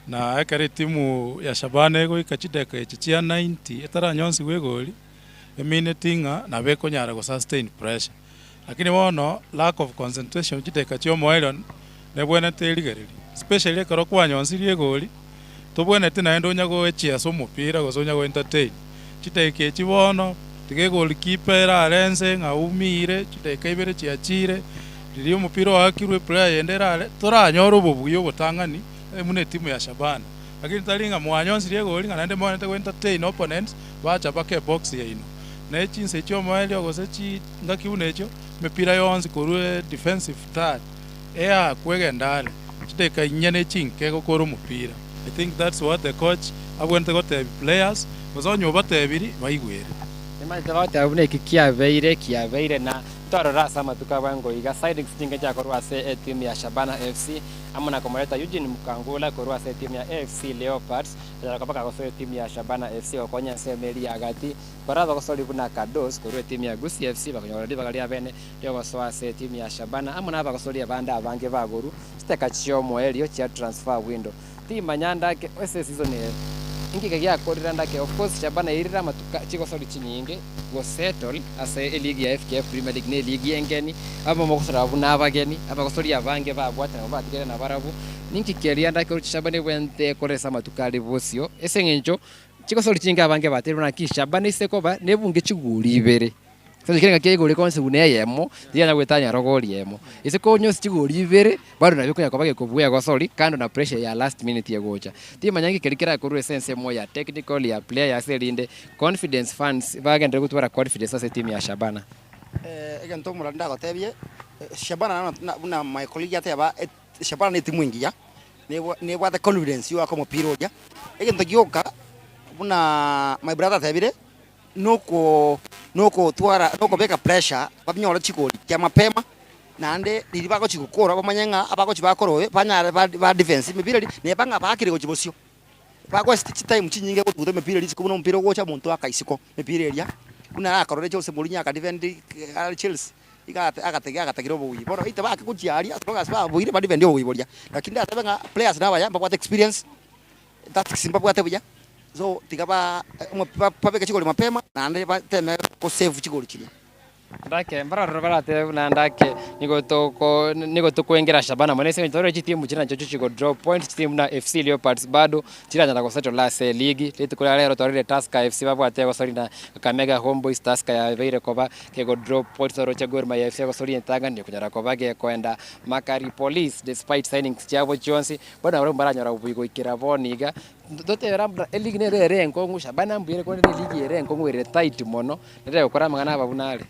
na ekere timu ya Shabana egoika chideka echi chia 90 etaranyonsi gwegoli emine tinga na bekonyara go sustain pressure lakini bono lack of concentration chideka chiomoero nebwenete erigereri especially ekero kwanyonsirie egoli tobwenete naende onya goechia ase omopira gose onya go entertain chideka echi bono tiga egoli keeper erarense ng'a umire chideka ibere chiachire riria omopira oakirwe player yende erare toranyore obobuya obotang'ani buna etimu ya Shabana lakini tari ng'a mwanyonsirie egoli ng'a naende mwanete go entertain opponents bacha baka ebox yaino na chinse chiomoerio gose chingaki buna echio mipira yonsi korwa defensive third eya kwegendare chideka inya ne chinke gokora omopira. I think that's what the coach abwente gotebi players gose onye obatebiri baigwere Nimanyete bagoteba buna eki kiabeire na twarora ase amatuko abwango iga signings chinge chiakorwa ase etimu ya Shabana FC amo na komoreta Eugene Mukangula korwa ase etimu ya AFC Leopards mpaka gosoa etimu ya Shabana FC gokonya ensemo eria agati bara bagosori buna Kados korwa etimu ya Gusii FC bakonyora ribaga ria bene riogosoa ase etimu ya Shabana amo na abagosori abande abange bagoru chiteka chiomoerio chia transfer window timanya ndake ase season eye inkike giakorire ndake of course Shabana irire amatuka chigosori chinyinge go settle ase eligi ya FKF Premier League ne eligi engeni abo mogosora buna abageni abagosori abange babwatana nabo batigere na barabwo ninki keria ndake oruchi Shabana ebwente koresa amatuka ari bosio ase eng'encho chigosori chinge abange baterire buna ki Shabana ase ekoba nebunge chiguri ibere sasa kile ngakia igori konse buna eyemo tianya gwetanya rogori emo ase konyosi chigori ibere bado nabio konya koba gekobua gosori kando na pressure ya last minute yegocha timanya ngi keri kera korwa sense mo ya technical ya player ya serinde confidence fans bagendere gutwara confidence ase team ya Shabana Egento muranda gotebie Shabana na my colleague ateba Shabana ni timu ingiya nebwate confidence yo akomopira oria egento gioka buna my brother atebire noko twara noko beka pressure babinyora chigori kia mapema nande riri bagochigukora bamanye ng'a abagochi bakorowe banyare ba defense mipira nebanga bakire gochibosio bagwa time chinyinge gotuta mipira risiko buno mpira gocha omonto akaisiko mipira eria Buna akorore Jose Mourinho akadefend Chelsea iga agatagira obowi bono ite bake kuchiaria as long as babuire badefend obowi boria, lakini ndatebe ng'a players nabaya mbabwate experience, tactics mbabwate buya, so tiga ba babeke chigori mapema naende bateme kosave chigori chiria. Ndake mbararo barate na ndake nigo toko nigo tukwengera Shabana mone se tore chitimu china chocho chiko drop points. Chitimu na FC Leopards bado chiranya goseto la se ligi letu lero torire Tusker FC babwate gosori na Kakamega Homeboys. Tusker ya beire koba kego drop points oro cha Gor Mahia FC gosori entanga ni kunyara koba ge kwenda Makari Police despite signings chabo chonsi bado baro baranyora buigo ikira boniga dotera eligi nere ere enkongu. Shabana mbire konde ligi ere enkongu, ere tight mono nere gokora mang'ana ababunare.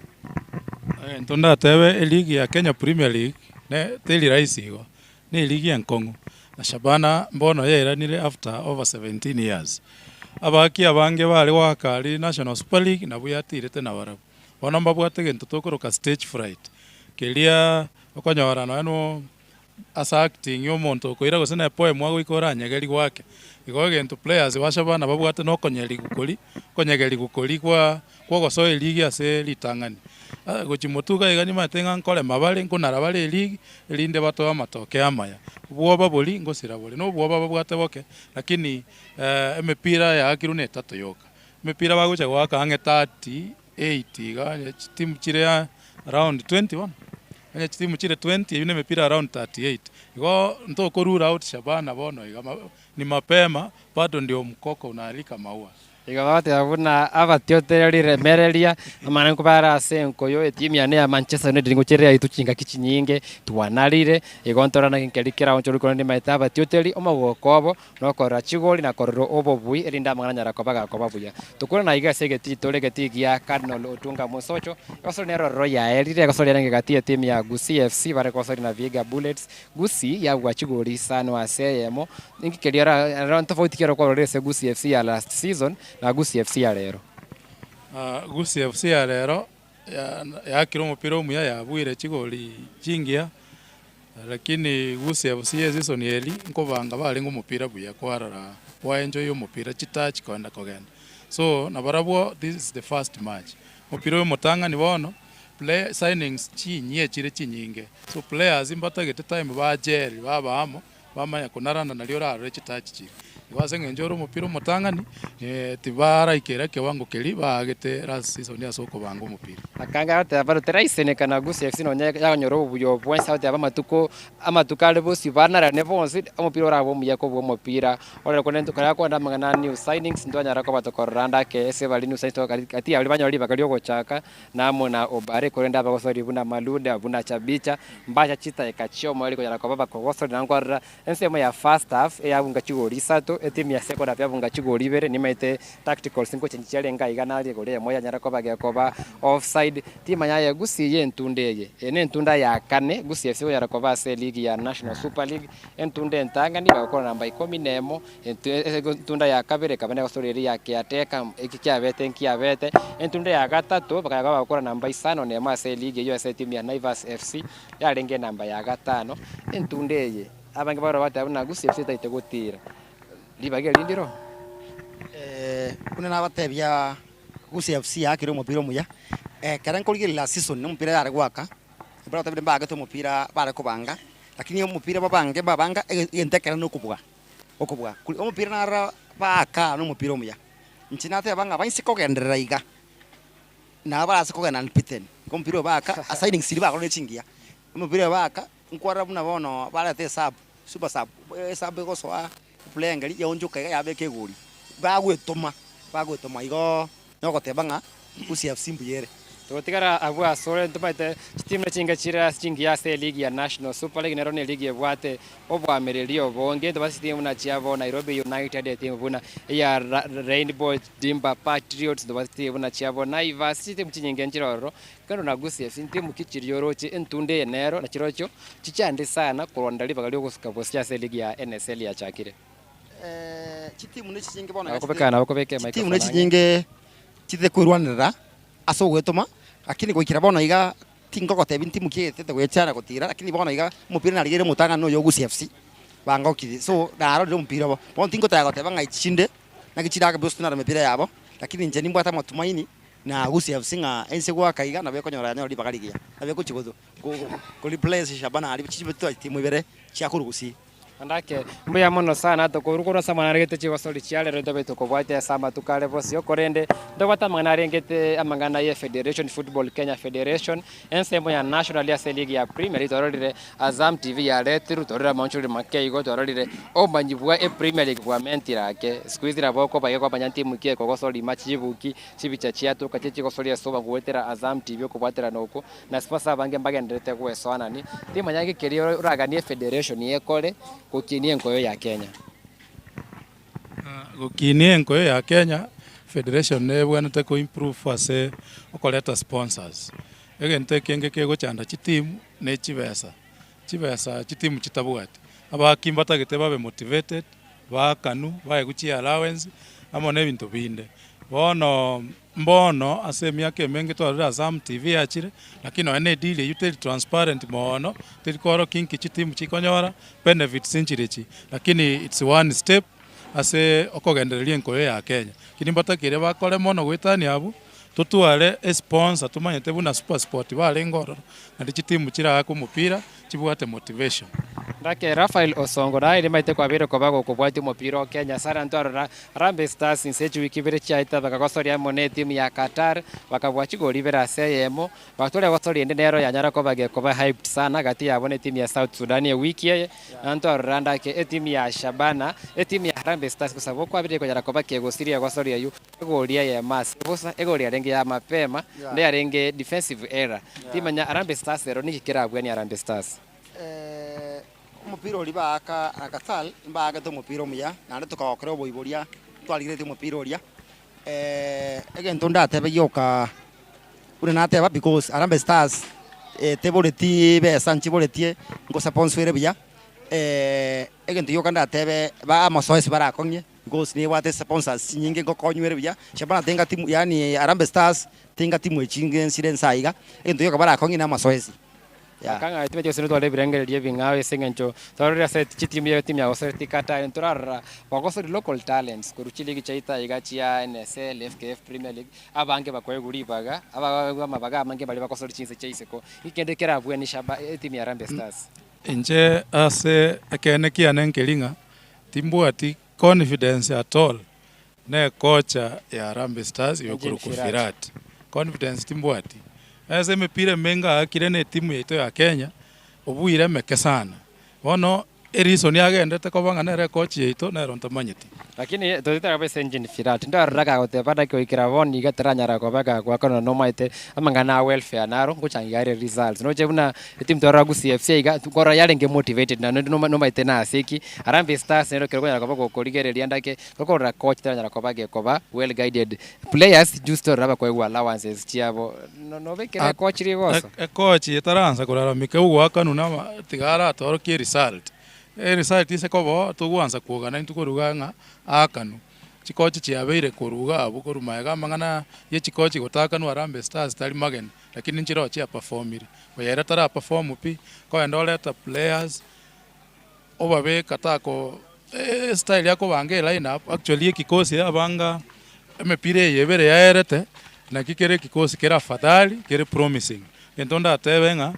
Ntondatebe eligi ya Kenya Premier League ne teli rahisi igo ni eligi enkongu na Shabana mbono yairanire after over 17 years. Abaki abange bari wakari National Super League nabo yatirete na barabo bono mbabwate gento tokoroka stage fright keria okonyora no asa acting yomonto okoira gose na poem wagoikora nyegeri gwake. Igo gento players ba Shabana babwate no konyeri gukori konyegeri gukori kwa kwogosoa eligi ase ritang'ani gochimutuga iga nimate ng'a nkore mabare nkonara bare eligi erinde batoe amatoke amaya obwoba bori ngosira bori no obwoba babwate boke, lakini emipira yaakirwe na etato yoka emipira bagocha goaka ang'e 38 iga timu chire around 21 onye chitimu chire 20 ebi na emipira around 38 igo ntokorura out Shabana bono iga ni mapema bado ndio mkoko unaalika maua. Igo bagoteba buna abatiotereri remereria amana nkobara ase enkoyo etimu yane ya Manchester United ngocherera itu chingaki chinyinge twanarire igo ntorana nkeri kera onchori kono ndimaete abatioteri omogoko obo nokorora chigori na korora obobui erinde amang'ana nyara koba gakoba buya tukure na iga ase egeti tore egeti gia Cardinal Otunga Mosocho egosori nero roro yaerire egosori erenge gati etimu ya Gusii FC bare gosori na Vihiga Bullets. Gusii yabwa chigori isano ase eyemo nkikeria ra tofauti kero kwarorire ase Gusii FC ya last season na Gusii FC ya lero. Gusii FC ya lero yakire omupira omuya yabwire chigori chingiya, lakini Gusii FC ya season eri nkobanga barenga omupira buya kwarora waenjoy omupira chitouch kogenda kogenda so nabarabwo this is the first match omupira oyo omotang'ani bono play signings chinyie chire chinyinge so players mbatagete time bajeri babamo bamanya kunarana nario orarore chitouch chiri igo ase eng'encho ore omopira omotang'ani tibaraikera ekewango keri baagete last season ase okobanga omopira. Akanga bateba baro teraiseneka Gusii FC nonya yagonyora obuya bwensi bateba amatuko amatuko are bosi banarane bonsi omopira oraba omuya kobua omopira orere kone kora kwenda amang'ana new signings ntwanyara koba tokorora ndake ase bari new signings kati abari banyora ribaga riogochaka namo na obare korenda abagosori buna Maluda buna Chabicha mbacha chitaeka chiomo eri konyara koba bakogosori nankwarora ensemo ya first half eyabunga chigori isato etimu ya second half yabunga chigori ibere nimaete tactical sinko chenchiarenga iga nari gore emo yanyara koba gekoba offside tima yaye Gusii ye entunda eye ene entunda ya kane Gusii FC yara koba ase ligi ya National Super League entunda entangani bagokora namba 11 entunda ya kabere kabane gosori eri ya kiateka eki kiabete nkiabete entunda ya gatatu bakaya bagokora namba 51 ase ligi eyo ase timu ya Naivas FC yarenge namba ya gatano entunda eye abange barora bateba buna Gusii FC taite gotira libage rindiro. Buna nabatebia Gusii FC yakire omopira omuya kera nkorigereria last season na omopira yare gwaka bara batabire mbagete omopira bare kobanga lakini omopira babange babanga egento ekere na okobua okobua omopira nara baaka na omopira omuya inche nateba ng'a bainse kogenderera iga na barase kogenda unbeaten igo omopira oyo baaka asignings chiria bakora na chingiya omopira oyo baaka nkwara buna bono bareta esub super sub esub egosoa player ngeri yaonchoka iga yabeka egori bagwetoma bagwetoma igo nogoteba ng'a Gusii FC mbuyere. Tugotigara abwo asore ntomaete chitimu chinga chira chingi ase ligi ya National Super League nero ne ligi ebwate obwamereri obonge ntobate chitimu na chiabo Nairobi United etimu buna ya Rainbow Dimba Patriots ntobate chitimu na chiabo Naivas chitimu chinyinge nchiroro kando na Gusii FC ntimu kichirioroche entunde eye nero na chirochio chichande sana koronda ribaga riogosuka bosia ase ligi ya NSL yachakire. Chitimu ne chinyinge bono Bakobekana bakobeke chitimu ne microphone ange. Chinyinge chite kwirwanirira ase ogwetoma lakini goikera bono iga tingogotebia ntimu kietete gwechana gotira lakini bono iga omopira narigere omotang'ani oyo Gusii FC bangokire so narorire omopira obo bono tingotaka goteba ng'a chinde naki chirake bose nara emipira yabo lakini inche nimbwate amatumaini. Na Gusii FC ng'a ense gwaka iga nabo ekonyora nyora ribaga rigiya. Nabo ekochi go replace Shabana ari chibe timu ibere chiakuru Gusii. Andake mbuya mono sana tokorukora samana regete chigosori chiarero ndobe tokobwate sama tukare bosio korende ndobata mangana rengete amangana ye Federation Football Kenya Federation ensemo ya National ya League ya Premier tororire Azam TV ya letiru tororira manchuri makeigo tororire omanyibwa e Premier League kwa mentirake squeeze raboko baye kwa banyanti mukie kogosori machibuki chibicha chiatu kache chigosori soba kuwetera Azam TV okobwatera noko na sponsor bange mbagenderete gweswanani timanyage keri uraganie Federation yekore gukinie nkoyo ya Kenya. Gukinie nkoyo ya Kenya Federation nebwenete ku improve ase okoleta sponsors. Egento ekenge kegochanda chitimu ne chibesa. Chibesa chitimu chitabwate. Abaki mbatagete babe motivated, bakanu, bae guchi allowance amo nebinto binde. Bono mbono ase emiaka emenge twarora Azam TV yachire, lakini ene deal yuteri transparent mono tirikoro kinki chitimu chikonyora benefits inchirechi, lakini it's one step ase okogendereria enkoyo ya Kenya. Kini mbatakire bakore mono gwetania abu tutware e sponsor tumanyete buna Super Sport barengororo na chitimu chiraka omupira chibwate motivation. Ndake Rafael Osongo na ile maite kwa biro kobago kubwati mupira wa Kenya sana ntwarora Harambee Stars insechu wiki bire chaita bakagosoria mone timu ya Qatar bakabwachi goli bira seyemo batore gosori ende nero ya nyara kobage koba hyped sana gati ya bone timu ya South Sudan ya wiki ye na ntwarora ndake e timu ya Shabana e timu ya Harambee Stars kusabo kwa bire konyara kobake gosiria gosoria yu egoli ya mas bosa egoli arenge ya mapema ndi arenge defensive error timu ya Harambee Stars ero nikikira bweni Harambee Stars. Omupira ori baaka akatal mbaagete omupira omuya naende tukagokera oboiboria twarigirete omupira oria egento ndatebe gioka ure nateba because Harambee Stars teboreti besa nchiboretie ngosaponswere buya egento gioka ndatebe ba amasoesi barakong'ie because nebwate sponsors nyinge ngokonywere buya Shabana tenga timu yani Harambee Stars tenga timu echinge nsire nsaiga egento gioka barakong'ie na amasoesi. Akanga timu yose twale birengererie bingawe sengencho twarora set chitimu ya timu ya oseti kata nturara bakosori local talents kuruchi ligi chaita igachia NSL FKF Premier League abange bakwe gulibaga aba mabaga amange bali bakosori chinse chaiseko ikende kera bweni shaba timu ya Harambee Stars. Inje ase akene kiane nkelinga timbwati confidence at all ne kocha ya Harambee Stars yokurukufirat confidence timbwati. Ase mipira menga akire ne timu yetu ya Kenya obuire meke sana. Bono erison yagendete kobanga nere coach yetu nero ntamanyeti. Lakini tozitara bese engine firat ndo raka gote bada ko ikira boni gataranyara ko baga kwa kono no maite amangana welfare naro nguchangare results no jebuna timu tora ku CFC iga kora yarenge motivated na no maite na asiki Harambee Stars nero kero nyara ko korigereria ndake kokora coach taranyara ko bage ko ba well guided players just raba ko allowances chiabo no bekere coach rigoso. Coach yetaransa kuraramika ugwakanu na tigara torokie result. Result ise kobo tugwansa kuogana ntukoruga ng'a akanu chikochi chiabeire kuruga abu korumaega mang'ana ye chikochi gotakanu Harambee Stars tari mageni lakini nchiro chia performire oyera tara perform pi koenda oleta players obabeka tako style yako bange line up actually ekikosi abanga emepira yebere yaerete na kikere kikosi kera afadhali kere promising entonda atebe ng'a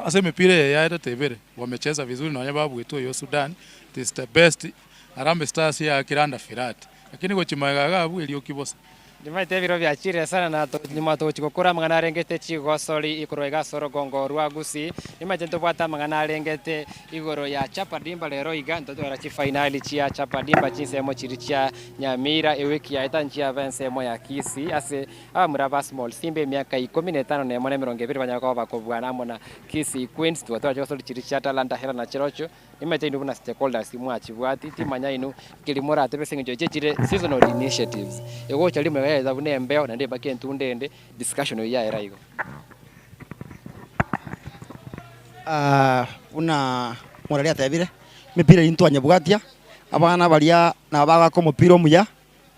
ase mipira ya tebere wamecheza vizuri na wanyababu wetu yo Sudan it is the best Harambee Stars ya kiranda firat lakini gochimaga abu elio kibosa Ndimaite biro byachire sana na nyuma tochikokora mang'ana arengete chigosori igoro igasoro gongo rwa Gusii nimaite ntobwata mang'ana arengete igoro ya Chapa Dimba lero iga ntotwara chi finali chia Chapa Dimba chinsemo chiri chia Nyamira ewiki ya eta nchia bensemo ya Kisii ase abamura ba small Simba emiaka 15 na emone 20 banyaka bakobwana amo na Kisii Queens twatwara chigosori chiri chia Talanta Hela na Chirocho nimaite inu buna stakeholders mwachibwati timanya inu kilimora atebese ngicho chechire seasonal initiatives egocha limwe zabune mbeo na ndeba kentu ndende discussion ya era igo una moralia tebire mipira intu anyabwatia abana baria na bagako mupira omuya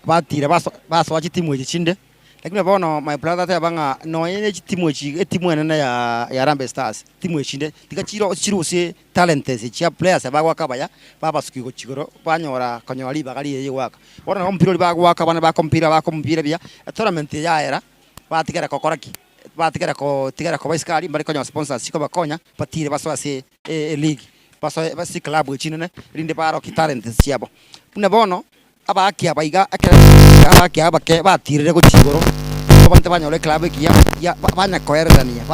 batire basoa chitimu echi chinde lakini bono my brother tebanga no ene chitimu echi etimu enene ya Harambee Stars timu echinde tika chiro chiruse talents chia players bagwaka baya babasukigo chigoro banyora konyora ribaga riye gwaka bono no mpira bagwaka bana bakompira bakompira bia tournament ya era Batigera kokora ki batigera ko tigera ko baiskari bari konya sponsors siko bakonya batire baso ase league baso basi club chinene rinde baro ki talent siabo buna bono abakia baiga abakia abake batirire gochigoro abantu banyore club ekiya ya banya koererania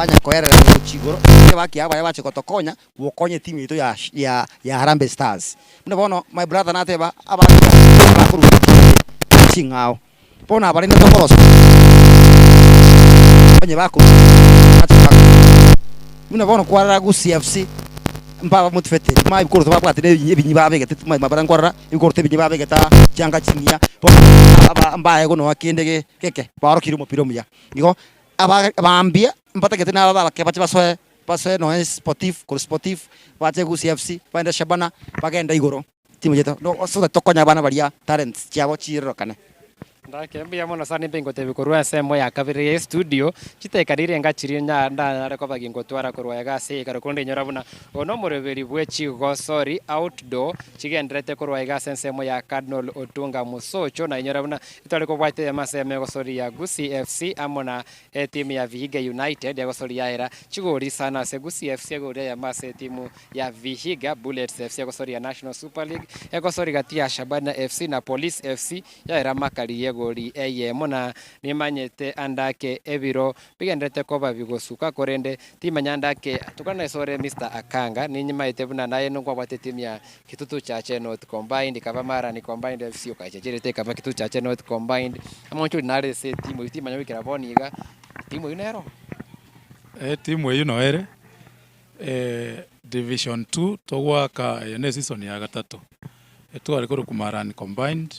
gochigoro bakia abaya bache gotokonya gokonya team yetu ya Harambee Stars buna bono my brother nateba abakia bakuru chingao bona abarinde tokoroso onye bako buna bono kwarara Gusii FC mbaba motivated mai bikoro babwatire ebinyi babegete mai mabarangwarara ibikoro ebinyi babegeta changa chingia mbaye gono akende keke barokire umupira omuya igo abambia mbatagete naba babake bache basoe basoe no sportif ko sportif bache Gusii FC baenda Shabana bagenda igoro timu yetu no so tokonya abana baria talents chiabo chirorokane. Ndake mbuya mono sana mpingo tebi korwa ensemo ya kabere ya studio chitekarire ngachiri ndanyare koba gingotwara korwa egase ekaro konde nyora buna ono mureberi bwe chigosori outdoor chigenderete korwa egase ensemo ya Cardinal Otunga Musocho na inyora buna itware kobwate amaseme gosori ya Gusii FC amona timu ya Vihiga United ya gosori ya era chigori sana se Gusii FC gori ya mase timu ya Vihiga Bullets FC ya gosori ya National Super League ya gosori gati ya Shabana FC na Police FC ya era makari gori eye mona nimanyete andake ebiro bigendete koba bigosuka korende timanya andake tukana sore Mr Akanga ninyimaite buna naye nongwa timu ya Kitutu Chache North Combined kaba mara ni Combined FC okachechirete kaba Kitutu Chache North Combined amoncho nare se timu timanya wikira boniga timu yunero timu yuno ere Division 2 togwaka ene season ya gatatu etwari kuru kumarani Combined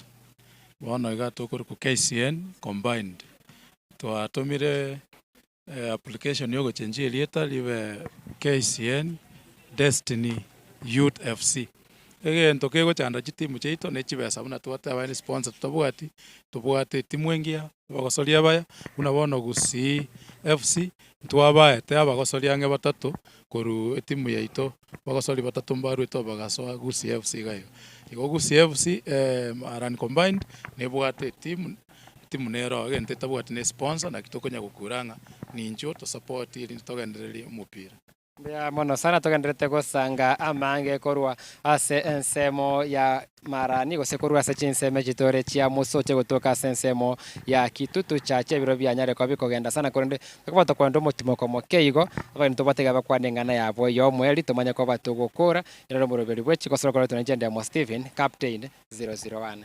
bono iga tukuru ku KCN Combined twatumire application yo gochenjia rieta libe KCN Destiny Youth FC egento kegochanda chitimu chaito ne chibesa buna twate abane sponsor tutabwati tubwate timu engia bagosoria baya buna bono Gusii FC twabaete abagosoria ange batatu koru etimu yaito bagosori batatu mbarwete bagasoa Gusii FC gayo igo Gusii FC Marani Combined nebwate timu nero agente tabwate ne sponsor na kitokonya gukuranga ninjo to support iri togendereria umupira. Mbuya mono sana togenderete gosanga amange korwa ase ensemo ya Marani gose korwa ase chinseme chitore chia Musoche gotoka ase ensemo ya Kitutu Chache biro byanyare kwa bikogenda sana korende tukoba tokwenda omotimo komoke igo abanto tobatega bakwanengana yabo yo mweri tumanye ko batugokora rero muroberi bwe chikosoro korwa tunajenda mo Steven Captain 001.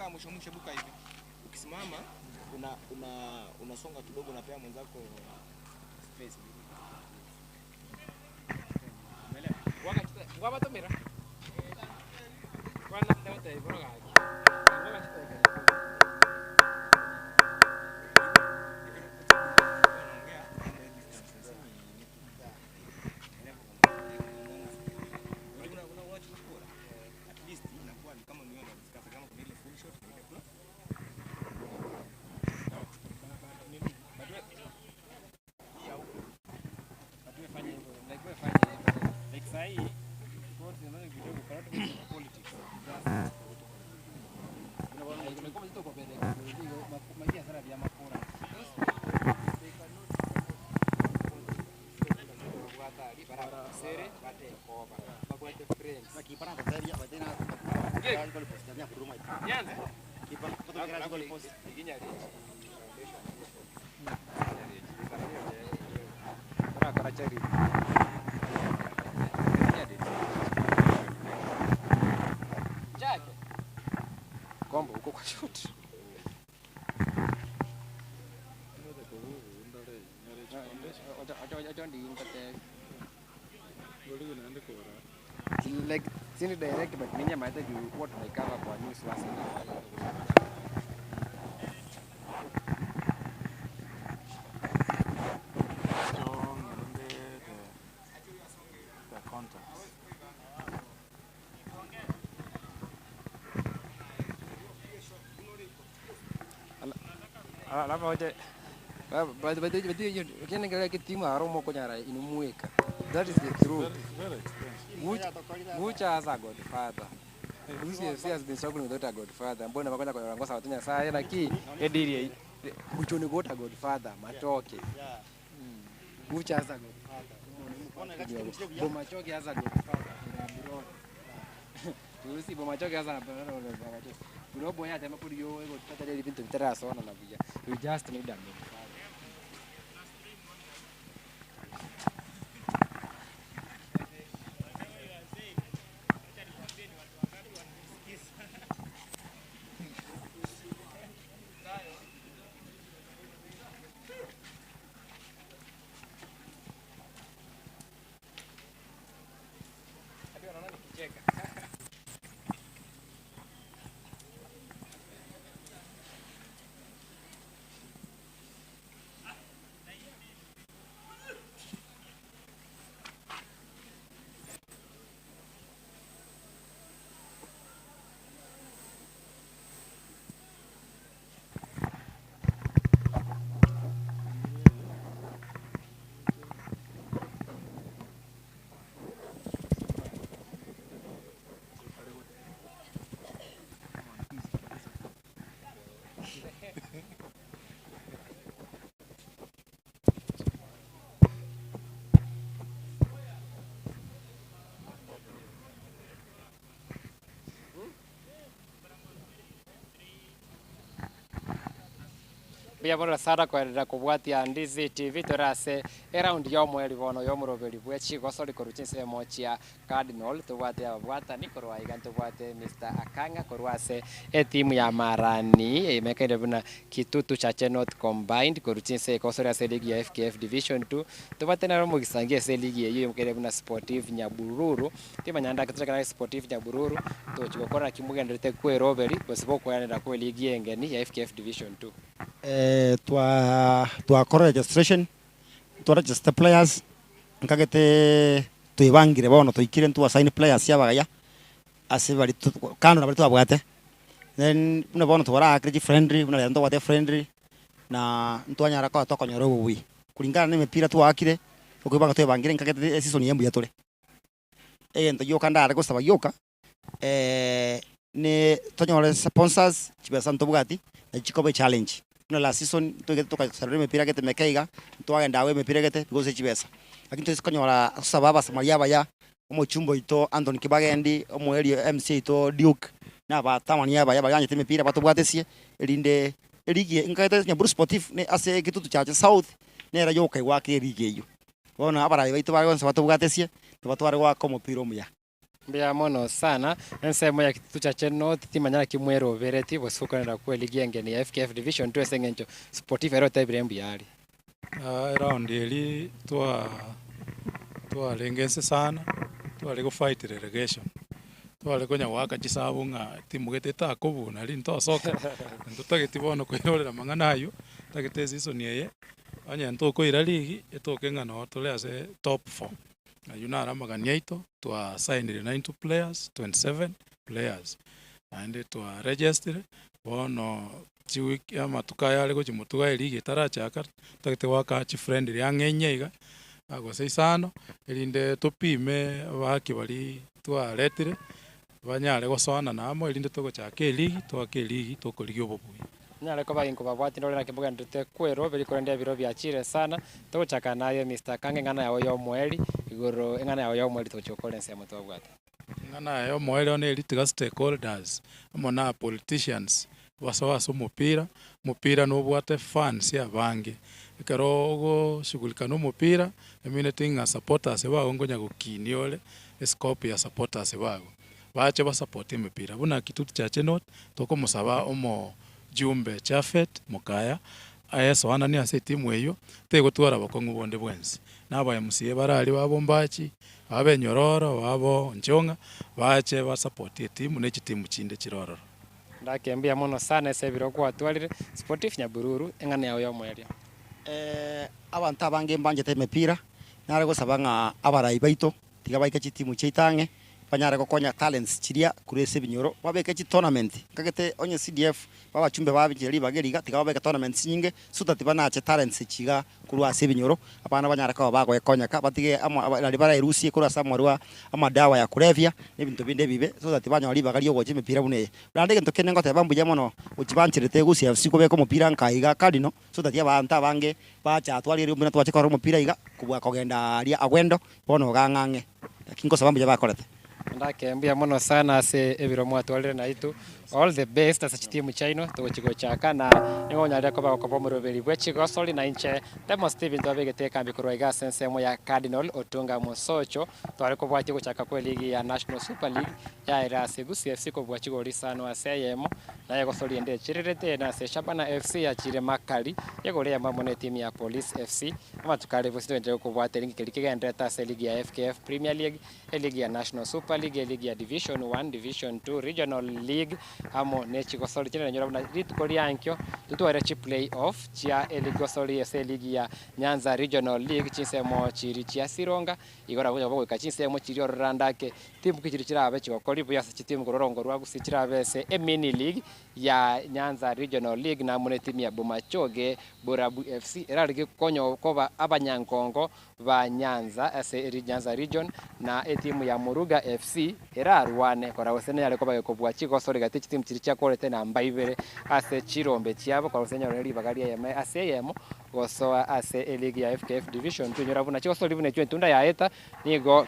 Unakaa mwisho mwisho buka hivi. Ukisimama unasonga kidogo, unapea mwenzako space. Kombo uko kwa shoot. Like sini direct but minya maita you what I cover kwa news last night. The contacts. Alafu hoje but ukiangalia timu ya Roma konyara inumweka. That is the truth. Very expensive. Mucha has a godfather. Gusii FC has been struggling without a godfather. Mbona bakwenda kwa ngosa watunya saa na ki ediri muchoni gota godfather matoke. Mucha has a godfather. Bomachoke has a godfather. Turusi Bomachoke has a godfather. Kurobo ya tema kuri yo godfather ile bintu bitara sona na buya. You just need a godfather. Buya bono sara kwerera kubwatia Ndizi TV torase around yo mweri bono yo muroberi bwe chigosori koruchi nsemo chia Cardinal tubwate ababwatani korwa iga tubwate Mr. Akanga korwase etimu ya Marani emekende buna Kitutu Chache North Combined koruchi nse kosori ase ligi ya FKF Division 2 tubwate naro mugisangie ase ligi eyo emekende buna Sportive Nyabururu timanyanda kitaka Sportive Nyabururu tochigokora kimugenderete kweroberi bosibo kwanera kwe ligi engeni ya FKF Division 2. Twakora registration, twa register players, nkagete twibangire bono tuikire twa sign players yabagaya ase bari kando na bari twabwate then buna bono twara akiri friendly buna ndo wate friendly na ntwanyara kwa tokonyora obubi kulingana ne mipira twakire okwibanga twibangire nkagete season yembu yatore egento yoka ndare gusaba yoka ne tonyore sponsors chibesa ntobwati na chikobe challenge. No la season tuge tukasarure mipira gete mekeiga twagenda awe mipira gete because chibesa lakini tusikonyora sababa Samaria baya omuchumbo ito Anthony Kibagendi omuelio MC ito Duke na batamani aba yabanyete mipira batobwatesie erinde erigi nkaita Nyaburu Sportive ne ase Kitutu Chache South nera yoka iwake erigi eyo bona abarayi baito bagonse batobwatesie tubatware gwaka omupira omuya. Mbia mono sana ensemo ya Kitutu Chache North timanyara kimwero bereti bosukanira ku ligi engeni ya FKF Division 2 esengencho Sportif ero tebire mbuyari. Round eri twalengense sana twali go fight relegation twali konya waka chisabu ng'a timu gete takobuna ri ntosoka ntutageti bono koirorera mang'ana ayo tagete season eye onye ntokoira ligi etoke ng'a no tore ase top 4 ayo naramagania aito twa signed 92 players 27 players and twa registered bono chiwiki amatuka yare gochimutuga eligi etarachaka tagete waka chifriend riang'enye iga agose isano erinde tupime abaki bari twaretire banyare gosona namo erinde togochaka eligi twake eligi tokorigia obobuya. Nyale ko baginko babwati ndore na kimbuga ndute kwero beri korende biro byachire sana togochaka nayo Mr. Kange ng'ana yawo yo mweri igoro ng'ana yawo yo mweri tochokore ensemo twabwate ng'ana yayo mweri one eri tiga stakeholders amo na politicians basoa mupira mupira nobwate fans abange ekero ogoshughulika no mupira emine tinga supporters bago ngonya gokiniore scope ya supporters bago bache basupport emipira buna Kitutu Chache North tokomusaba omo Jumbe Chafet Mukaya ayesoana ni ase timu eyo tegotwara bakongu bonde bwensi naba MCA barali babo Mbachi abe Nyororo babo Nchonga bache basupport timu nechi timu chinde chirororo. Ndakembia mono sana ese biro kwatwarire Sportif Nyabururu eng'ana yawe yo mweria. Abantu abange mbanjete emipira nare gosaba ng'a abarai baito tiga baike chitimu chiaitang'e banyare gokonya talents chiria kurese ebinyoro babeke chitournament kagete onye CDF babachumbe babicheri bageriga tiga babeke tournaments nyinge so that banache talents chiga kurwa ase ebinyoro abana banyare ko bagoekonyaka batige ari barairusie kurwa ase amarwa amadawa ya kulevya n'ebintu binde bibe so that banyori bagari ogocha emipira bune brande gento kene ngoteba mbuya mono ochibanchirete Gusii FC kobeka omopira nkaiga Cardinal so that abantu abange bacha twari mbuna twache kora omopira iga kubwa kogenda aria agwendo bono gang'ang'e lakini ngosaba mbuya bakorete. Ndakembia mono sana ase ebiro mwatwarire naitu all the best ase chitimu chaino togochigochaka na nigonyarire koba gokoba omoroberi bwe chigosori na inche Demo Steven twabegete ekambi korwa iga ase ensemo ya Cardinal Otunga Mosocho tware kobwatia gochaka kwa eligi ya National Super League yaira ase Gusii FC kobua chigori isano ase eyemo naye gosori ende echirerete na ase Shabana FC yachire makari yegore yamo ne timu ya Police FC amatukare bosi twenje kobwate ringi keri kigenderete ase ligi ya FKF Premier League, eligi ya National Super League, eligi ya Division 1, Division 2, Regional League amo nechigosori chine nyora buna rituko riankyo tutware chi play off chia eligosori ase ligi ya Nyanza Regional League chinsemo chiri chia Sironga igora buya bogoika chinsemo chiri ororandake timu kichiri chirabe chigokori buya ase chitimu kororongo rwa Gusii chirabe ase emini league ya Nyanza Regional League na mune timu ya Bomachoge Borabu FC erarige konyo koba abanyankongo ba Nyanza ase Nyanza Region na etimu ya Muruga FC erarwane kora gose yare koba gekobua chigosori gati chitimu chiri chiakorete namba ibere ase chirombe chiabo kora gose nyore ribaga riayemo ase eyemo gosoa ase eligi ya FKF Division 2 nyora buna chigosori buna echwe entunda yaeta nigo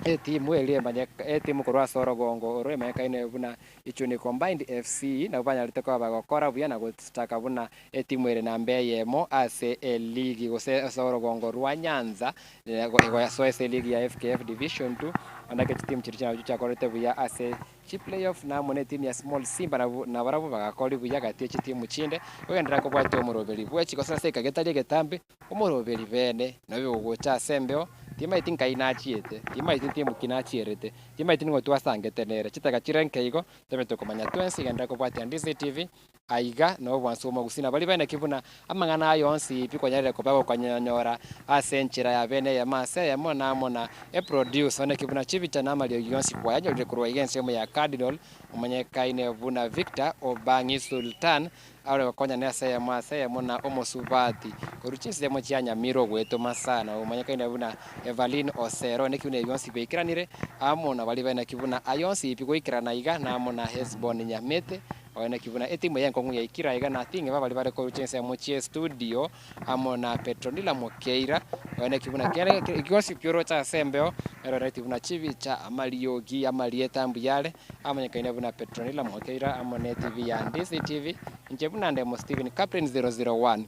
etimu eri emanyeka etimu korwa ase orogongo oro emanyekaine buna Ichuni Combined FC nabo banyarete koba bagokora buya na gotaka buna etimu ere namba eyemo ase eligi gose ase orogongo rwa Nyanza egoyasoa ase eligi ya FKF Division 2 andake chitimu chiri chinacho chiakorete buya ase chi playoff namo ne timu ya Small Simba na barabo bagakori buya gati chitimu chinde ogendera kobwate omoroberi bwe chigosora ase ekagetari egetambe omoroberi bene nabio gogocha ase embeo timaiti nkai nachiete timaiti timu kinachierete timaiti nigo twasangete nere chitaka chirenke igo tobe tokomanya twensi gendera kobwatia Ndizi TV aiga no bwansi omogusina bari bene kibuna amang'ana ayo onsi pikonyarire koba gokonyonyora ase enchera ya bene ya mase ya mona mona e produce one kibuna chibicha na amalio yonsi kwayanyorire korwa iga ensemo ya Cardinal omanyekaine buna Victor Obangi Sultan aure gokonya nese ya mase ya mona omosubati koruchinsemo chia Nyamiro gwetoma sana omanyekaine buna Evelyn Osero nekibuna yonsi beikiranire amo na bari bene kibuna ayonsi pigoikirana iga na amo na Hesbon Nyamete Oene kibuna etimu yenkongu ya ikira iga na tinge babali bare koruchense muchie studio amo na Petronila Mokeira. Oene kibuna kere kikosi pyoro cha sembeo ero na tibuna chibicha amaliogi amalieta mbuyale amanyekaine buna Petronila Mokeira amo ne TV ya Ndizi TV nje buna ndemo Steven Captain 001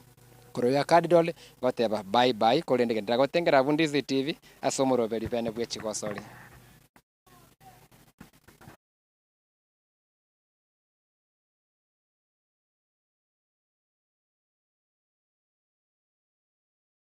koroya Cardinal goteba bye bye kolende gendera gotengera Ndizi TV asomoro beri bene bwe chikosori.